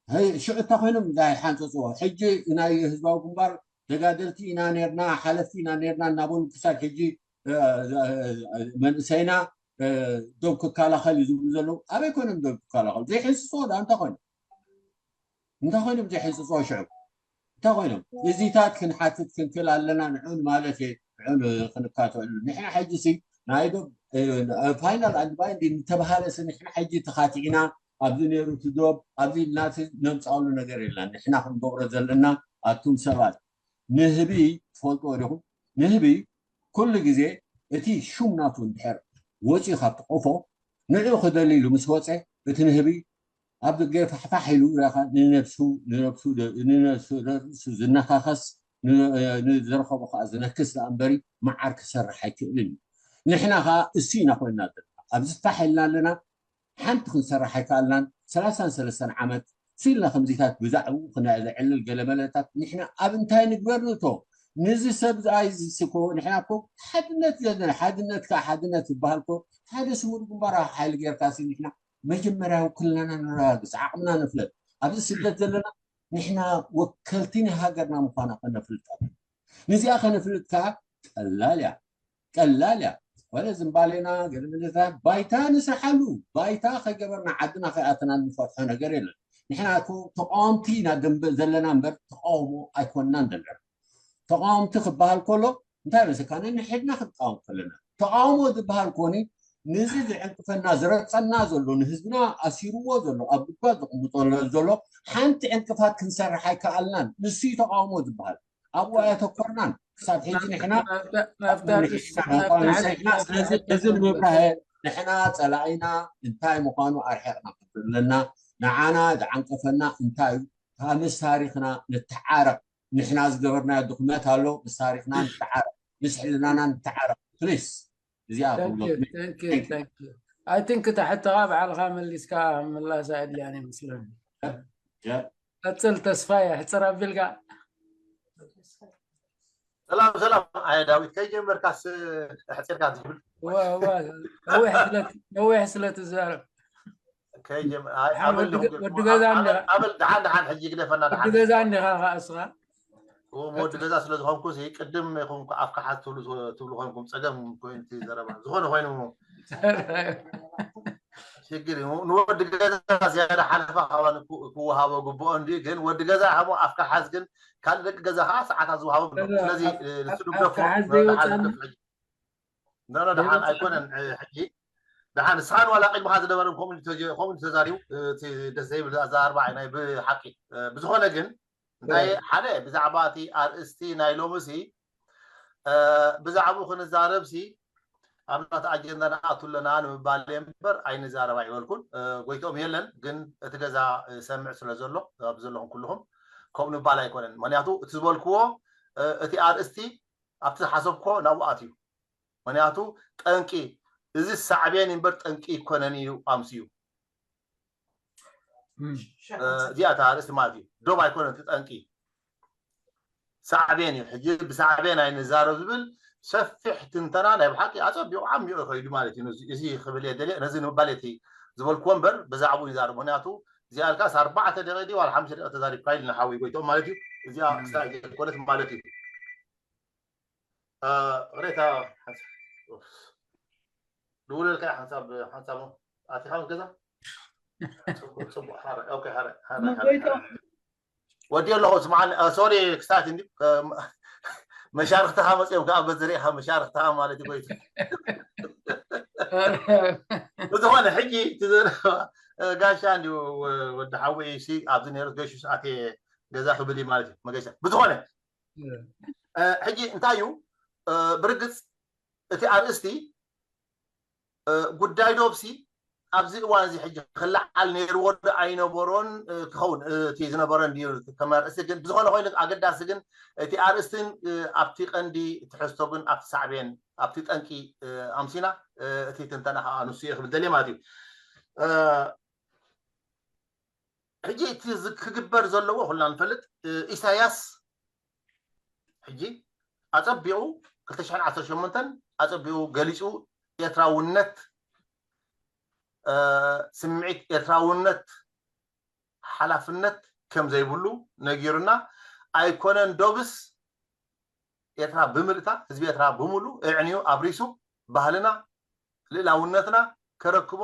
እዩ ሽዑ እታ ኮይኖም ዝሓንፀፅዎ ሕጂ ናይ ህዝባዊ ግንባር ተጋደልቲ ኢና ነርና ሓለፍቲ ኢና ነርና እናበሉ ክሳብ ሕጂ መንእሰይና ዶብ ክከላኸል እዩ ዝብሉ ዘለዉ ኣበይ ኮይኖም ዶብ ክከላኸሉ ዘይሕንፅፅዎ ዳ እንታይ ኮይኖም እንታይ ኮይኖም ዘይሕንፅፅዎ ሽዑ እንታይ ኮይኖም እዚታት ክንሓትት ክንክእል ኣለና ንዑን ማለት እየ ንዑን ክንካተሉ ንሕና ሕጂ ሲ ናይ ዶብ ፋይናል ኣንድ ባይንዲንግ ዝተባሃለ ሲ ንሕና ሕጂ ተኻቲዕና ኣብዚ ነይሩ እቲ ዶብ ኣብዚ ኢልና ነምፅኣሉ ነገር የለን ንሕና ክንገብሮ ዘለና ኣቱም ሰባት ንህቢ ትፈልጥዎ ዲኹም ንህቢ ኩሉ ግዜ እቲ ሹም ናቱ እንድሕር ወፂኡ ካብቲ ቆፎ ንዕኡ ክደሊ ኢሉ ምስ ወፀ እቲ ንህቢ ኣብ ገፋሕፋሕ ኢሉ ረኻ ንነብሱ ንነብሱ ንነብሱ ርእሱ ዝነኻኸስ ንዘረኸቦ ከዓ ዝነክስ ደኣ እምበሪ መዓር ክሰርሕ ኣይክእልን እዩ። ንሕና ከዓ እሱ ኢና ኮይና ዘለና ኣብዚ ፋሕ ኢልና ኣለና። ሓንቲ ክንሰርሕ ኣይከኣልናን። ሰላሳን ሰለስተን ዓመት ስኢልና ከምዚታት ብዛዕባኡ ክነዕልል ገለመለታት ንሕና ኣብ እንታይ ንግበር ንእቶ? ንዚ ሰብ ዝኣይዝስ እኮ ንሕና እኮ ሓድነት ዘለና ሓድነት ከዓ ሓድነት ዝበሃል እኮ ሓደ ስሙር ግንባራዊ ሓይሊ ጌርካ ሲ ንሕና መጀመርያ ውክልናና ነረጋግፅ ዓቕምና ንፍለጥ ኣብዚ ስደት ዘለና ንሕና ወከልቲ ናይ ሃገርና ምዃና ከነፍልጥ ኣለና። ንዚኣ ከነፍልጥ ከዓ ቀላል እያ ቀላል እያ። ወለ ዝምባሌና ገለመለታት ባይታ ንስርሓሉ ባይታ ከይገበርና ዓድና ከይኣተና እንፈትሖ ነገር የለን። ንሕና እኮ ተቃወምቲ ኢና ደንበ ዘለና እምበር ተቃውሞ ኣይኮንናን ዘለና። ተቃወምቲ ክበሃል ከሎ እንታይ መስልካ ነንሕድና ክንቃወም ከለና ተቃውሞ ዝበሃል ኮኒ ንዚ ዝዕንቅፈና ዝረግፀና ዘሎ ንህዝብና ኣሲርዎ ዘሎ ኣብ ጉድጓድ ዘቕምጦ ዘሎ ሓንቲ ዕንቅፋት ክንሰርሕ ኣይከኣልናን። ንሱ እዩ ተቃውሞ ዝበሃል። ኣብኡ ኣየተኮርናን ክሳብ ሕጂ ንሕና ስለዚ እዚ ንምብራህ ንሕና ፀላኢና እንታይ ምዃኑ ኣርሒቕና ዘለና ንዓና ዝዓንቀፈና እንታይ እዩ ምስ ታሪክና ንተዓረቕ ንሕና ዝገበርናዮ ድኽመት ኣሎ ምስ ታሪክና ንተዓረቕ ምስ ሕልናና ንተዓረቕ ፕሊስ እዚኣ I think ታሕትኻ ባዕልኻ መሊስካ ምላስ ኣድልያን ይመስለኒ ቀፅል ተስፋ የሕፅር ኣቢልካ ሰላም ሰላም ኣየ ዳዊት ከይጀመርካስ ሕፂርካ ትብል ነዊሕ ስለ ትዛረብ ወዲ ገዛ ኣበል ደሓን ደሓን ሕጂ ግደፈና ደሓን ገዛ እንዲኻ ከዓ እስኻ ወዲ ገዛ ስለ ዝኾንኩ ቅድም ይኹም ኣፍካ ሓዝ ትብሉ ኮይንኩም ፀገም ኮይኑ ዘረባ ዝኾነ ኮይኑ ሽግር እዩ ንወዲ ገዛ ዝያዳ ሓለፋ ካባን ክወሃቦ ግብኦ እንዲ ግን ወዲ ገዛ ሃቦ ኣፍካ ሓዝ ግን ካልእ ደቂ ገዛ ከዓ ሰዓታት ዝወሃቦም ስለዚ ንሱ ድግደፎ ደሓን ኣይኮነን ሕጂ ደሓን ንስኻን ዋላ ቅድምኻ ዝነበረ ከምኡ ተዛሪቡ ደስ ዘይብል ኣዘራርባ ናይ ብሓቂ ብዝኾነ ግን እንታይ ሓደ ብዛዕባ እቲ ኣርእስቲ ናይ ሎምሲ ብዛዕባኡ ክንዛረብሲ ኣብ ናቲ ኣጀንዳ ንኣቱ ኣለና ንምባል እምበር ኣይንዛረብ ኣይበልኩን ጎይትኦም የለን ግን እቲ ገዛ ሰምዕ ስለ ዘሎ ኣብ ዘለኹም ኩልኹም ከምኡ ንባል ኣይኮነን ምክንያቱ እቲ ዝበልክዎ እቲ ኣርእስቲ ኣብቲ ዝሓሰብኮ ናብኡ ኣትዩ ምክንያቱ ጠንቂ እዚ ሳዕቤን እምበር ጠንቂ ይኮነን እዩ ኣምስዩ እዚኣ እታ ኣርእስቲ ማለት እዩ ዶብ ኣይኮነን እቲ ጠንቂ ሳዕቤን እዩ ሕጂ ብሳዕቤን ኣይንዛረብ ዝብል ሰፊሕ ትንተና ናይ ብሓቂ ኣፀቢቑ ዓሚቑ ይኸይዱ ማለት እዩ እዚ ክብል እየ ደልየ ነዚ ንምባል እቲ ዝበልክዎ እምበር ብዛዕባኡ ይዛረብ ምክንያቱ እዚኣ ልካስ ኣርባዕተ ደቂ ድዩ ዋላ ሓሙሽተ ደቂ ተዛሪብካ ኢልና ሓዊ ጎይቶም ማለት እዩ እዚኣ ክስታይ ዘይኮነት ማለት እዩ ቅሬታ ድውለልካ ሓንሳብ ሓንሳብ ኣቲኻ ገዛ ወዲ ኣለኹ ስምዓኒ ሶሪ ክሳት እንዲ መሻርክትኻ መፅኦም ከዓ በዚ ሪኢኻ መሻርክትኻ ማለት እዩ ጎይቱ ብዝኾነ ሕጂ ጋሻ እንዲ ወዲ ሓወይ ኣብዚ ነይሩ ገሹ ሰዓት ገዛ ክብል ማለት እዩ መገሻ ብዝኾነ ሕጂ እንታይ እዩ ብርግፅ እቲ ኣርእስቲ ጉዳይ ዶብሲ ኣብዚ እዋን እዚ ሕጂ ክለዓል ነይርዎ ዶ ኣይነበሮን ክኸውን እቲ ዝነበረ እንድዩ ከም ኣርእስቲ ግን ብዝኾነ ኮይኑ ኣገዳሲ ግን እቲ ኣርእስትን ኣብቲ ቀንዲ ትሕዝቶ ግን ኣብቲ ሳዕቤን ኣብቲ ጠንቂ ኣምሲና እቲ ትንተና ከዓ ንሱ እየ ክብል ደልየ ማለት እዩ ሕጂ እቲ ክግበር ዘለዎ ኩልና ንፈልጥ ኢሳያስ ሕጂ ኣፀቢቑ ክልተ ሽሕን ዓሰርተ ሸሞንተን ኣፀቢቑ ገሊፁ ኤርትራውነት ስምዒት ኤርትራውነት ሓላፍነት ከም ዘይብሉ ነጊሩና ኣይኮነን ዶብስ ኤርትራ ብምልእታ ህዝቢ ኤርትራ ብምሉ እዕንዩ ኣብሪሱ ባህልና ልእላውነትና ከረክቦ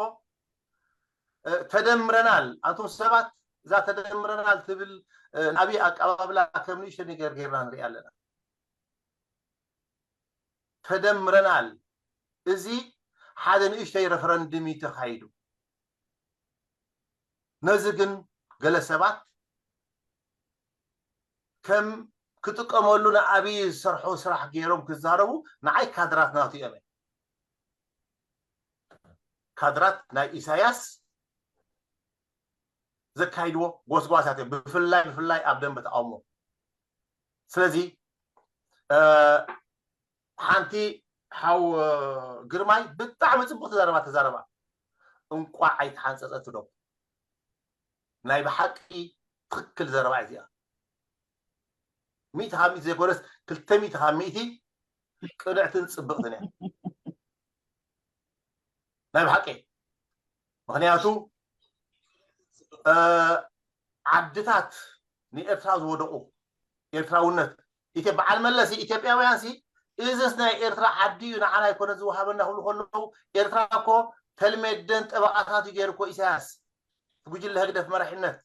ተደምረናል ኣንቱም ሰባት እዛ ተደምረናል ትብል ናብይ ኣቀባብላ ከም ንእሽተ ነገር ገይርና ንሪኣ ኣለና ተደምረናል እዚ ሓደ ንእሽተይ ረፈረንድም እዩ ተካይዱ ነዚ ግን ገለ ሰባት ከም ክጥቀመሉ ንኣብይ ዝሰርሖ ስራሕ ገይሮም ክዛረቡ ንዓይ ካድራት ናቱ እዮም ካድራት ናይ ኢሳያስ ዘካይድዎ ጎስጓሳት እዮም። ብፍላይ ብፍላይ ኣብ ደንበ ተቃውሞ። ስለዚ ሓንቲ ሓው ግርማይ ብጣዕሚ ፅቡቅ ተዛረባ ተዛረባ። እንቋዕ ኣይተሓንፀፀት ዶ ናይ ብሓቂ ትክክል ዘረባ እዚኣ። ሚእቲ ካብ ሚእቲ ዘይኮነስ ክልተ ሚእቲ ካብ ሚእቲ ቅንዕትን ፅብቅትን እያ ናይ ብሓቂ። ምክንያቱ ዓድታት ንኤርትራ ዝወደቁ ኤርትራውነት ኢትዮ በዓል መለስ ኢትዮጵያውያን ሲ እዚስ ናይ ኤርትራ ዓዲ እዩ ንዓና ኣይኮነ ዝወሃበና ክብሉ ከለዉ ኤርትራ እኮ ተልሜደን ጠበቃታት እዩ ገይሩ እኮ ኢሳያስ ጉጅለ ህግደፍ መራሒነት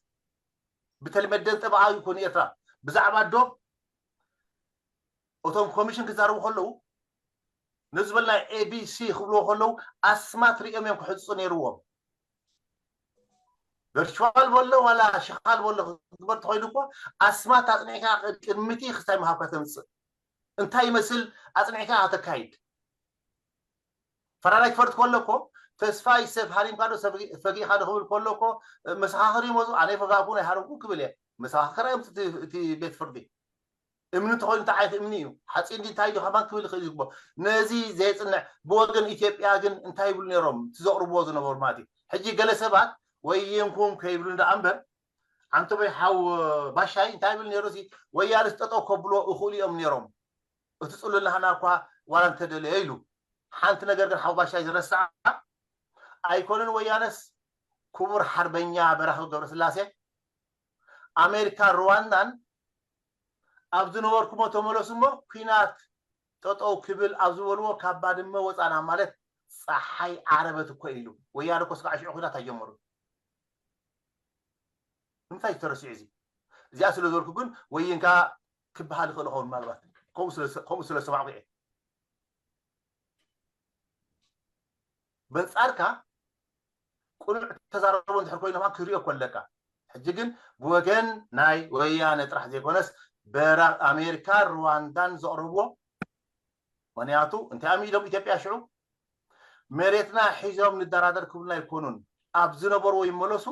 ብተልሜደን ጠበቃ እዩ ኮኑ ኤርትራ ብዛዕባ ዶብ እቶም ኮሚሽን ክዛረቡ ከለዉ ነዚ ዝበልና ኤቢሲ ክብልዎ ከለዉ ኣስማት ሪኦም እዮም ክሕፅፁ ነይርዎም። ቨርቹዋል በሎ ዋላ ሽኻል በሎ ክትግበር ተኮይኑ እኮ ኣስማት ኣፅኒዕካ ቅድሚቲ ክስታይ ምሃብካ ተምፅእ እንታይ ይመስል ኣፅኒዕካ ተካይድ። ፈራዳይ ክፈርድ ከሎ እኮ ተስፋይ ሰብ ሃሪምካ ዶ ፈጊእካ ዶ ክብል ከሎ እኮ መሰኻኽር ይመፁ ኣነ ፈጋኩ ናይ ሃረምኩ ክብል እየ። መሰኻኽር እዮም እቲ ቤት ፍርዲ እምኒ እንተኮይኑ እንታይ ዓይነት እምኒ እዩ ሓፂን እንታይ እዩ ከማን ክብል ይኽእል ይግቦ። ነዚ ዘየፅንዕ ብወገን ኢትዮጵያ ግን እንታይ ይብሉ ነይሮም እቲ ዘቕርብዎ ዝነበሩ ማለት እዩ። ሕጂ ገለ ሰባት ወይንኩም ከይብሉ እንዳ እምበር ኣንተ ወይ ሓው ባሻይ እንታይ ይብል ነይሩ ሲ ወያንስ ጠጠው ከብሎ እኽእሉ እዮም ነይሮም። እቲ ፅሉል ናህና እኳ ዋላ እንተደለየ ኢሉ ሓንቲ ነገር ግን ሓው ባሻይ ዝረስዓ ኣይኮነን ወያነስ ክቡር ሓርበኛ በራኺ ገብረስላሴ ኣሜሪካ ሩዋንዳን ኣብ ዝነበርኩሞ ተመለሱ እሞ ኩናት ጠጠው ክብል ኣብ ዝበልዎ ካብ ባድመ ወፃና ማለት ፀሓይ ዓረበት እኮ ኢሉ ወያነ እኮ ስጋዕ ሽዑ ኩናት ኣይጀመሩን። ንምንታይ ተረሲዑ እዚ እዚኣ ስለ ዝበልኩ ግን ወይንካ ክበሃል ይኽእል ኸውን ማልባት ከምኡ ስለ ዝሰማዕኩ እየ። በንፃርካ ቁኑዕ ተዛረቦ እንድሕር ኮይኑ ማ ክሪኦ ኮለካ ሕጂ ግን ብወገን ናይ ወያነ ጥራሕ ዘይኮነስ በራ ኣሜሪካ ሩዋንዳን ዘቕርብዎ ምክንያቱ እንታይ ኣሚሎም ኢትዮጵያ ሽዑ መሬትና ሒዞም ንደራደር ክብሉና ኣይኮኑን ኣብ ዝነበርዎ ይመለሱ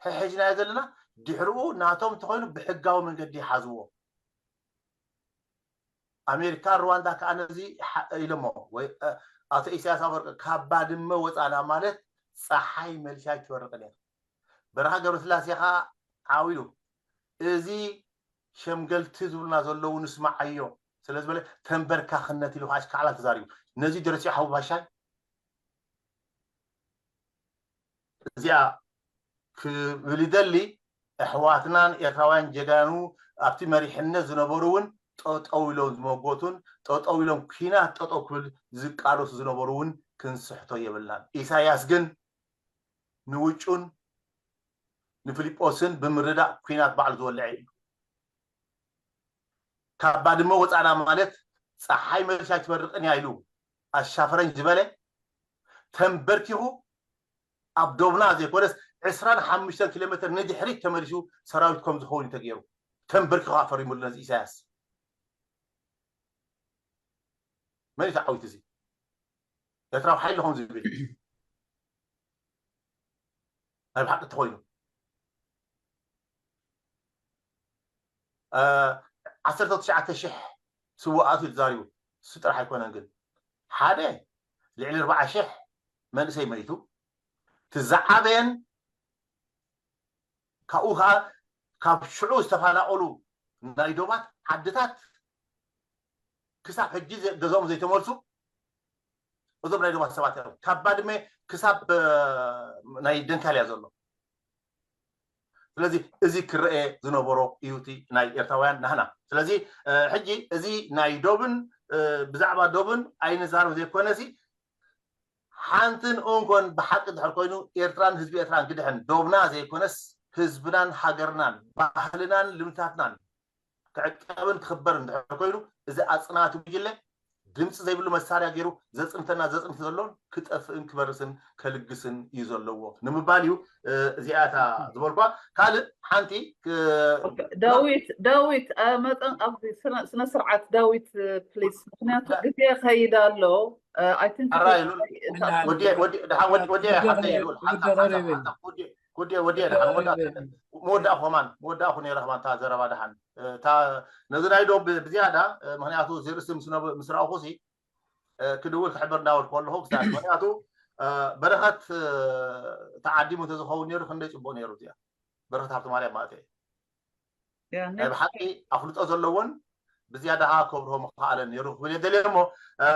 ሕሕጅናዮ ዘለና ድሕርኡ ናቶም እንተኮይኑ ብሕጋዊ መንገዲ ይሓዝዎ ኣሜሪካ ሩዋንዳ ከዓ ነዚ ኢሎሞ ወይ ኣቶ ኢሳያስ ኣፈወርቂ ካብ ባድመ ወፃና ማለት ፀሓይ መልሻ ኣይትበርቅን እያ በረኻ ገብረስላሴ ከዓ ዓው ኢሉ እዚ ሸምገልቲ ዝብሉና ዘለዉ ንስማዓዮ ስለ ዝበለ ተንበርካኽነት ኢሉ ከዓ ኣሽካዕላል ተዛሪቡ ነዚ ደረሲዑ ሓው ባሻይ እዚኣ ክብል ይደሊ ኣሕዋትናን ኤርትራውያን ጀጋኑ ኣብቲ መሪሕነት ዝነበሩ እውን ጠጠው ኢሎም ዝመጎቱን ጠጠው ኢሎም ኲናት ጠጠው ክብል ዝቃለሱ ዝነበሩ እውን ክንስሕቶ የብልናን ኢሳያስ ግን ንውጩን ንፊልጶስን ብምርዳእ ኲናት ባዕሉ ዝወልዐ እዩ ካብ ባድመ ወፃእና ማለት ፀሓይ መልሻ ኣይትበርቅን እያ ኢሉ ኣሻፈረኝ ዝበለ ተንበርኪኹ ኣብ ዶብና ዘይኮነስ ዕስራን ሓሙሽተን ኪሎ ሜትር ንድሕሪት ተመሊሱ ሰራዊት ከም ዝኸውን እዩ ተገይሩ ተንበርኪኹ ኣፈሪሙሉ ነዚ ኢሳያስ መን እዩ ተዓዊቱ እዚ ኤርትራዊ ሓይሊ ኾን ዝብል ናይ ብሓቂ ተኾይኑ ዓሰርተ ትሽዓተ ሽሕ ስውኣቱ እዩ ተዛሪቡ እሱ ጥራሕ ኣይኮነን ግን ሓደ ልዕሊ ኣርባዓ ሽሕ መንእሰይ መይቱ ትዝዓበየን ካብኡ ከዓ ካብ ሽዑ ዝተፋናቀሉ ናይ ዶባት ዓድታት ክሳብ ሕጂ ገዛኦም ዘይተመልሱ እዞም ናይ ዶባት ሰባት እዮም ካብ ባድመ ክሳብ ናይ ደንካልያ ዘሎ ስለዚ እዚ ክረአ ዝነበሮ እዩ እቲ ናይ ኤርትራውያን ናህና ስለዚ ሕጂ እዚ ናይ ዶብን ብዛዕባ ዶብን ኣይንዛረብ ዘይኮነሲ ሓንትን እንኮን ብሓቂ ድሕር ኮይኑ ኤርትራን ህዝቢ ኤርትራን ክድሕን ዶብና ዘይኮነስ ህዝብናን ሃገርናን ባህልናን ልምታትናን ክዕቀብን ክኽበር እንድሕር ኮይኑ እዚ ኣፅናቲ ጉጅለ ድምፂ ዘይብሉ መሳርያ ገይሩ ዘፅንተና ዘፅንት ዘሎን ክጠፍእን ክበርስን ከልግስን እዩ ዘለዎ ንምባል እዩ እዚኣታ ዝበልኳ ካልእ ሓንቲ ዳዊት ዳዊት መጠን ኣብዚ ስነ ስርዓት ዳዊት ፕሊስ ምክንያቱ ግዜ ከይድ ኣሎ ወዲ ወዲ ደሓን ወዳ መወዳእኩ ከማን መወዳእኩ ነይረ ከማን እታ ዘረባ ደሓን እታ ነዚ ናይ ዶብ ብዝያዳ ምክንያቱ እዚ ርእሲ ምስ ረእኹ ሲ ክድውል ክሕብር እናበልኩ ኣለኹ ክሳብ ምክንያቱ በረኸት ተዓዲሙ እንተዝኸውን ነይሩ ክንደይ ፅቡቅ ነይሩ እዚኣ በረኸት ሃብተ ማርያም ማለት እየ ናይ ብሓቂ ኣፍልጦ ዘለዎን ብዝያዳ ከዓ ከብርሆ ምኸኣለ ነይሩ ክብል የደልየ እሞ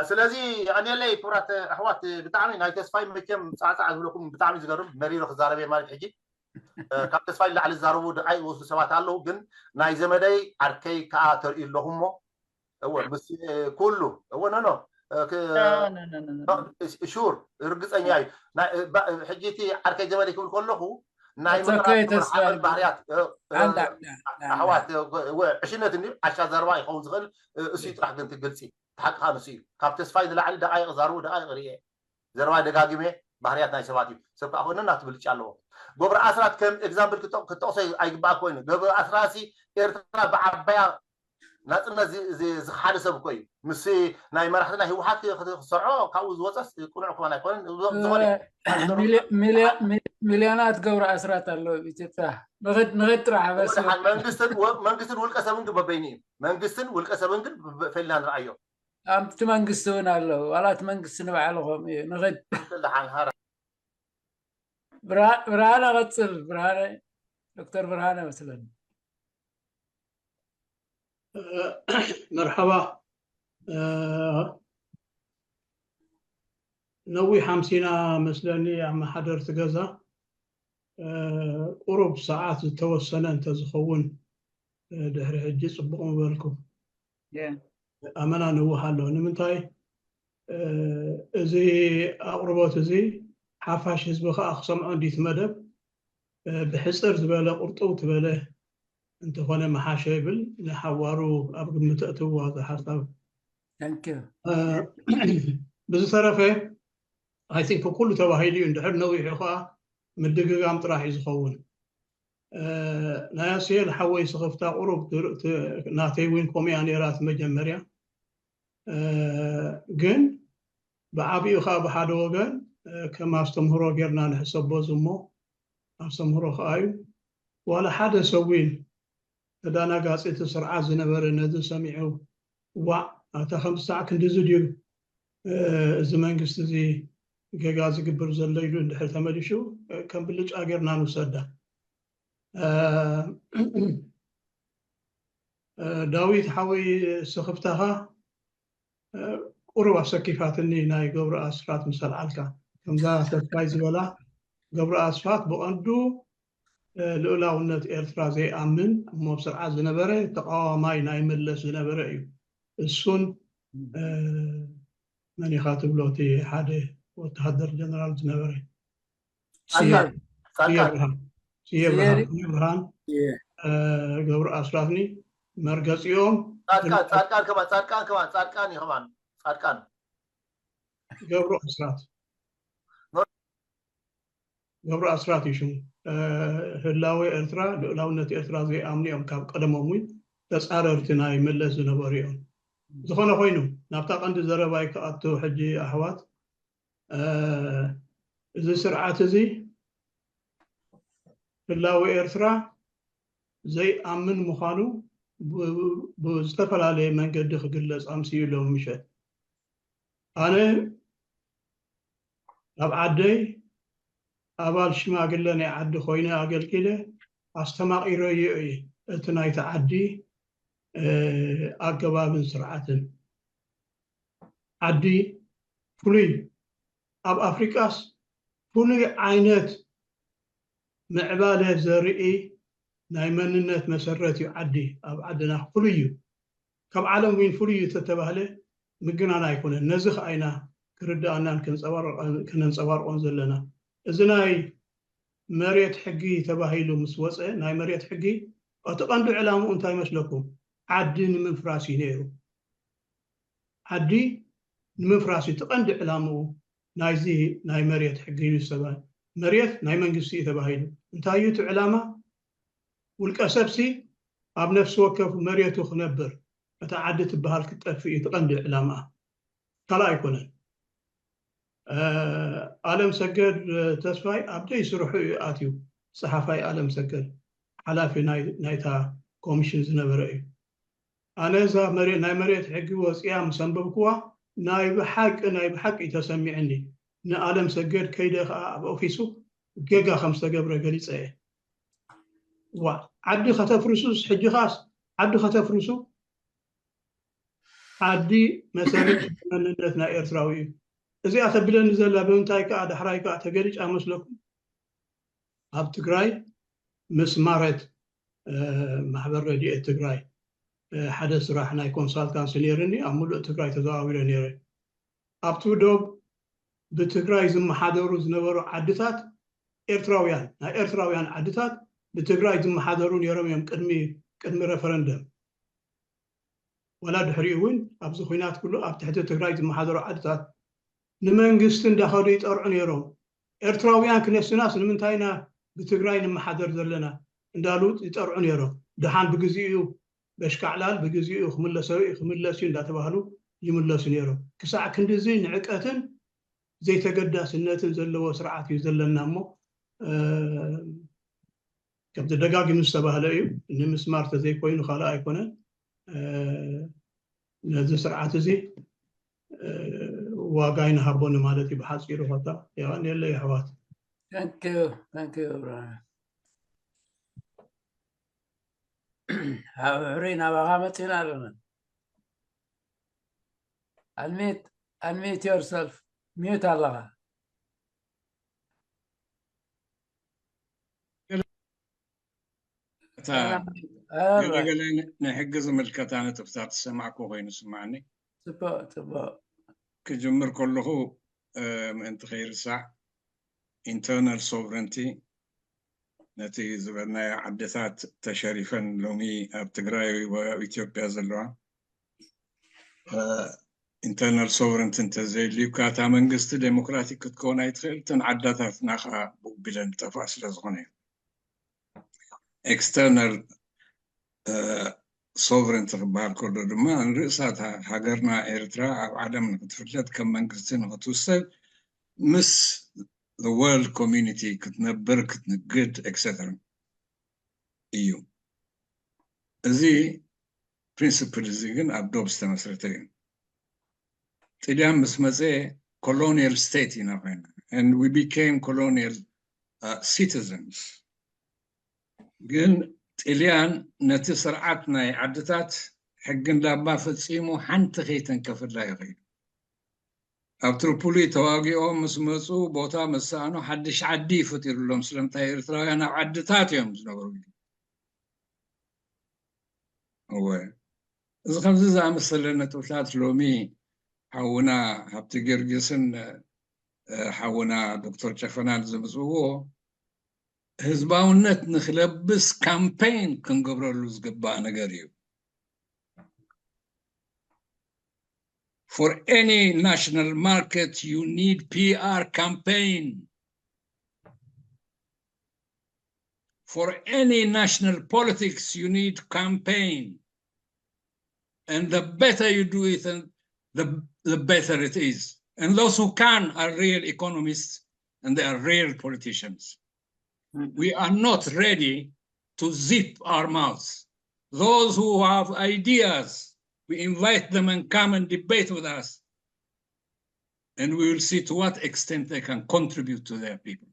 ስለዚ የቐንየለይ ክብራት ኣሕዋት ብጣዕሚ ናይ ተስፋይ መቸም ፃዕፃዕ ዝብለኩም ብጣዕሚ ዝገርም መሪሩ ክዛረብ እየ ማለት ሕጂ ካብ ተስፋይ ላዕሊ ዝዛረቡ ድቃይ ዝወስዱ ሰባት ኣለዉ ግን ናይ ዘመደይ ዓርከይ ከዓ ተርእዩ ኣለኹ እሞ እወ ምስ ኩሉ እወ ኖኖ ሹር ርግፀኛ እዩ ሕጂ እቲ ዓርከይ ዘመደይ ክብል ከለኹ ናይ ባህርያት ኣሕዋት ዕሽነት እ ዓሻ ዘረባ ይኸውን ዝኽእል እሱ ጥራሕ ግን ትግልፂ ሓቂ ከዓ ንሱ እዩ ካብ ተስፋይ ዝላዕሊ ደቃይቅ ዛርቡ ደቃይቅ ርየ ዘረባ ደጋጊመ ባህርያት ናይ ሰባት እዩ ሰብ ከዓ ኮይኑ ናቱ ብልጫ ኣለዎ ገብረ ኣስራት ከም ኤግዛምፕል ክጠቕሶ ኣይግባእ ኮይኑ ገብረ ኣስራት ሲ ኤርትራ ብዓባያ ናፅነት ዝሓደ ሰብ እኮ እዩ ምስ ናይ መራሕቲ ናይ ህወሓት ክሰርዖ ካብኡ ዝወፀስ ቅኑዕ ከማን ኣይኮነን ዝኾነ ሚልዮናት ገብረ ኣስራት ኣለዉ ኣብ ኢትዮጵያ ንኽድ ጥራሕ በስ መንግስትን ውልቀ ሰብን ግን በበይኒ እዩ መንግስትን ውልቀ ሰብን ግን ፈሊና ንርኣዮ ኣብቲ መንግስቲ እውን ኣለዉ ዋላ እቲ መንግስቲ ንባዕሉ ከምኡ እዩ ንኽድ ደሓን ሃራ ብርሃነ ቀፅል ብርሃነ ዶክተር ብርሃነ መስለኒ መርሓባ ነዊሕ ሓምሲና መስለኒ ኣመሓደርቲ ገዛ ቁሩብ ሰዓት ዝተወሰነ እንተዝኸውን ድሕሪ ሕጂ ፅቡቕ ምበልኩ ኣመና ንውሕ ኣሎ ንምንታይ እዚ ኣቕርቦት እዚ ሓፋሽ ህዝቢ ከዓ ክሰምዖ እንዲቲ መደብ ብሕፅር ዝበለ ቁርጥው ትበለ እንተኾነ መሓሸ ይብል ንሓዋሩ ኣብ ግምት እትዋ ዝሓሳብ ብዝተረፈ ኣይቲንክ ኩሉ ተባሂሉ እዩ እንድሕር ነዊሑ ከዓ ምድግጋም ጥራሕ እዩ ዝኸውን ናይ ኣስየል ሓወይ ስኽፍታ ቁሩብ ናተይ እውን ከምኡያ ነይራ እቲ መጀመርያ ግን ብዓብኡ ከዓ ብሓደ ወገን ከም ኣስተምህሮ ጌርና ንሕሰቦ እዚ እሞ ኣስተምህሮ ከዓ እዩ ዋላ ሓደ ሰብ እውን ተዳናጋፂ እቲ ስርዓት ዝነበረ ነዚ ሰሚዑ ዋዕ ኣታ ከምዚ ሳዕ ክንድዚ ድዩ እዚ መንግስቲ እዚ ገጋ ዝግብር ዘሎ ኢሉ እንድሕር ተመሊሹ ከም ብልጫ ጌርና ንውሰዳ ዳዊት ሓወይ ስኽፍታኻ ቁሩብ ኣሰኪፋትኒ ናይ ገብሩ ኣስራት ምስ ኣልዓልካ ከምዛ ተስፋይ ዝበላ ገብሩ ኣስራት ብቐንዱ ልኡላውነት ኤርትራ ዘይኣምን እሞ ኣብ ስርዓት ዝነበረ ተቃዋማይ ናይ መለስ ዝነበረ እዩ እሱን መን ኢኻ ትብሎ እቲ ሓደ ወተሃደር ጀነራል ዝነበረ ስየ ብርሃን ገብሩ ኣስራትኒ መርገፂኦም ፃድቃን ከማን ፃድቃን ከማን ፃድቃን እዩ ከማን ፃድቃን ገብሩ ኣስራት ገብሩ ኣስራት እዩ ሽሙ ህላወ ኤርትራ ልኡላውነት ኤርትራ ዘይኣምኑ እዮም ካብ ቀደሞም እውን ተፃረርቲ ናይ መለስ ዝነበሩ እዮም ዝኾነ ኮይኑ ናብታ ቀንዲ ዘረባይ ክኣቱ ሕጂ ኣሕዋት እዚ ስርዓት እዚ ህላወ ኤርትራ ዘይኣምን ምዃኑ ብዝተፈላለየ መንገዲ ክግለፅ ኣምስዩ ሎም ምሸት ኣነ ኣብ ዓደይ ኣባል ሽማግለ ናይ ዓዲ ኮይነ ኣገልጊለ ኣስተማቒረዮ እየ እቲ ናይቲ ዓዲ ኣገባብን ስርዓትን ዓዲ ፍሉይ ኣብ ኣፍሪቃስ ፍሉይ ዓይነት ምዕባለ ዘርኢ ናይ መንነት መሰረት እዩ ዓዲ ኣብ ዓድና ፍሉይ እዩ ካብ ዓለም እውን ፍሉይ እዩ ተተባህለ ምግናን ኣይኮነን ነዚ ከዓይና ክርድኣናን ከነንፀባርቆን ዘለና እዚ ናይ መሬት ሕጊ ተባሂሉ ምስ ወፀ ናይ መሬት ሕጊ እቲ ቀንዲ ዕላምኡ እንታይ መስለኩም ዓዲ ንምፍራስ እዩ ነይሩ ዓዲ ንምፍራስ እዩ ቀንዲ ዕላምኡ ናይዚ ናይ መሬት ሕጊ እዩ ዝተባህለ መሬት ናይ መንግስቲ እዩ ተባሂሉ እንታይ እዩ እቲ ዕላማ ውልቀ ሰብሲ ኣብ ነፍሲ ወከፍ መሬቱ ክነብር እታ ዓዲ ትበሃል ክትጠፍእ እዩ እቲ ቀንዲ ዕላማ ካልእ ኣይኮነን ኣለም ሰገድ ተስፋይ ኣብ ደይ ስርሑ እዩ ኣትዩ ጸሓፋይ ኣለም ሰገድ ሓላፊ ናይ ናይታ ኮሚሽን ዝነበረ እዩ። ኣነ እዛ መሬት ናይ መሬት ሕጊ ወፂኣ ምስ ኣንበብክዋ ናይ ብሓቂ ናይ ብሓቂ ተሰሚዕኒ። ንኣለም ሰገድ ከይደ ከዓ ኣብ ኦፊሱ ጌጋ ከም ዝተገብረ ገሊፀ እየ። ዋ ዓዲ ከተፍርሱስ ሕጂ ኻስ ዓዲ ከተፍርሱ ዓዲ መሰረት መንነት ናይ ኤርትራዊ እዩ። እዚኣ ተብለኒ ዘላ ብምንታይ ከዓ ዳሕራይ ከዓ ተገሊጫ መስለኩም? ኣብ ትግራይ ምስ ማረት ማሕበር ረድኤት ትግራይ ሓደ ስራሕ ናይ ኮንሳልታንሲ ነይርኒ ኣብ ሙሉእ ትግራይ ተዘዋዊረ ነይረ። ኣብቲ ዶብ ብትግራይ ዝመሓደሩ ዝነበሩ ዓድታት ኤርትራውያን ናይ ኤርትራውያን ዓድታት ብትግራይ ዝመሓደሩ ነይሮም እዮም ቅድሚ ቅድሚ ረፈረንደም። ዋላ ድሕሪኡ እውን ኣብዚ ኹናት ኩሉ ኣብ ትሕቲ ትግራይ ዝመሓደሩ ዓድታት ንመንግስቲ እንዳኸዱ ይጠርዑ ነይሮም። ኤርትራውያን ክነስናስ ንምንታይ ኢና ብትግራይ ንመሓደር ዘለና እንዳሉ ይጠርዑ ነይሮም። ደሓን ብግዚኡ በሽካዕላል ብግዚኡ ክምለሰ ክምለስ እዩ እንዳተባህሉ ይምለሱ ነይሮም። ክሳዕ ክንድዚ ንዕቀትን ዘይተገዳስነትን ዘለዎ ስርዓት እዩ ዘለና እሞ ከምቲ ደጋጊሙ ዝተባህለ እዩ። ንምስማር ተዘይኮይኑ ካልእ ኣይኮነን። ነዚ ስርዓት እዚ ዋጋ ይንሃቦ ንማለት እዩ ብሓፂሩ። ከታ የቐንየለይ ኣሕዋት። Thank you, thank you, Abraham. ኣብ ሕሩይ ናባኻ መፂና ኣለና። Unmute, unmute yourself. ሚዩት ኣለኻ። እታ ገለገለ ንሕጊ ዝምልከታ ነጥብታት ዝሰማዕኩ ኮይኑ ስማዕኒ። ጽቡቅ ጽቡቅ። ክጅምር ከለኹ ምእንቲ ከይርሳዕ internal sovereignty ነቲ ዝበልናዮ ዓድታት ተሸሪፈን ሎሚ ኣብ ትግራይ ወይ ኣብ ኢትዮጵያ ዘለዋ internal sovereignty እንተዘይልዩካ እታ መንግስቲ ዴሞክራቲክ ክትከውን ኣይትኽእል። እተን ዓዳታትና ከዓ ብጉቢለን ዝጠፍኣ ስለ ዝኾነ እዩ። External sovereignty ክበሃል ከሎ ድማ ንርእሳ እታ ሃገርና ኤርትራ ኣብ ዓለም ንክትፍለጥ ከም መንግስቲ ንክትውሰን ምስ world community ክትነብር ክትንግድ et cetera እዩ። እዚ principle እዚ ግን ኣብ ዶብ ዝተመስረተ እዩ። ጥልያን ምስ መፀ colonial state ኢና ኮይና and we became colonial citizens። ግን ጥልያን ነቲ ስርዓት ናይ ዓድታት ሕግን ላባ ፈፂሙ ሓንቲ ከይተንከፈላ ይኽእል። ኣብ ትሪፖሊ ተዋጊኦም ምስ መፁ ቦታ ምስ ሰኣኑ ሓድሽ ዓዲ ፈጢሩሎም። ስለምንታይ ኤርትራውያን ኣብ ዓድታት እዮም ዝነብሩ። እወ እዚ ከምዚ ዝኣመሰለ ነጥብታት ሎሚ ሓውና ሃብቲ ጊዮርጊስን ሓውና ዶክተር ጨፈናን ዘምፅእዎ ህዝባውነት ንክለብስ ካምፔን ክንገብረሉ ዝግባእ ነገር እዩ። For any national market you need P R campaign. For any national politics you need campaign. And the better you do it, and the, the better it is. And those who can are real economists and they are real politicians. We are not ready to zip our mouths. Those who have ideas, we invite them and come and debate with us. And we will see to what extent they can contribute to their people.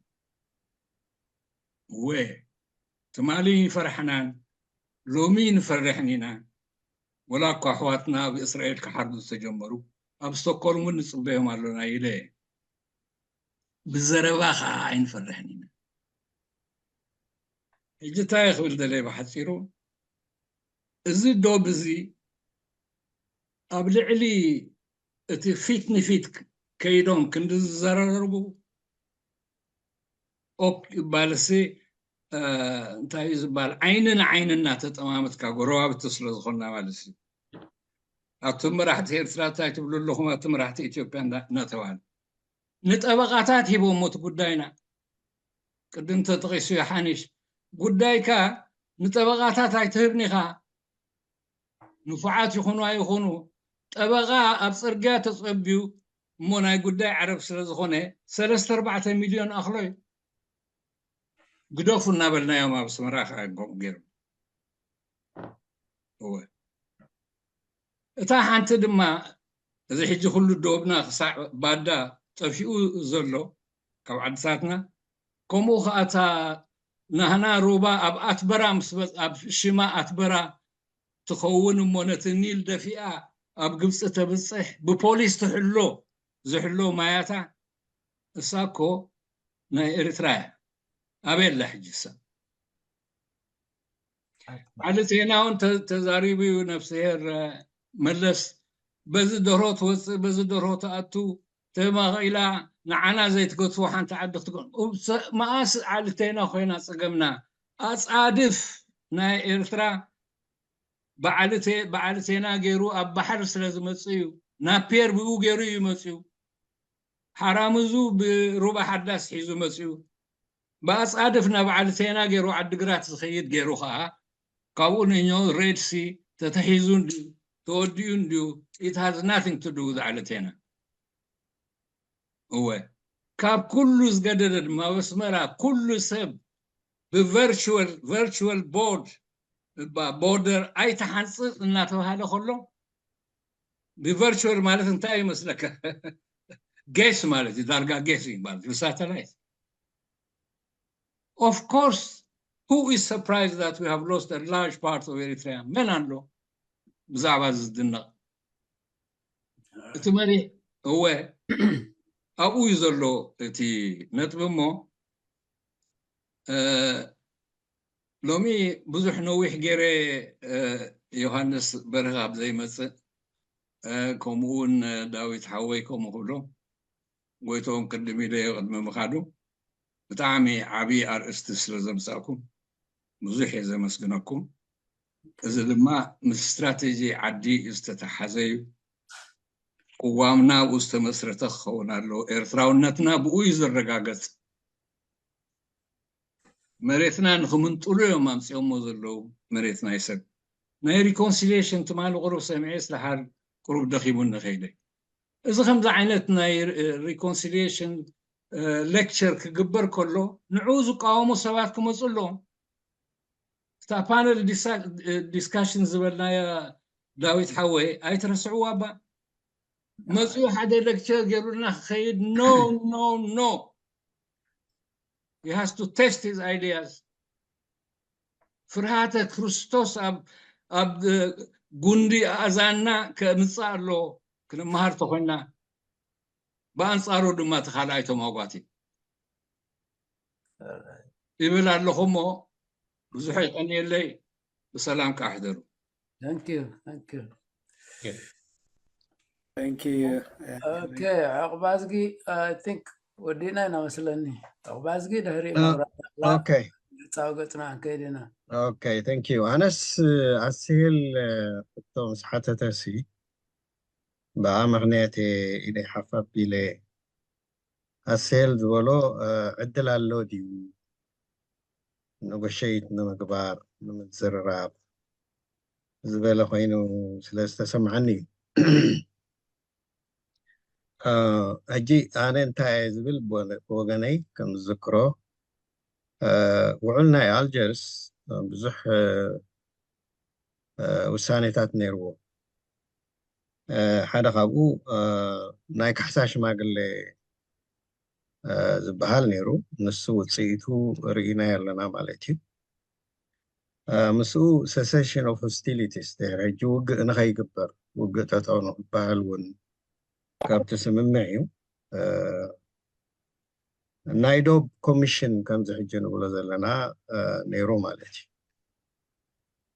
We ትማሊ ፈርሕናን ሎሚ ንፈርሕን ኢና። ወላ እኳ ኣሕዋትና ኣብ እስራኤል ክሓርዱ ዝተጀመሩ ኣብ ስቶኮልም እውን ንፅበዮም ኣሎና ኢለ እየ። ብዘረባ ከዓ ኣይንፈርሕን ኢና። ሕጂ እንታይ ክብል ደለየ ብሓፂሩ፣ እዚ ዶብ እዚ ኣብ ልዕሊ እቲ ፊት ንፊት ከይዶም ክንዲ ዝዘራረቡ ኦክ ይባልሲ እንታይ እዩ ዝበሃል ዓይኒ ንዓይኒ እናተጠማመትካ ጎረባብቲ ስለ ዝኾንና ማለት እዩ። ኣቱም መራሕቲ ኤርትራ እንታይ ትብሉ ኣለኹም ኣቱም መራሕቲ ኢትዮጵያ እናተባህለ ንጠበቓታት ሂቦሞ እቲ ጉዳይና ቅድም ተጠቒሱ ይሓንሽ ጉዳይካ ንጠበቓታት ኣይትህብን ኢኻ። ንፉዓት ይኹኑ ኣይኹኑ ጠበቓ ኣብ ፅርግያ ተፀብዩ እሞ ናይ ጉዳይ ዓረብ ስለ ዝኾነ ሰለስተ ኣርባዕተ ሚልዮን ኣኽሎ እዩ። ግደፉ እናበልናዮም ኣብ ኣስመራ ከኣ ጎቕ ገይሩ። እወ። እታ ሓንቲ ድማ እዚ ሕጂ ኩሉ ዶብና ክሳዕ ባዳ ጠፊኡ ዘሎ ካብ ዓድታትና፣ ከምኡ ከኣ እታ ናህና ሩባ ኣብ ኣትበራ ምስ በጽ-፣ ኣብ ሽማ ኣትበራ ትኸውን እሞ ነቲ ኒል ደፊኣ ኣብ ግብጺ ተብጽሕ ብፖሊስ ትሕሎ ዝሕሎ ማያታ እሳ እኮ ናይ ኤርትራ እያ። ኣበይ ኣላ ሕጂ እሳ? ዓሊ ቴና እውን ተ-፣ ተዛሪቡ እዩ ነፍስሄር መለስ። በዚ ደርሆ ትወፅእ፣ በዚ ደርሆ ትኣቱ፣ ተማቒላ ንዓና ዘይትገትፎ ሓንቲ ዓዲ ክትኮን። እብሰ-፣ መኣስ ዓሊ ቴና ኮይና ፀገምና? ኣፃድፍ ናይ ኤርትራ በዓል ቴ-፣ በዓል ቴና ገይሩ ኣብ ባሕሪ ስለ ዝመፅእ እዩ። ናፒየር ብኡ ገይሩ እዩ መፅኡ። ሓራምዙ ብሩባ ሓዳስ ሒዙ መፅኡ። ብኣፃድፍ ናብ ዓሊ ቴና ገይሩ ዓዲግራት ዝኸይድ ገይሩ ከዓ ካብኡ ንኞ ሬድ ሲ ተተሒዙ እንድዩ ተወዲኡ እንድዩ። It has nothing to do with ዓሊ ቴና። እወ፣ ካብ ኩሉ ዝገደደ ድማ ኣብ ኣስመራ ኩሉ ሰብ ብቨርቹዋል፣ ቨርቹዋል ቦርድ፣ እባ ቦርደር ኣይትሓንፅፅ እናተባሃለ ከሎ፣ ብቨርቹዋል ማለት እንታይ ይመስለካ? ጌስ ማለት እዩ፣ ዳርጋ ጌስ እዩ ማለት እዩ፣ ሳተላይት። Of course, who is surprised that we have lost a large part of Eritrea? መን ኣሎ ብዛዕባ እዚ ዝድነቕ? እቲ መሪሕ፣ እወ፣ ኣብኡ እዩ ዘሎ እቲ ነጥቢ እሞ፣ እ፣ ሎሚ ብዙሕ ነዊሕ ገይረ፣ እ፣ ዮሃንስ በርሀ ኣብ ዘይመጽእ፣ እ፣ ከምኡ እውን ዳዊት ሓወይ ከምኡ ክብሎ፣ ጎይትኦም ቅድም ኢለ ቅድሚ ምኻዱ ብጣዕሚ ዓብዪ ኣርእስቲ ስለ ዘምጻእኩም ብዙሕ እየ ዘመስግነኩም። እዚ ድማ ምስ ስትራቴጂ ዓዲ ዝተተሓዘ እዩ። ቅዋምና ኣብኡ ዝተመስረተ ክኸውን ኣለዎ። ኤርትራውነትና ብኡ እዩ ዝረጋገጽ። መሬትና ንኽምንጥሉ እዮም ኣምጺኦሞ ዘለዉ፣ መሬት ናይ ሰብ። ናይ ሪኮንሲሊየሽን ትማሊ ቁሩብ ሰሚዐ፣ ስለ ሓር ቁሩብ ደኺሙኒ ከይደ። እዚ ከምዚ ዓይነት ናይ ሪ-፣ ሪኮንሲሊየሽን፣ እ፣ ሌክቸር ክግበር ከሎ ንዕኡ ዝቃወሙ ሰባት ክመጹ ኣለዎም። እታ ፓነል ዲሳ-፣ እ፣ ዲስካሽን ዝበልናያ ዳዊት ሓወይ ኣይትረስዕዋ እባ። መጺኡ ሓደ ሌክቸር ገይሩልና ክኸይድ፣ no, no, no. He has to test his ideas. ፍርሃተ ክርስቶስ ኣብ፣ ኣብ ጉንዲ ኣእዛንና ከምጽእ ኣለዎ፣ ክንመሃር ተኾይንና። ብኣንጻሩ ድማ እቲ ካልኣይ ተሟጓቲ ይብል ኣለኹ እሞ፣ ብዙሕ የቐንየለይ፣ ብሰላም ከኣ ሕደሩ። Thank you, thank you. Thank you. ኦኬ፣ ዕቑባዝጊ፣ I think ወዲእና ኢና መስለኒ። ዕቑባዝጊ ድሕሪ ኦኬ። ፃው ገፅና ክንከይድ ኢና። ኦኬ፣ thank you። ኣነስ ኣስሄል ሕቶ ምስ ሓተተሲ ብኣ ምኽንያት እየ ኢለ ሓፍ ኣቢለ። ኣስሄል ዝበሎ፣ እ፣ ዕድል ኣሎ ድዩ ነጎሸይት ንምግባር፣ ንምዝርራብ ዝበለ ኮይኑ ስለ ዝተሰምዓኒ እዩ። እ፣ ሕጂ ኣነ እንታይ እየ ዝብል ብወ-፣ ብወገነይ ከም ዝዝክሮ፣ እ፣ ውዕል ናይ ኣልጀርስ ብዙሕ፣ እ፣ እ፣ ውሳኔታት ነይርዎ። እ፣ ሓደ ካብኡ፣ እ፣ ናይ ካሕሳ ሽማግሌ፣ እ፣ ዝበሃል ነይሩ። ንሱ ውፅኢቱ ርኢናዮ ኣለና ማለት እዩ። እ፣ ምስኡ cessation of hostilities፣ ድሕሪ ሕጂ ውግእ ንኸይግበር፣ ውግእ ጠጠው ንክበሃል እውን ካብቲ ስምምዕ እዩ። እ፣ ናይ ዶብ ኮሚሽን ከምዚ ሕጂ ንብሎ ዘለና፣ እ፣ ነይሩ ማለት እዩ።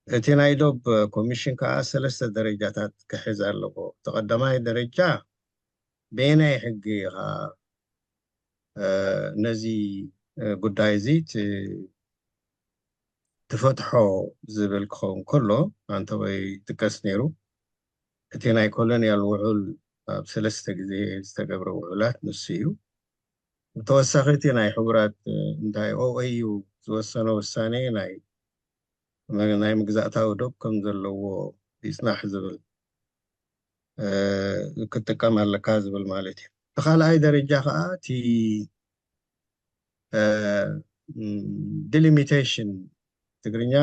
እቲ ናይ ዶብ ኮሚሽን ከዓ ሰለስተ ደረጃታት ክሕዝ ኣለዎ። እቲ ቀዳማይ ደረጃ በየናይ ሕጊ ኢኻ፣ እ፣ ነዚ፣ እ፣ ጉዳይ እዚ ት-፣ ትፈትሖ ዝብል ክኸውን ከሎ፣ ኣንተ ወይ ይጥቀስ ነይሩ። እቲ ናይ ኮሎኒያል ውዑል ኣብ ሰለስተ ግዜ ዝተገብረ ውዑላት ንሱ እዩ። ብተወሳኺ እቲ ናይ ሕቡራት፣ እ፣ እንታይ ኦኤዩ ዝወሰኖ ውሳኔ ናይ፣ ናይ ምግዛእታዊ ዶብ ከም ዘለዎ ይጽናሕ ዝብል፣ እ፣ ክትጥቀም ኣለካ ዝብል ማለት እዩ። እቲ ካልኣይ ደረጃ ከዓ እቲ፣ እ፣ ዲሊሚቴሽን፣ ትግርኛ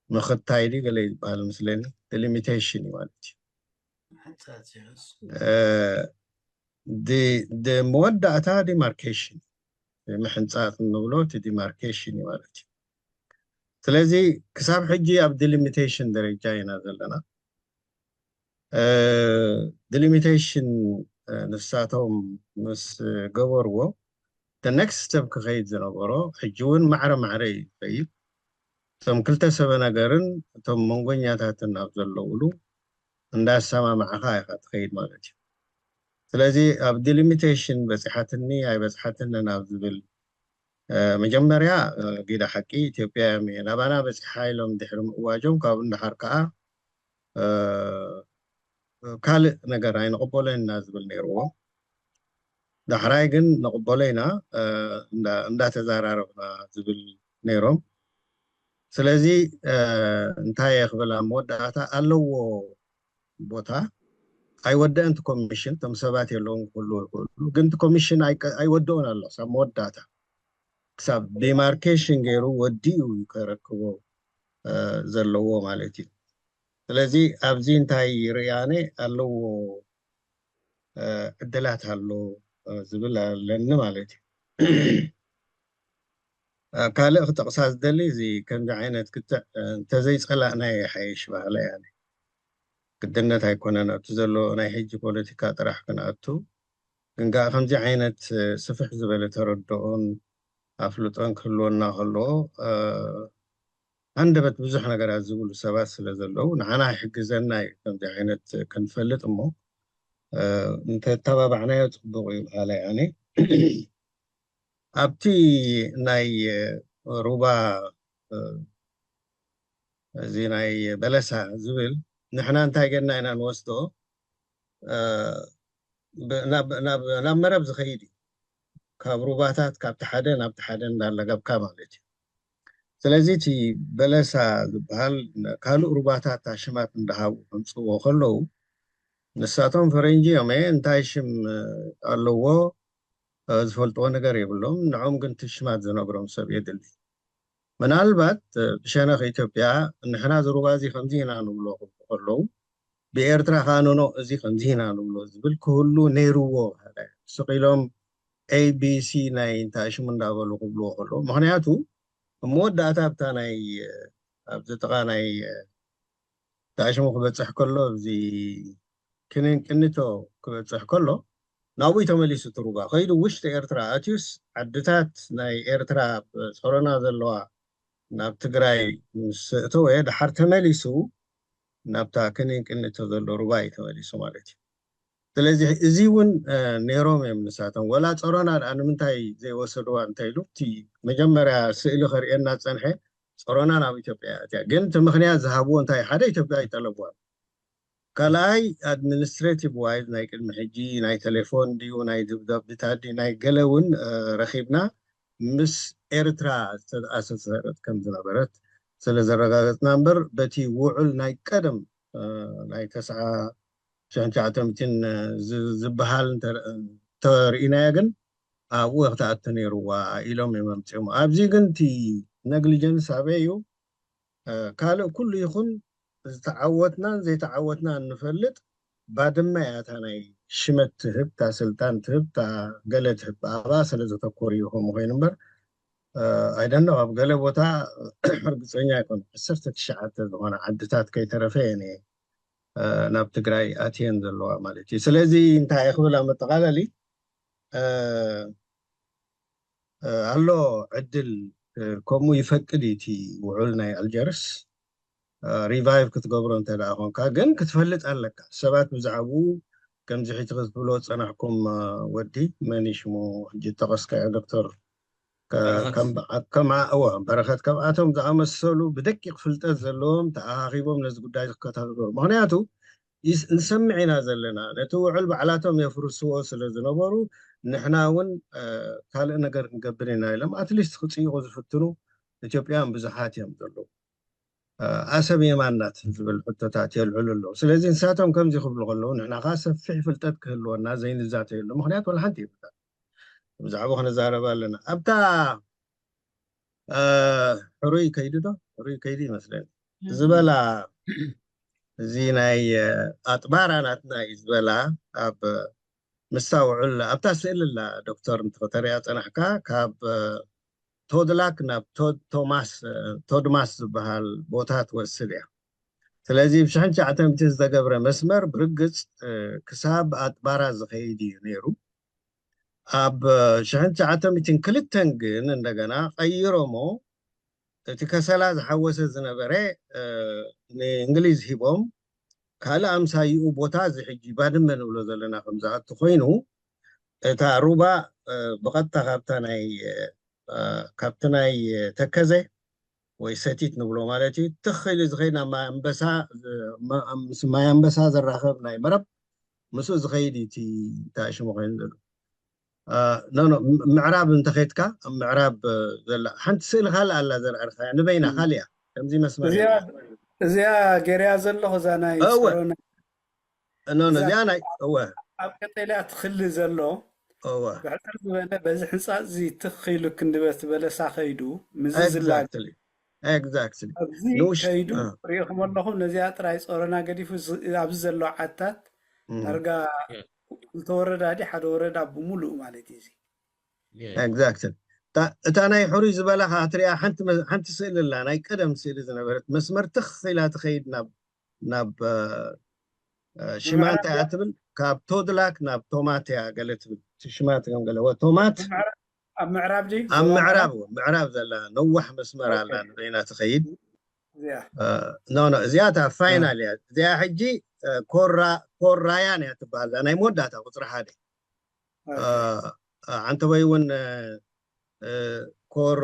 ምኽታይ ድዩ ገለ ዝበሃል ምስለኒ፣ ዲሊሚቴሽን እዩ ማለት እዩ። መወዳእታ ዲማርኬሽን፣ ምሕንፃፅ እንብሎ እቲ ዲማርኬሽን እዩ ማለት እዩ። ስለዚ ክሳብ ሕጂ ኣብ ዲሊሚቴሽን ደረጃ ኢና ዘለና። ዲሊሚቴሽን ንሳቶም ምስ ገበርዎ፣ ነክስት ስተፕ ክኸይድ ዝነበሮ ሕጂ እውን ማዕረ ማዕረ እዩ ዝኸይድ። እቶም ክልተ ሰበ ነገርን እቶም መንጎኛታትን ኣብ ዘለውሉ እንዳሰማማዕኻ ኢኻ ትኸይድ ማለት እዩ። ስለዚ ኣብ ዲሊሚቴሽን በፂሓትኒ ኣይበፅሓትንን ኣብ ዝብል መጀመርያ ጊዳ ሓቂ ኢትዮጵያ እዮም ናባና በፂሓ ኢሎም ድሕሪ ምእዋጆም፣ ካብኡ እንዳሓር ከዓ ካልእ ነገር ኣይንቕበሎ ኢና ዝብል ነይርዎ። ዳሕራይ ግን ንቕበሎ ኢና እንዳተዘራረብና ዝብል ነይሮም። ስለዚ እንታይ እየ ክብል፣ ኣብ መወዳእታ ኣለዎ ቦታ። ኣይወደአን እቲ ኮሚሽን፣ እቶም ሰባት የለውን ክህልዉ ይኽእሉ፣ ግን እቲ ኮሚሽን ኣይወደኡን ኣሎ። ክሳብ መወዳእታ፣ ክሳብ ዲማርኬሽን ገይሩ ወዲኡ እዩ ከረክቦ ዘለዎ ማለት እዩ። ስለዚ ኣብዚ እንታይ ርያነ ኣለዎ ዕድላት ኣሎ ዝብል ኣለኒ ማለት እዩ። ካልእ ክጠቕሳ ዝደሊ፣ እዚ ከምዚ ዓይነት ክትዕ እንተዘይፀላእናዮ ይሓይሽ ባህለ ያነ ግድነት ኣይኮነን ኣብቲ ዘሎ ናይ ሕጂ ፖለቲካ ጥራሕ ክንኣቱ። ግን ከዓ ከምዚ ዓይነት ስፍሕ ዝበለ ተረድኦን ኣፍልጦን ክህልወና ከሎ፣ ሃንደበት ብዙሕ ነገራት ዝብሉ ሰባት ስለ ዘለዉ፣ ንዓና ይሕግዘና እዩ ከምዚ ዓይነት ክንፈልጥ። እሞ እንተተባባዕናዮ ፅቡቕ እዩ በሃላይ ኣነ። ኣብቲ ናይ ሩባ፣ እዚ ናይ በለሳ ዝብል፣ ንሕና እንታይ ጌርና ኢና ንወስዶ? ናብ መረብ ዝኸይድ እዩ። ካብ ሩባታት ካብቲ ሓደ ናብቲ ሓደ እንዳለገብካ ማለት እዩ። ስለዚ እቲ በለሳ ዝበሃል ካልእ ሩባታት ኣሽማት እንዳሃቡ ከምፅዎ ከለዉ፣ ንሳቶም ፈረንጂ እዮም፣ እንታይ ሽም ኣለዎ ዝፈልጥዎ ነገር የብሎም። ንዖም ግን እቲ ሽማት ዝነግሮም ሰብ የድሊ። ምናልባት ብሸነኽ ኢትዮጵያ ንሕና ዝሩባ እዚ ከምዚ ኢና ንብሎ ክብሉ ከለዉ፣ ብኤርትራ ከዓ ኖኖ እዚ ከምዚ ኢና ንብሎ ዝብል ክህሉ ነይርዎ። ስቕ ኢሎም ኤቢሲ ናይ እንታይ ሽሙ እንዳበሉ ክብልዎ ከለዉ፣ ምክንያቱ ኣብ መወዳእታ ኣብታ ናይ ኣብዚ ጥቓ ናይ እንታይ ሽሙ ክበፅሕ ከሎ፣ ኣብዚ ክኒን ቅኒቶ ክበፅሕ ከሎ ናብኡ ተመሊሱ እቲ ሩባ ከይዱ ውሽጢ ኤርትራ ኣትዩስ ዓድታት ናይ ኤርትራ ጸሮና ዘለዋ ናብ ትግራይ ምስ እተወ ድሓር ተመሊሱ ናብታ ክኒን ቅኒቶ ዘሎ ሩባ እዩ ተመሊሱ ማለት እዩ። ስለዚ እዚ እውን ነይሮም እዮም ንሳቶም። ወላ ጸሮና ደኣ ንምንታይ ዘይወሰድዋ እንተኢሉ እቲ መጀመርያ ስእሊ ከርእየና ዝጸንሐ ጸሮና ናብ ኢትዮጵያ እያ ኣትያ። ግን እቲ ምኽንያት ዝሃብዎ እንታይ ሓደ ኢትዮጵያ ይጠለብዋ። ካልኣይ ኣድሚኒስትሬቲቭ ዋይዝ ናይ ቅድሚ ሕጂ ናይ ቴሌፎን ድዩ ናይ ደብዳቤታት ድዩ ናይ ገለ እውን ረኺብና ምስ ኤርትራ ዝተኣሳሰረት ከም ዝነበረት ስለ ዘረጋገጽና እምበር በቲ ውዑል ናይ ቀደም ናይ ተስዓ ሽሕን ትሽዓተ ሚእትን ዝበሃል እንተርኢናዮ ግን ኣብኡ ክትኣቱ ነይርዋ ኢሎም እዮም ኣምፅኦም። ኣብዚ ግን እቲ ነግሊጀንስ ኣበይ እዩ? ካልእ ኩሉ ይኹን ዝተዓወትናን ዘይተዓወትናን ንፈልጥ። ባድመ እያ እታ ናይ ሽመት ትህብ፣ እታ ስልጣን ትህብ፣ እታ ገለ ትህብ፣ ኣብኣ ስለ ዘተኮሩ እዩ ከምኡ ኮይኑ እምበር ኣይደኖ ኣብ ገለ ቦታ ርግፀኛ ኣይኮነ ዓሰርተ ትሽዓተ ዝኾነ ዓድታት ከይተረፈ እየን ናብ ትግራይ ኣትየን ዘለዋ ማለት እዩ። ስለዚ እንታይ እየ ክብል ኣብ መጠቓለሊ ኣሎ ዕድል ከምኡ ይፈቅድ እዩ እቲ ውዑል ናይ ኣልጀርስ ሪቫይቭ ክትገብሮ እንተ ደኣ ኮንካ ግን ክትፈልጥ ኣለካ ሰባት ብዛዕባኡ ከምዚ ሕጂ ክትብሎ ዝፀናሕኩም ወዲ መን እዩ ሽሙ ሕጂ ጠቐስካዮ ዶክተር ከም በረኸት ከምኣቶም ዝኣመሰሉ ብደቂቕ ፍልጠት ዘለዎም ተኣኻኺቦም ነዚ ጉዳይ ዝከታተሉ ምክንያቱ ንሰምዕ ኢና ዘለና ነቲ ውዕል ባዕላቶም የፍርስዎ ስለ ዝነበሩ ንሕና እውን ካልእ ነገር ክንገብር ኢና ኢሎም ኣትሊስት ክፅይቑ ዝፍትኑ ኢትዮጵያውያን ብዙሓት እዮም ዘለዉ። ኣሰብ የማን ናት ዝብል ሕቶታት የልዕሉ ኣለዉ። ስለዚ ንሳቶም ከምዚ ክብሉ ከለዉ ንሕና ከዓ ሰፊሕ ፍልጠት ክህልወና ዘይንዛተየሉ ምክንያት ወላ ሓንቲ የብልናን። ብዛዕባ ክንዛረብ ኣለና ኣብታ ሕሩይ ከይዱ ዶ? ሕሩይ ከይዱ ይመስለኒ ዝበላ፣ እዚ ናይ ኣጥባራ ናትና እዩ ዝበላ። ኣብ ምስታ ውዕል ኣብታ ስእሊ ኣላ ዶክተር፣ እንተተሪያ ጸናሕካ፣ ካብ ቶድላክ ናብ ቶማስ፣ ቶድማስ ዝበሃል ቦታ ትወስድ እያ። ስለዚ ብ ሽሕን ትሽዓተ ሚእትን ዝተገብረ መስመር ብርግጽ ክሳብ ኣጥባራ ዝኸይድ እዩ ነይሩ። ኣብ ሽሕን ትሽዓተ ሚእትን ክልተን ግን እንደገና ቀይሮሞ፣ እቲ ከሰላ ዝሓወሰ ዝነበረ ንእንግሊዝ ሂቦም፣ ካልእ ኣምሳይኡ ቦታ እዚ ሕጂ ባድመ ንብሎ ዘለና ከም ዝኣቱ ኮይኑ፣ እታ ሩባ ብቐጥታ ካብታ ናይ ካብቲ ናይ ተከዘ ወይ ሰቲት ንብሎ ማለት እዩ፣ ትኽ ኢሉ ዝኸይድ ናብ ማይ ኣንበሳ፣ ምስ ማይ ኣንበሳ ዘራኸብ ናይ መረብ ምስኡ ዝኸይድ እዩ። እቲ እንታይ ሽሙ ኮይኑ ዘሎ ኖ ኖ ምዕራብ እንተኸድካ፣ ኣብ ምዕራብ ዘላ ሓንቲ ስእሊ ካልእ ኣላ ዘርኣርካያ፣ ንበይና ካልእ እያ። ከምዚ መስመር እዚኣ ገርያ ዘለኹ እዛ ናይ ኖ ኖ እዚኣ ናይ እወ ኣብ ቀጠልያ ትኽሊ ዘሎ እወ ብሕፅር ዝበለ በዚ ሕንፃፅ እዚ ትኽ ኢሉ ክንድበት በለሳ ከይዱ ምዚ ዝላ exactly ኣብዚ ንውሽ- ከይዱ እ። ሪኢኹም ኣለኹም። ነዚኣ ጥራይ ጾረና ገዲፉ ዝ- ኣብዚ ዘሎ ዓድታት እም። ዳርጋ ክልተ ወረዳ ድዩ ሓደ ወረዳ ብምሉእ ማለት እዩ። እዚ Yeah. Exactly። እታ- እታ ናይ ሕሩይ ዝበላ ከዓ ትሪኣ ሓንቲ መ- ሓንቲ ስእሊ ኣላ፣ ናይ ቀደም ስእሊ ዝነበረት መስመር ትኽ ኢላ ትኸይድ ናብ ናብ እ፣ እ፣ ሽማ እንታይ እያ ትብል? ካብ ቶድላክ ናብ ቶማት እያ ገለ ትብል። እቲ ሽማ ትገም ገለ ወ ቶማት ኣብ ምዕራብ ድዩ ኣብ ምዕራብ ምዕራብ ዘላ ነዋሕ መስመር ኣላ ንበይና ትኸይድ። እዚኣ ኖ ኖ እዚኣ እታ ፋይናል እያ። እዚኣ ሕጂ ኮራ ኮራያን እያ ትበሃል፣ እዛ ናይ መወዳእታ ቁፅሪ ሓደ። ዓንተበይ እውን ኮር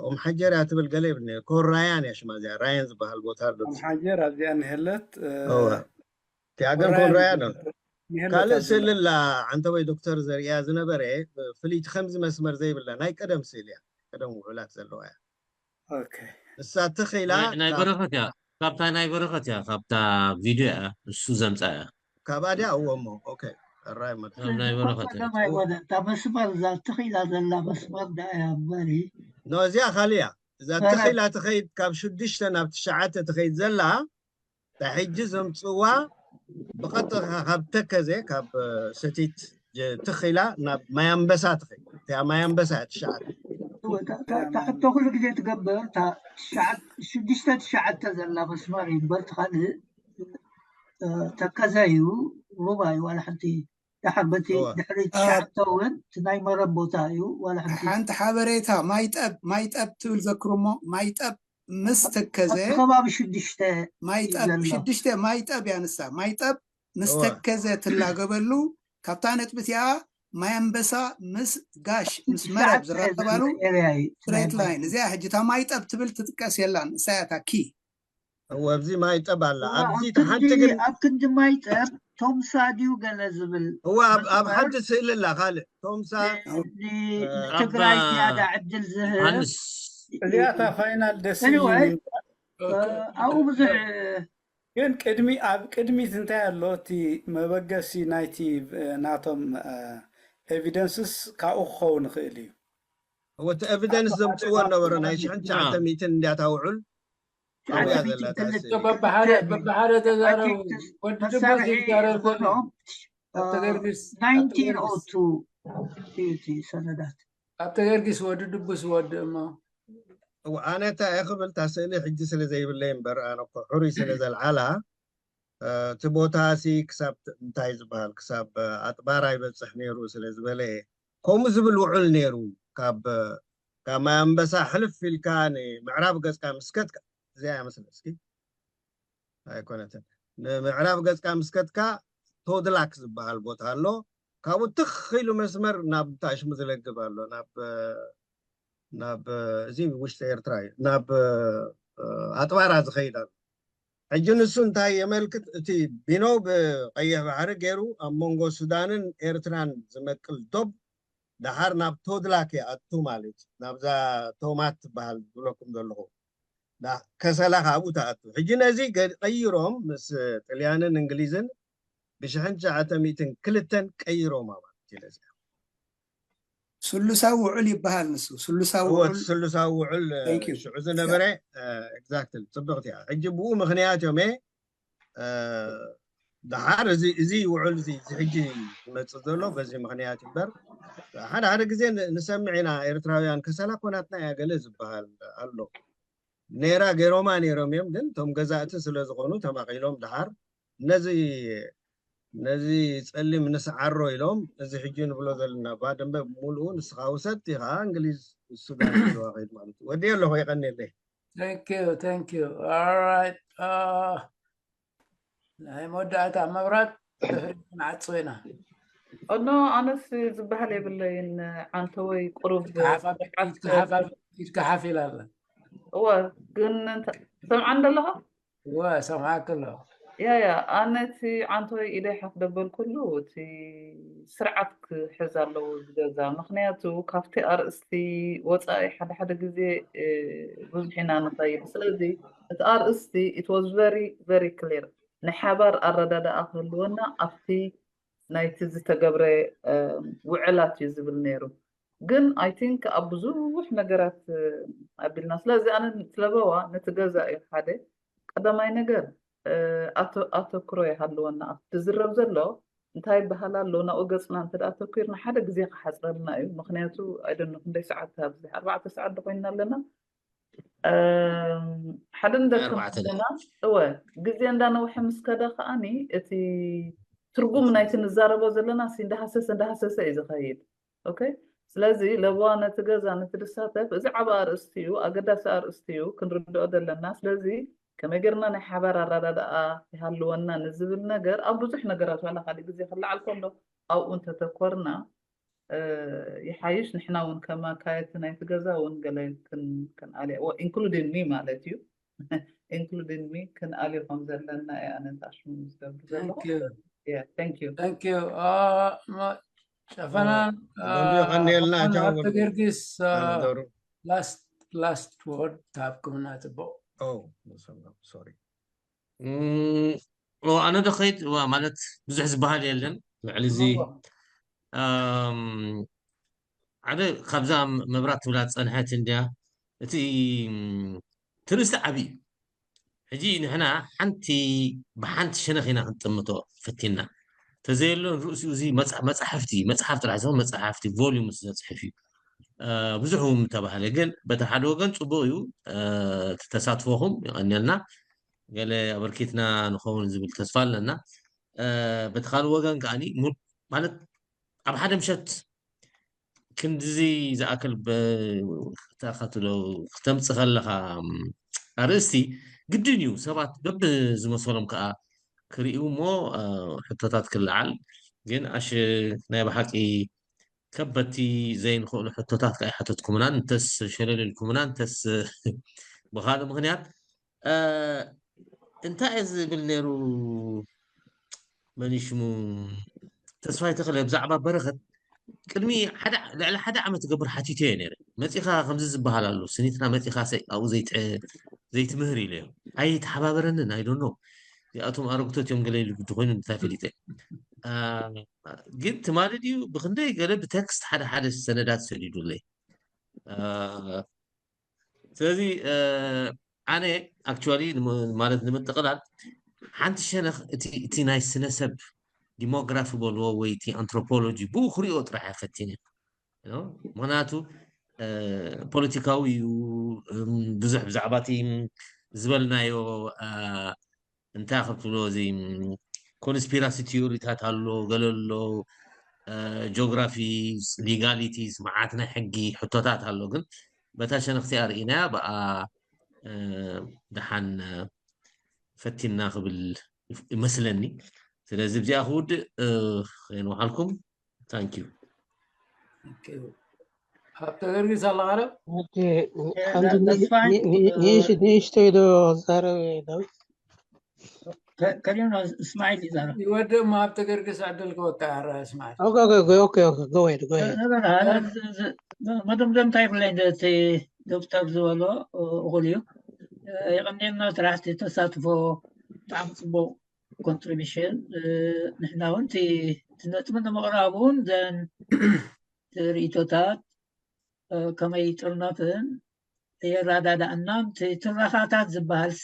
ኦም ሓጀር እያ ትብል ገለ ይብል ነይሩ። ኮር ራያን እያ ሽማ እዚኣ፣ ራያን ዝበሃል ቦታ ኣሎ። ኦም ሓጀር ኣብዚኣ እንሄለት። እወ። እቲኣ ግን ኮር ራያን ነው። ካልእ ስእሊ ኣላ ዓንተበይ ዶክተር ዘርእያ ዝነበረ፣ ፍልይቲ ከምዚ መስመር ዘይብላ ናይ ቀደም ስእሊ እያ። ቀደም ውዕላት ዘለዋ እያ። ኦኬ። እሳ ትኽ ኢላ ናይ- ናይ ካብ- በረኸት እያ። ካብታ ናይ በረኸት እያ፣ ካብታ ቪድዮ እያ፣ እሱ ዘምጻ እያ። ካብኣ ድያ? እወ እሞ፣ ኦኬ። ራይ መድ- ካብ ናይ በረኸት እያ። ቀደም ኣይኮነ፣ እታ መስመር እዛ ትኽ ኢላ ዘላ መስመር ድኣ እያ እምበሪ። ኖ፣ እዚኣ ካልእ እያ። እዛ ትኽ ኢላ ትኸይድ፣ ካብ ሽዱሽተ ናብ ትሽዓተ ትኸይድ ዘላ፣ እታ ሕጂ ዘምጽዋ ብቐጥታ ካብ ተከዘ፣ ካብ ሰቲት ትኽ ኢላ ናብ ማይ ኣንበሳ ትኸይድ። እቲኣ ማይ ኣንበሳ እያ ትሽዓተ። እወ፣ እታ- እታ- እታ ሕቶ ኩሉ ግዜ ትገብር፣ እታ ትሽዓተ- ሽዱሽተ ትሽዓተ ዘላ መስመር እዩ እምበር፣ እቲ ካልእ እ፣ ተከዘ እዩ፣ ሩባ እዩ፣ ዋላ ሓንቲ። ደሓር በቲ እወ። ድሕሪ ትሽዓተ እውን እቲ ናይ መረብ ቦታ እዩ፣ ዋላ ሓንቲ። ሓንቲ ሓበሬታ፣ ማይጠብ ማይጠብ ትብል ዘክሩሞ፣ ማይጠብ ምስ ተከዘ ኣብቲ ከባቢ ሽዱሽተ ማይጠብ ዘላ። ሽዱሽተ ማይጠብ እያ ንሳ። ማይጠብ ምስ እወ። ተከዘ ትላገበሉ፣ ካብታ ነጥቢ እቲኣ ማይ ኣንበሳ ምስ ጋሽ ምስ መረብ ትሽዓተ ዝራኸባሉ ዝብል ኤርያ እዩ። ስትሬት ላይን። እዚኣ ሕጂ እታ ማይጠብ ትብል ትጥቀስ የላን፣ ንሳ እያ እታ ኪ። እወ፣ ኣብዚ ማይጠብ ኣላ። እወ፣ ኣብዚ ኣብ ሓንቲ ክንዲ- ግን ኣብ ክንዲ ማይጠብ ቶምሳ ድዩ ገለ ዝብል እወ፣ ኣብ- ኣብ መስመር ሓንቲ ስእሊ ኣላ፣ ካልእ ቶምሳ፣ ን- እ፣ ንትግራይ ኣብ- ዝያዳ ዕድል ዝህብ። ዮሃንስ። እዚኣ እታ ፋይናል ደስ Anyway፣ ይብለኒ። እ፣ ኣብኡ ብዙሕ ግን ቅድሚ- ኣብ ቅድሚት እንታይ ኣሎ? እቲ መበገሲ ናይቲ፣ እ፣ ናቶም፣ እ፣ ኤቪደንስስ ካብኡ ክኸውን ይኽእል እዩ። እወ፣ እቲ ኤቪደንስ ዘምጽዎ ነበረ፣ ናይ ሽሕን ትሽዓተ ሚእትን እንድያ እታ ውዕል። ትሽዓተ ሚእትን ኣብያ ዘላ እታ ክልተ ስእሊ። በብሓደ- በብሓደ ተዛረቡ። I think ወዲ ድባስ መሳርሒ ይዛረብ ዘሎ ዘለዎም፣ እ፣ ኣብቲ ገርጊስ- ናይንቲን ኦ ቱ እቲ- እቲ ሰነዳት። ኣብቲ ገርጊስ ወዲ ድቡስ ወዲ እሞ። እወ፣ ኣነ እንታይ እየ ክብል፣ እታ ስእሊ ሕጂ ስለ ዘይብለይ እምበር፣ ኣነ እኮ ሕሩይ ስለ ዘልዓላ፣ እ፣ እቲ ቦታ ሲ ክሳብ ት- እንታይ ዝበሃል፣ ክሳብ፣ እ፣ ኣጥባራ ይበጽሕ ነይሩ ስለ ዝበለ፣ ከምኡ ዝብል ውዕል ነይሩ። ካብ፣ እ፣ ካብ ማይ ኣንበሳ ሕልፍ ኢልካ ንምዕራብ ገጽካ ምስ ከድካ፣ እዚኣ እያ መስለ እስኪ። ኣይኮነትን። ንምዕራብ ገጽካ ምስ ከድካ ቶድላክ ዝበሃል ቦታ ኣሎ። ካብኡ ትኽ ኢሉ መስመር ናብ እንታይ ሽሙ ዝለግብ ኣሎ፣ ናብ፣ ናብ እዚ ውሽጢ ኤርትራ እዩ፣ ናብ ኣጥባራ ዝኸይድ ኣሎ። ሕጂ ንሱ እንታይ የመልክት? እቲ ቢኖ ብቐይሕ ባሕሪ ገይሩ ኣብ መንጎ ሱዳንን ኤርትራን ዝመቅል ዶብ ደሓር ናብ ቶድላክ ይኣቱ ማለት እዩ። ናብዛ ቶማት ትበሃል ዝብለኩም ዘለኹ ዳ- ከሰላ ካብኡ ትኣቱ። ሕጂ ነዚ ገ- ቀይሮም ምስ ጥልያንን እንግሊዝን ብሽሕን ትሽዓተ ሚእትን ክልተን ቀይሮማ ማለት እዩ። ነዚ ስሉሳዊ ውዕል ይበሃል ንሱ። ስሉሳዊ እወ ውዕል ስሉሳዊ ውዕል Thank you። ሽዑ ዝነበረ ኤግዛክትሊ ጽብቕቲ እያ። ሕጂ ብኡ ምኽንያት እዮም እ፣ ደሓር እዚ እዚ ውዕል እዚ እዚ ሕጂ ዝመጽእ ዘሎ በዚ ምኽንያት እምበር ሓደ ሓደ ግዜ ን- ንሰምዕ ኢና። ኤርትራውያን ከሰላ ኮናትና እያ ገለ ዝበሃል ኣሎ። ነይራ ገይሮማ ነይሮም እዮም፣ ግን እቶም ገዛእቲ ስለ ዝኾኑ ተማቒሎም ደሓር ነዚ ነዚ ጸሊም ንስዓሮ ኢሎም እዚ ሕጂ ንብሎ ዘለና ባድመ ብምሉኡ ንስኻ ውሰድ፣ እቲ ኸኣ እንግሊዝ ሱዳን ዘለዋ ከይድ ማለት እዩ። ወዲ ኣለኹ፣ የቐንየለይ። Thank you, thank you. All right. Uh, ናይ መወዳእታ መብራት ድሕሪ ክንዓጽው ኢና። እኖ ኣነስ ዝበሃል የብለይን። ዓንተወይ ቁሩብ ኢድካ ሓፍ ኣቢ- ኢድካ ሓፍ ኣቢ- ኢድካ ሓፍ ኢላ ኣላ። እወ ግን እንተ- ሰምዓን ዘለኻ እወ ሰምዓክ ኣለኹ። ያ ያ ኣነ እቲ ዓንተወይ ኢደይ ሓፍ ደበልኩሉ እቲ ስርዓት ክሕዝ ኣለዎ እዚ ገዛ። ምክንያቱ ካብቲ ኣርእስቲ ወፃኢ ሓደ ሓደ ግዜ እ፣ ብዙሕ ኢና ንኸይድ። ስለዚ እቲ ኣርእስቲ it was very very clear። ናይ ሓባር ኣረዳድኣ ክህልወና ኣብቲ ናይቲ ዝተገብረ እ፣ ውዕላት እዩ ዝብል ነይሩ። ግን I think ኣብ ብዙሕ ነገራት እ፣ ኣቢልና ስለዚ ኣነ ስለበዋ ነቲ ገዛ እዩ ሓደ ቀዳማይ ነገር እ፣ ኣተ- ኣተኩሮ ይሃልወና ኣብቲ ዝረብ ዘሎ እንታይ ይበሃል ኣሎ ናብኡ ገፅና እንተ ደኣ ኣተኩርና ሓደ ግዜ ክሓፅረልና እዩ። ምክንያቱ ኣይደኖ ክንደይ ሰዓት ኣብዚ ኣርባዕተ ሰዓት ዶ ኮይንና ኣለና። እም፣ ሓደ ንደክም ኣርባዕተ ኣለና። እወ ግዜ እንዳነውሐ ምስ ከደ ከዓኒ እቲ ትርጉም ናይቲ ንዛረቦ ዘለና ሲ እንዳሃሰሰ እንዳሃሰሰ እዩ ዝኸይድ። ኦኬ ስለዚ ለበዋ ነቲ ገዛ ነቲ ድሳተፍ እዚ ዓቢ ኣርእስቲ እዩ፣ ኣገዳሲ ኣርእስቲ እዩ፣ ክንርድኦ ዘለና። ስለዚ ከመይ ጌርና ናይ ሓባር ኣረዳድኣ ይሃልወና ንዝብል ነገር ኣብ ብዙሕ ነገራት ዋላ ካልእ ግዜ ክለዓል ከሎ ኣብኡ እንተተኮርና እ፣ ይሓይሽ። ንሕና እውን ከም ኣካየድቲ ናይቲ ገዛ እውን ገለ ክን- ክንኣልዮ including me ማለት እዩ including me ክንኣልዮ ከም ዘለና እየ ኣነ ታሽሙ ዝገብር ዘለኹ። Thank you. Yeah, thank you. Thank you. Uh, ጨፈናን ወንዱ የቐንየልና፣ ቻው ሀብተ ወንዱ። ጊዮርጊስ ኣነደሩ። ላስት ላስት ወርድ ታብኩምና ጽቡቕ። Oh, sorry. እም፣ ኦ፣ ኣነ ዶ ኸይድ ዋ፣ ማለት ብዙሕ ዝበሃል የለን ልዕሊ እዚ። እም፣ ሓደ ካብዛ መብራት ትብላ ዝጸንሐት እንድያ እቲ እም፣ ትርእስቲ ዓብዪ እዩ። ሕጂ ንሕና ሓንቲ ብሓንቲ ሸነኽ ኢና ክንጥምቶ ፈቲና። ተዘየሎ ንርእሲኡ እዚ መጽ- መጻሕፍቲ መጽሓፍ ጥራሕ ዝኸውን መጻሕፍቲ volumes ዘጽሕፍ እዩ። እ፣ ብዙሕ እውን ተባህለ፣ ግን በቲ ሓደ ወገን ጽቡቕ እዩ። እ፣ እቲ ተሳትፎኹም የቐንየልና፣ ገለ ኣበርኪትና ንኸውን ዝብል ተስፋ ኣለና። እ፣ በቲ ካልእ ወገን ከዓኒ ሙ- ማለት ኣብ ሓደ ምሸት ክንድዚ ዝኣክል ብ- ተኸትሎ ክተምጽእ ከለኻ ኣርእስቲ ግድን እዩ። ሰባት በብዝመሰሎም ከዓ ክርእዩ እሞ እ፣ ሕቶታት ክለዓል። ግን ኣሽ ናይ ብሓቂ ከበድቲ ዘይንኽእሉ ሕቶታት ከዓ ኣይሓተትኩምናን እንተስ ሸለል ኢልኩምና እንተስ ብኻልእ ምኽንያት እ፣ እንታይ እየ ዝብል ነይሩ? መን እዩ ሽሙ? ተስፋይ ተኽለ ብዛዕባ በረኸት ቅድሚ ሓደ ልዕሊ ሓደ ዓመት ገብር ሓቲተዮ ነይረ። መፂኻ ከምዚ ዝበሃል ኣሎ ስኒትና መፂኻ ሰይ ኣብኡ ዘይት- ዘይትምህር ኢለዮ። ኣይተሓባበረንን ኣይዶኖ እዚኣቶም ኣረግቶት እዮም ገለ ኢሉ ግዲ ኮይኑ እንታይ ፈሊጠ። እ፣ ግን ትማሊ ድዩ ብክንደይ ገለ ብቴክስት ሓደ ሓደ ሰነዳት ሰዲዱለይ። እ፣ ስለዚ እ፣ ኣነ ኣክቹዋሊ ማለት ንምጥቕላል ሓንቲ ሸነኽ እቲ እቲ ናይ ስነሰብ ዲሞግራፊ በልዎ ወይ እቲ ኣንትሮፖሎጂ ብኡ ክሪኦ ጥራሕ እየ ፈቲነ። You know? ምክንያቱ እ፣ ፖለቲካዊ እዩ። እም፣ ብዙሕ ብዛዕባ እቲ ዝበልናዮ እ፣ እንታይ ክትብሎ እዚ ኮንስፒራሲ ቲዮሪታት ኣሎ፣ ገለ ኣሎ፣ ጂኦግራፊ፣ ሊጋሊቲስ፣ መዓት ናይ ሕጊ ሕቶታት ኣሎ። ግን በታ ሸነኽቲ ኣርኢናያ ብኣ እ፣ ደሓን እ፣ ፈቲና ክብል ይመስለኒ። ስለዚ ብዚኣ ክውድእ እ፣ ከየንውሓልኩም። ታንኪዩ። ሃብተ ገርጊስ ኣለኻ ዶ? ሓንቲ ንእሽተይ ዶ ዛረብ ዳዊት? ከሪም እስማዒል ይዛረብ። ይወድእ እሞ ሃብተ ገርጊስ ዕድል ክወካ ኣረ እስማዒል። ኦኬ ኦኬ ኦኬ ኦኬ go ahead go aheድ። መደምደምታ ይብለኝ እቲ ዶክተር ዝበሎ እኹል እዩ። የቐንየልና ስራሕቲ ተሳትፎ ብጣዕሚ ፅቡቅ ኮንትሪቢሽን። ንሕና እውን እቲ ነጥቢ ንምቕራብ እውን ዘን ርእቶታት ከመይ ጥርነፍን የረዳዳእና፣ እቲ ትረኻታት ዝበሃልስ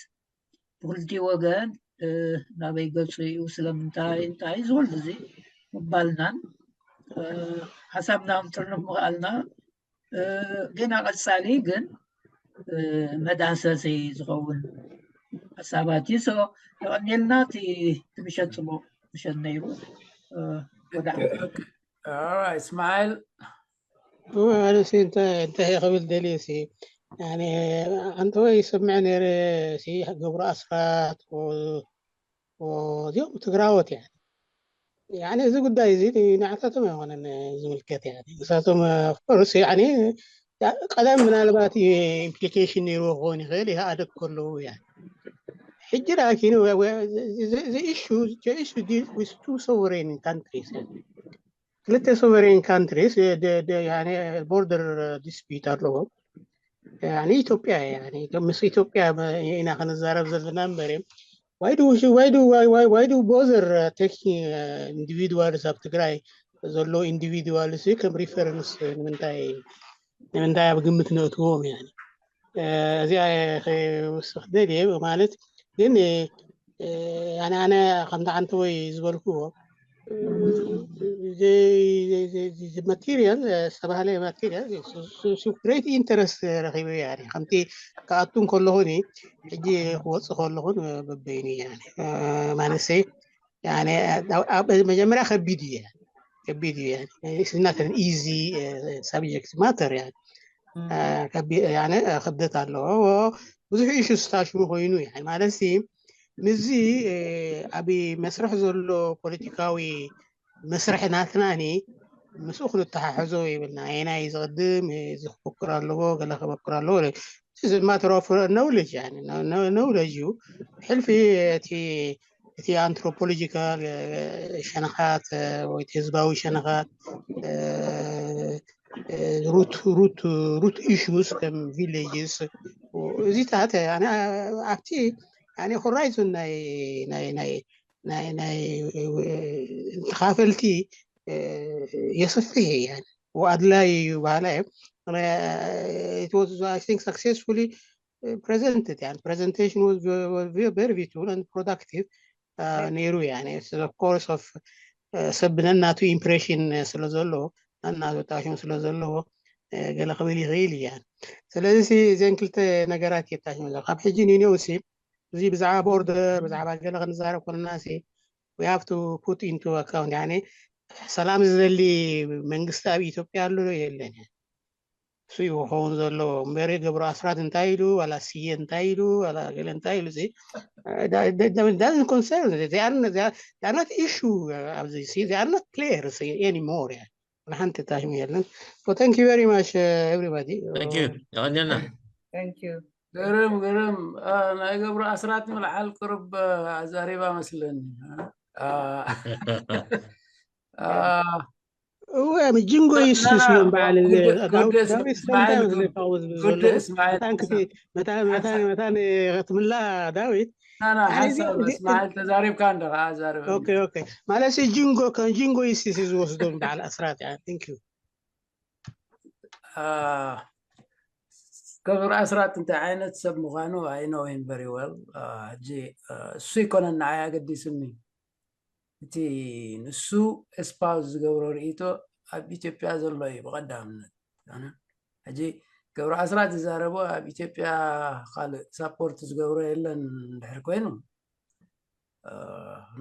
ብክልቲኡ ወገን ናበይ ገፁ እዩ፣ ስለምንታይ፣ እንታይ፣ ዝኹሉ እዚ ምባልናን ሓሳብና ምጥርንፍ ምኽኣልና፣ ግን ኣብ ቀፃሊ ግን መዳሰሲ ዝኸውን ሓሳባት እዩ። የቐንየልና። እቲ ምሸት ፅቡቕ ምሸት ነይሩ። ወዳ እስማኤል ኣነሲ እንታይ እንታይ ክብል ደልየ ሲ ኣንተ ወይ ይስምዕ ነይረ ሲ ገብሩ ኣስራት እዚኦም ትግራዎት እያ። ያኔ እዚ ጉዳይ እዚ ንዓታቶም ኣይኮነን ዝምልከት። ያኔ ንሳቶም ኦፍኮርስ ያኔ ቀደም ምናልባት ኢምፕሊኬሽን ነይርዎ ክኸውን ይኽእል፣ ኢህኣደግ ከለዉ። ያ ሕጂ ላኪን ኢሹ ቱ ሶቨሬን ካንትሪስ፣ ክልተ ሶቨሬን ካንትሪስ ቦርደር ዲስፒት ኣለዎም። ኢትዮጵያ ምስ ኢትዮጵያ ኢና ክንዛረብ ዘለና እምበር እዮም why do why do why why why do bother taking individuals ኣብ ትግራይ ዘሎ ኢንዲቪድዋል ሲ ከም ሪፈረንስ ንምንታይ ንምንታይ ኣብ ግምት ነእትዎም? ያ እዚኣ ክውስኽ ደልየ ማለት ግን ኣነ ኣነ ከምቲ ሓንቲ ወይ ዝበልክዎ material ዝተባህለ material great interest ረኺቡ። ያ ከምቲ ክኣቱ ከለኹኒ ሕጂ ክወፅእ ከለኹን በበይኑ። ያ ማለት መጀመርያ ከቢድ እዩ፣ ከቢድ እዩ። It's not an easy subject matter። ክብደት ኣለዎ። ብዙሕ ኢሹ ስታሽሙ ኮይኑ ማለት ምስዚ ኣብ መስርሕ ዘሎ ፖለቲካዊ መስርሕ ናትናኒ ምስኡ ክንተሓሕዞ ይብልና። ኣየናይ ዝቕድም፣ እዚ ክበኩር ኣለዎ፣ ገለ ክበኩር ኣለዎ። It's a matter of knowledge፣ knowledge እዩ። ሕልፊ እቲ እቲ ኣንትሮፖሎጂካል ሸነኻት ወይ ህዝባዊ ሸነኻት፣ ሩት ሩት ሩት ኢሹስ ከም ቪሌጅስ፣ እዚታት ኣብቲ ሆራይዞን ናይ ናይ ናይ ናይ ናይ ተኻፈልቲ የስፍሕ እየ። ኣድላይ እዩ በሃላይ እየ። It was, I think, successfully presented. ያ presentation was very beautiful and productive ነይሩ። ያ of course of ሰብ ነናቱ ኢምፕሬሽን ስለ ዘለዎ፣ ነናቱ ጣሽሙ ስለ ዘለዎ ገለ ክብል ይኽእል እያ። ስለዚ እዘን ክልተ ነገራት የጣሽሙ። ካብ ሕጂ ንኔው ሲ እዚ ብዛዕባ ቦርደር ብዛዕባ ገለ ክንዛረብ ኮለና ሲ we have to put into account። ያኔ ሰላም ዝደሊ መንግስቲ ኣብ ኢትዮጵያ ኣሎ ዶ የለን? እሱ እዩ ክኸውን ዘለዎ እምበሪ ገብሩ ኣስራት እንታይ ኢሉ ዋላ ስየ እንታይ ኢሉ ዋላ ገለ እንታይ ኢሉ doesn't concern። They are not issue ኣብዚ። They are not players anymore። ንሓንቲ ታሽሙ የለን። Thank you very much everybody። የቐንየልና። ግርም ግርም። ናይ ገብሩ ኣስራት ምልዓል ቅርብ ኣዛሪባ መስለኒ። እወ ጅንጎ ይስስ እዮም በዓል ዳዊት ዳዊት ስለምንታይ መስለካ ዝብል ዘሎ መታን ክትምላ ዳዊት እስማኤል ተዛሪብካ እንደ ኣዛርብ ማለት ጅንጎ ከም ጅንጎ ይስስ ዝወስዶም በዓል ኣስራት። Thank you። ገብሩ ኣስራት እንታይ ዓይነት ሰብ ምዃኑ I know him very well። ሕጂ እሱ ይኮነን ንዓይ ኣገዲስኒ። እቲ ንሱ ኤስፓውዝ ዝገብሮ ርእይቶ ኣብ ኢትዮጵያ ዘሎ እዩ ብቐዳምነት። ሕጂ ገብሩ ኣስራት ዝዛረቦ ኣብ ኢትዮጵያ ካልእ ሳፖርት ዝገብሮ የለን እንድሕር ኮይኑ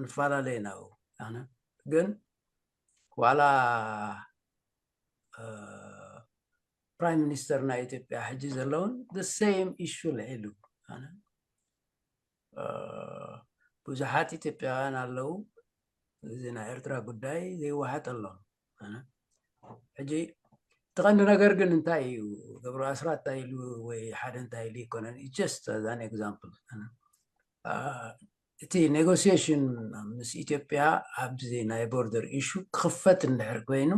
ንፈላለ ኢና። ግን ዋላ ፕራይም ሚኒስተር ናይ ኢትዮጵያ ሕጂ ዘለውን the same issue ልዒሉ። ብዙሓት ኢትዮጵያውያን ኣለዉ እዚ ናይ ኤርትራ ጉዳይ ዘይወሓጠሎም። ሕጂ እቲ ቀንዲ ነገር ግን እንታይ እዩ? ገብሩ ኣስራት እንታይ ኢሉ ወይ ሓደ እንታይ ኢሉ ይኮነን። Just as an example እቲ ኔጎሲዬሽን ምስ ኢትዮጵያ ኣብዚ ናይ ቦርደር ኢሹ ክኽፈት እንድሕር ኮይኑ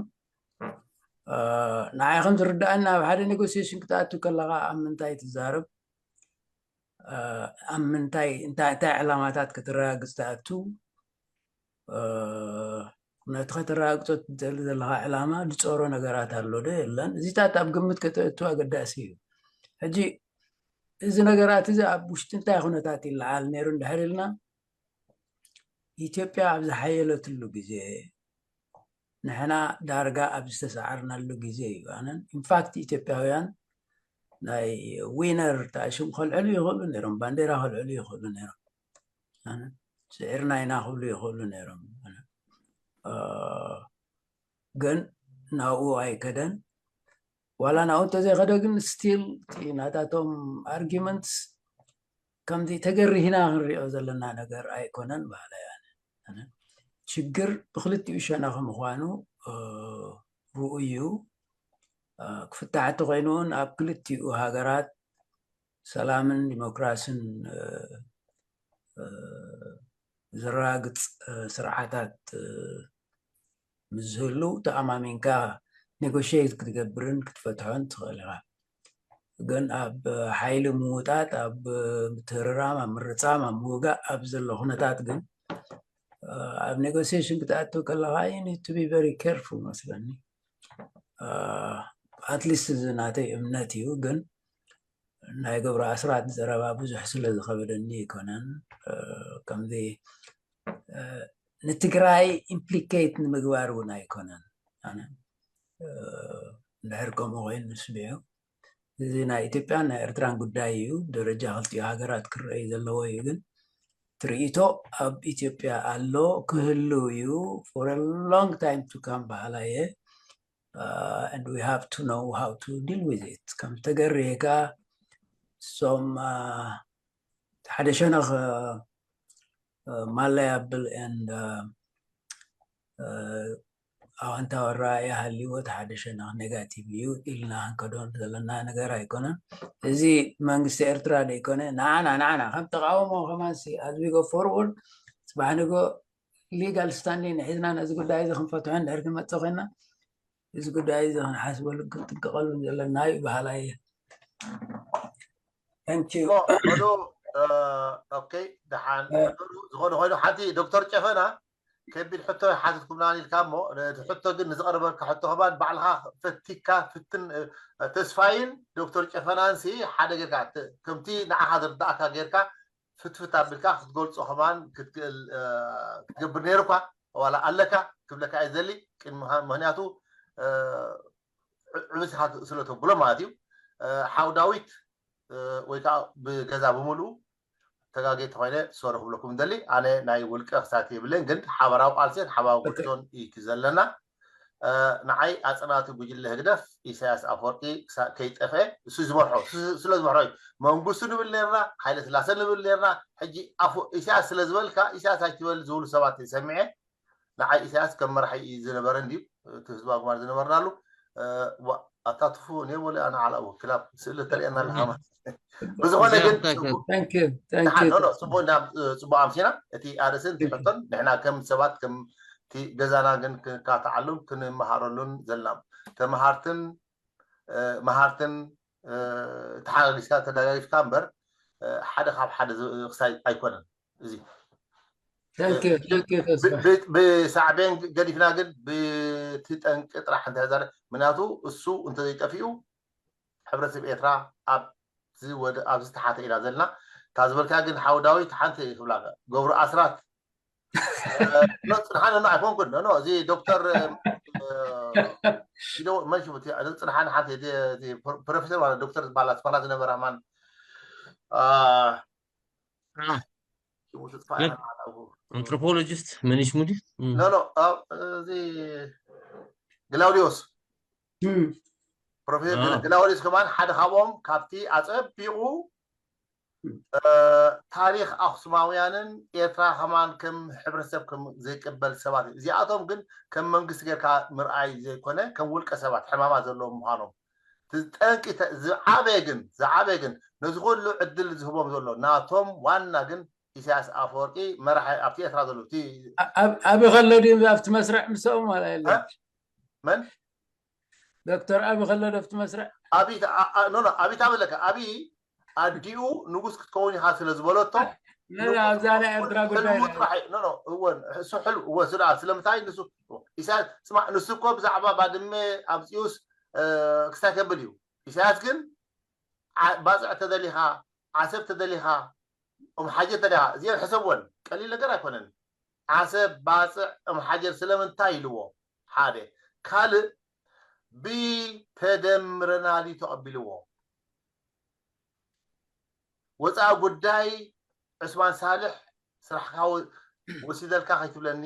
ንዓይ ከም ዝርዳእኒ ኣብ ሓደ ኔጎሲዬሽን ክትኣቱ ከለኻ ኣብ ምንታይ ትዛረብ፣ ኣብ ምንታይ እንታይ ዕላማታት ከተረጋግፅ ትኣቱ፣ ነቲ ከተረጋግጾ ትደሊ ዘለኻ ዕላማ ዝጾሮ ነገራት ኣሎ ዶ የለን? እዚታት ኣብ ግምት ከተእቱ ኣገዳሲ እዩ። ሕጂ እዚ ነገራት እዚ ኣብ ውሽጢ እንታይ ኩነታት ይለዓል ነይሩ እንድሕር ኢልና፣ ኢትዮጵያ ኣብ ዝሓየለትሉ ግዜ፣ ንሕና ዳርጋ ኣብ ዝተሰዓርናሉ ግዜ እዩ። ኣነ ኢንፋክት ኢትዮጵያውያን ናይ ዊነር ተኣሽም ከልዕሉ ይኽእሉ ነይሮም፣ ባንዴራ ከልዕሉ ይኽእሉ ነይሮም። ኣነ ስዒርና ኢና ክብሉ ይኽእሉ ነይሮም። ኣነ፣ እ፣ ግን ናብኡ ኣይከደን። ዋላ ናብኡ እንተዘይከደ ግን ስቲል እቲ ናታቶም ኣርጊመንትስ ከምዚ ተገሪህና ክንሪኦ ዘለና ነገር ኣይኮነን በሃላይ ኣነ። ኣነ ሽግር ብክልቲኡ ሸነኽ ምዃኑ፣ እ፣ ርኡይ እዩ። እ፣ ክፍታሕ እንተኾይኑ እውን ኣብ ክልቲኡ ሃገራት ሰላምን ዲሞክራስን፣ እ፣ እ፣ ዘረጋግጽ፣ እ፣ ስርዓታት፣ እ፣ ምስ ዝህሉ ተኣማሚንካ ኔጎሽየት ክትገብርን ክትፈትሖን ትኽእል ኢኻ። ግን ኣብ ሓይሊ ምውጣጥ፣ ኣብ ምትህርራም፣ ኣብ ምርጻም፣ ኣብ ምውጋእ ኣብ ዘሎ ኩነታት ግን፣ እ፣ ኣብ ኔጎሲዬሽን ክትኣቱ ከለኻ you need to be very careful መስለኒ። ኣትሊስት እዚ ናተይ እምነት እዩ። ግን ናይ ገብሩ ኣስራት ዘረባ ብዙሕ ስለ ዝኸበደኒ ኣይኮነን። እ፣ ከምዚ፣ እ፣ ንትግራይ ኢምፕሊኬት ንምግባር እውን ኣይኮነን። ኣነ፣ እ፣ እንድሕር ከምኡ ኮይኑ ንስሚዑ፣ እዚ ናይ ኢትዮጵያን ናይ ኤርትራን ጉዳይ እዩ። ደረጃ ክልቲኡ ሃገራት ክረኣይ ዘለዎ እዩ። ግን ትርኢቶ ኣብ ኢትዮጵያ ኣሎ፣ ክህሉ እዩ። For a long time to come በሃላይ እየ። Uh, and we have to know how to deal with it. ከም ተገሪህካ፣ ሶም፣ uh፣ ሓደ ሸነኽ፣ uh፣ uh፣ ማለያ ብል and፣ uh፣ uh፣ ኣወንታዊ ኣረኣእያ ሃልይዎ፣ እቲ ሓደ ሸነኽ ኔጋቲቭ እዩ ኢልና ክንከዶ ዘለና ነገር ኣይኮነን። እዚ መንግስቲ ኤርትራ ደይኮነ፣ ንዓና፣ ንዓና ከም ተቃውሞ ከማንሲ፣ as we go forward፣ ጽባሕ ንጎ ሊጋል ስታንዲንግ ሒዝና ነዚ ጉዳይ እዚ ክንፈትሖ እንድሕር ክንመጽእ ኮይና፣ እዚ ጉዳይ እዚ ክንሓስበሉ ክንጥንቀቐሉ ዘለና እዩ በሃላይ እየ። Thank you። ኦ፣ ኦኬ፣ ደሓን። እ፣ ዝኾነ ኮይኑ ሓንቲ ዶክተር ጨፈና ከቢድ ሕቶ ይሓትትኩም ኢልካ እሞ፣ ነቲ ሕቶ ግን ንዝቐረበልካ ሕቶ ከማን ባዕልኻ ፈቲካ ፍትን፣ እ፣ ተስፋይን ዶክተር ጨፈናንሲ ሓደ ጌርካ፣ ተ-፣ ከምቲ ንዓኻ ዝርዳእካ ጌርካ ፍትፍት ኣቢልካ ክትገልጾ ከማን ክትክእል፣ እ፣ ክትገብር ነይሩካ፣ ዋላ ኣለካ ክብለካ እየ ዝደሊ፣ ቅድሚ ምሃ-፣ ምኽንያቱ፣ እ፣ ዕ-፣ ዕብስኻ ስለ ተብሎ ማለት እዩ። እ፣ ሓው ዳዊት፣ እ፣ ወይ ከዓ ብገዛ ብምሉኡ ተጋጌ ተኾይነ ሶሪ ክብለኩም እንደሊ፣ ኣነ ናይ ውልቀ ክሳት የብለይን፣ ግን ሓባራዊ ቃልሴን ሓባራዊ ጉዕዞን እዩ ዘለና። እ፣ ንዓይ ኣጽናቲ ጉጅለ ህግደፍ ኢሳያስ ኣፈወርቂ ክሳ-፣ ከይጠፍአ እሱ ዝመርሖ፣ እሱ ስለ ዝመርሖ እዩ። መንግስቱ ንብል ነርና፣ ሃይለ ስላሴ ንብል ነርና፣ ሕጂ ኣፎ-፣ ኢሳያስ ስለ ዝበልካ፣ ኢሳያስ ኣይትበል ዝብሉ ሰባት ሰሚዐ። ንዓይ ኢሳያስ ከም መራሒ እዩ ዝነበረ እንድዩ፣ እቲ ህዝባዊ ግንባር ዝነበርናሉ። እ፣ ዋ፣ ኣታ ትፉ፣ እኔ ቦሌ ኣና ዓላቡ ክላብ ስእሊ ተርእየና ኣለኻ ማለት። ብዝኾነ ግን፣ Thank you, thank you። ንሓ-፣ ኖ፣ ኖ፣ ጽቡቅ እንዳ-፣ ጽቡቅ ኣምሲና። እቲ ኣርእስን እቲ ሕቶን ንሕና ከም ሰባት፣ ከም እቲ ገዛና ግን ክንካትዓሉን ክንመሃረሉን ዘለና ተመሃርትን፣ እ፣ መሃርትን፣ እ፣ ተሓጋጊዝካ ተደጋጊፍካ እምበር፣ እ፣ ሓደ ካብ ሓደ ዝ-፣ ክሳይ ኣይኮነን። እዚ Thank you, thank you፣ ተስፋ። ብ-፣ ብ-፣ ብሳዕቤን ገዲፍና ግን ብቲ ጠንቂ ጥራሕ እንተዛረ-፣ ምክንያቱ እሱ እንተዘይጠፊኡ ሕብረተሰብ ኤርትራ ኣብዚ ወደ-፣ ኣብዚ ተሓተ ኢና ዘለና። እታ ዝበልካ ግን ሓው ዳዊት ሓንቲ ክብላ ገብሩ ኣስራት፣ እ፣ ኖ፣ ጽንሓን ኖ ኣይኮንኩን። ኖ፣ ኖ፣ እዚ ዶክተር፣ እ፣ ኢሎ፣ መን ሽሙ እቲ፣ እዚ ጽንሓን ሓንቲ፣ እቲ፣ እቲ ፕሮ-፣ ፕሮፌሰር ማለት ዶክተር ዝበሃል ኣስመራ ዝነበረ ማን፣ እ፣ አ፣ ሽሙ ተጥፋ ለ-፣ ኣንትሮፖሎጂስት መን እዩ ሽሙ ድዩ? እም። ኖ፣ ኖ፣ ኣብ፣ እዚ ግላውዲዮስ። እም። ፕሮፌሰር አ። ግላ-፣ ግላውዲዮስ ከማን ሓደ ካብኦም ካብቲ ኣጸቢቑ፣ እም። እ፣ ታሪኽ ኣኽሱማውያንን ኤርትራ ከማን ከም ሕብረተሰብ ከም ዘይቅበል ሰባት እዩ። እዚኣቶም ግን ከም መንግስቲ ጌርካ ምርኣይ ዘይኮነ፣ ከም ውልቀ ሰባት ሕማማት ዘለዎም ምዃኖም። እቲ ጠንቂ ተ-፣ ዝዓበየ ግን፣ ዝዓበየ ግን ነዚ ኩሉ ዕድል ዝህቦም ዘሎ ናቶም ዋና ግን ኢሳያስ ኣፈወርቂ መራሒ ኣብቲ ኤርትራ ዘሎ እቲ ኣ-፣ ኣብ-፣ ኣቢ ከሎ ድዩ ኣብቲ መስርዕ ምስኦም ዋላ የለን? እ? መን? ዶክተር ኣቢ ከሎ ዶ ኣብቲ መስርዕ? ኣቢ ተ-፣ ኣ-፣ ኣ-፣ ኖ፣ ኖ፣ ኣቢ ታበለካ፣ ኣቢ ኣዲኡ ንጉስ ክትከውን ኢኻ ስለ ዝበለቶ፣ ኖ፣ ኖ፣ ንጉስ ኣብዛ ናይ ኤርትራ ሕልሙ ጉዳይ ጥራሕ እዩ። ኖ፣ ኖ፣ እወ፣ እሱ ሕልሙ፣ እወ፣ እሱ ደኣ ስለምንታይ ንሱ፣ ኢሳያስ ስማዕ፣ ንሱ እኮ ብዛዕባ ባድመ ኣምፂኡስ ክስታይ ከብል እዩ። ኢሳያስ ግን ባፅዕ ተደሊኻ፣ ዓሰብ ተደሊኻ፣ ኦምሓጀር ተደሊኻ፣ እዚአን ሕሰብወን፣ ቀሊል ነገር ኣይኮነን። ዓሰብ፣ ባፅዕ፣ ኦምሓጀር ስለምንታይ ኢልዎ? ሓደ ካልእ ብተደምረናል እዩ ተቐቢልዎ። ወፃኢ ጉዳይ ዑስማን ሳልሕ ስራሕካ ወሲደልካ ከይትብለኒ፣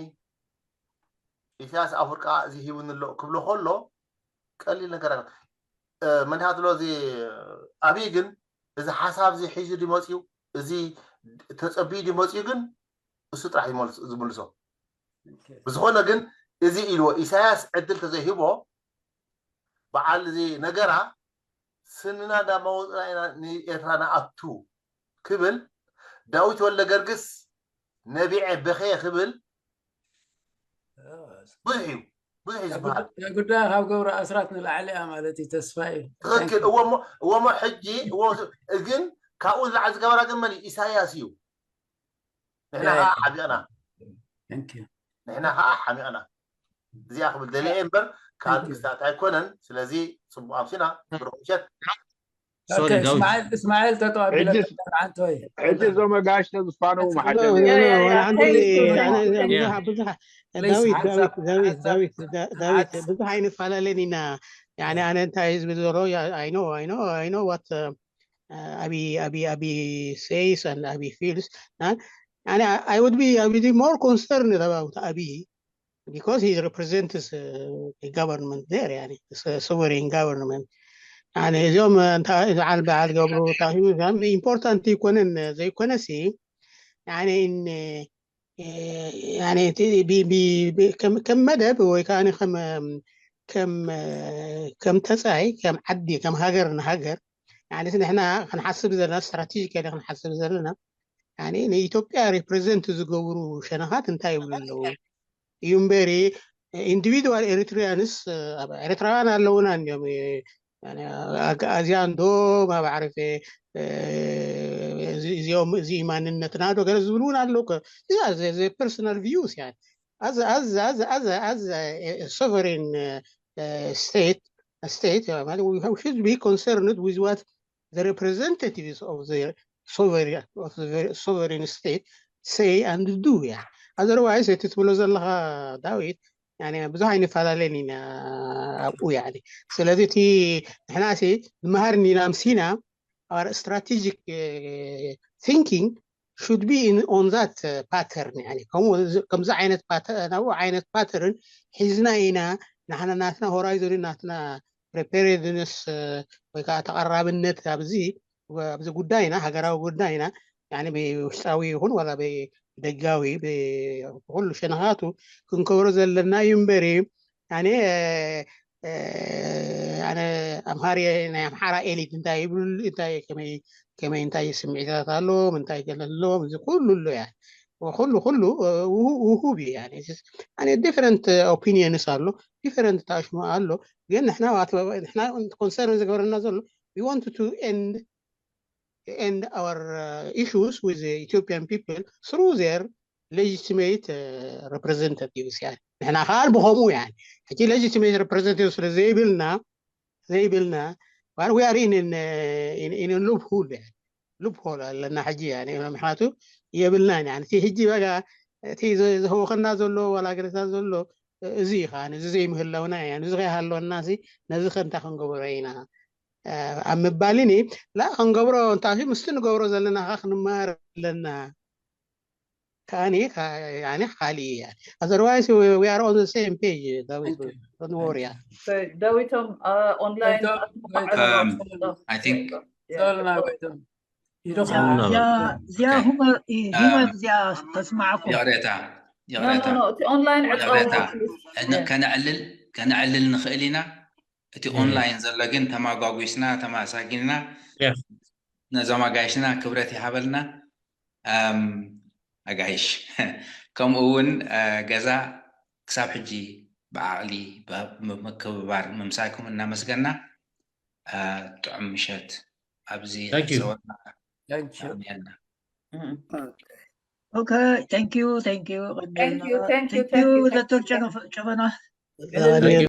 ኢሳያስ ኣፍወርቂ እዚ ሂቡኒ ኣሎ ክብሎ ከሎ ቀሊል ነገር ኣይኮነን። መንሃትሎ እዚ ኣብይ ግን እዚ ሓሳብ እዚ ሒዙ ድመፅዩ፣ እዚ ተፀቢዩ ድመፅዩ ግን እሱ ጥራሕ ዝመልሶ። ብዝኾነ ግን እዚ ኢልዎ ኢሳያስ ዕድል ተዘይሂቦ በዓል እዚ ነገራ ስንና እንዳመወፅና ኢና ንኤርትራ ንኣቱ ክብል ዳዊት ወልደ ገርግስ ነቢዐ በኸየ ክብል ብዙሕ እዩ። ብዙሕ እዩ ዝበሃል። ጉዳይ ካብ ገብረ ኣስራት ንላዕሊ እያ ማለት እዩ። ተስፋ እዩ። ትኽክል። እወሞ ሕጂ ግን ካብኡ ዝለዓል ዝገበራ ግን መን እዩ? ኢሳያስ እዩ። ንሕና ከዓ ሓሚቕና። ንሕና ከዓ ሓሚቕና። እዚኣ ክብል ደሊየ እምበር ካልእ ክስታት ኣይኮነን። ስለዚ ፅቡቅ ኣምሲና። ብሩክ ምሸት። እስማኤል ተጠዋቢለሓንቲ ወይ ሕጂ እዞም ኣጋሽ ተዝፋነው መሓሸ ብዙሕ ዳዊት ዳዊት ዳዊት ዳዊት ብዙሕ ኣይንፈላለን ኢና። ኣነ እንታይ ህዝቢ ዘሎ ኣይኖ ኣይኖ ኣይኖ ዋት abi abi abi says and abi feels. And, and I, I would be I would be more concerned about Abiy because he represents uh, the government there, yani, it's a sovereign government. And እዚኦም በዓል በዓል ገብሩ ኢምፖርታንት ይኮነን ዘይኮነሲ፣ ከም መደብ ወይ ከዓ ከም ከም ተፃይ ከም ዓዲ ከም ሃገር ንሃገር ንሕና ክንሓስብ ዘለና ስትራቴጂካሊ ክንሓስብ ዘለና ንኢትዮጵያ ሪፕሬዘንት ዝገብሩ ሸነኻት እንታይ ይብሉ ኣለዉ እዩ እምበሪ ኢንዲቪድዋል ኤሪትሪያንስ ኤርትራውያን ኣለውና እንዲም ኣዚያ እንዶ ማባዕረፈ እዚኦም እዚ ማንነትና ዶ ገለ ዝብሉ እውን ኣለዉ ፐርሶናል ቪውስ ያ as as as as as a sovereign uh, state state ማለት we should be concerned with what the representatives of the sovereign of the sovereign state say and do ያ otherwise እቲ ትብሎ ዘለኻ ዳዊት ብዙሕ ኣይንፈላለን ኢና ኣብኡ ያ ስለዚ እቲ ንሕና ሲ ንመሃር ኢና ኣምሲና our strategic uh, thinking should be in on that uh, pattern يعني ከምኡ ከምዚ ዓይነት ናብኡ ዓይነት pattern ሒዝና ኢና ንሕና ናትና horizon ናትና preparedness ወይ ከዓ ተቐራብነት ኣብዚ ኣብዚ ጉዳይና ሃገራዊ ጉዳይና ብውሽጣዊ ይኹን ዋላ ደጋዊ ብኩሉ ሸነኻቱ ክንከብሮ ዘለና እዩ እምበሪ ኣነ ኣነ ኣምሃሪ ናይ ኣምሓራ ኤሊት እንታይ ይብሉ እንታይ ከመይ ከመይ እንታይ ስምዒታት ኣለዎም እንታይ ገለ ኣለዎም እዚ ኩሉ ኣሎ ያ ኩሉ ኩሉ ውሁብ እዩ ኣነ different opinions ኣሎ different ታሽሙ ኣሎ ግን ንሕና ንሕና concern ዝገበረና ዘሎ we want to end end our uh, issues with the Ethiopian people through their legitimate uh, representatives يعني ንሕና ከዓ ብከምኡ يعني ሕጂ legitimate representative ስለ ዘይብልና ዘይብልና we are in in, uh, in, in a loophole يعني loophole ኣለና ሕጂ يعني ምክንያቱ የብልናን يعني እቲ ሕጂ በቃ እቲ ዝህወኸና ዘሎ ዋላ ገለታት ዘሎ እዚ እዩ ከዓ እዚ ዘይምህላውና እዩ እዚ ከይሃለወና ነዚ ከ እንታይ ክንገብሮ ኢና ኣብ ምባል ኒ ላ ክንገብሮ እንታይ ምስቲ ንገብሮ ዘለና ከዓ ክንመሃር ኣለና ከኣኒ ካሊ otherwise we are on the same page ዳዊት don't worry ዳዊቶም online I think ሶልና ጎይቶም እዚኣ ሁመር እዚኣ ተስማዕኩም ይቕሬታ ይቕሬታ እቲ online ዕፀው ይቕሬታ ከነዕልል ከነዕልል ንኽእል ኢና እቲ ኦንላይን ዘሎ ግን ተማጓጒስና ተማሳጊንና ነዞም ኣጋይሽና ክብረት ይሃበልና ኣጋይሽ ከምኡ እውን ገዛ ክሳብ ሕጂ ብዓቕሊ ብምክብባር ምምሳይኩም እናመስገና ጥዑም ምሸት ኣብዚ Thank you. ዘወና Thank you. ኣምያና Okay, thank you, thank you. Thank you, thank you, Thank you, thank you, Doctor thank you. Chavana. Thank you.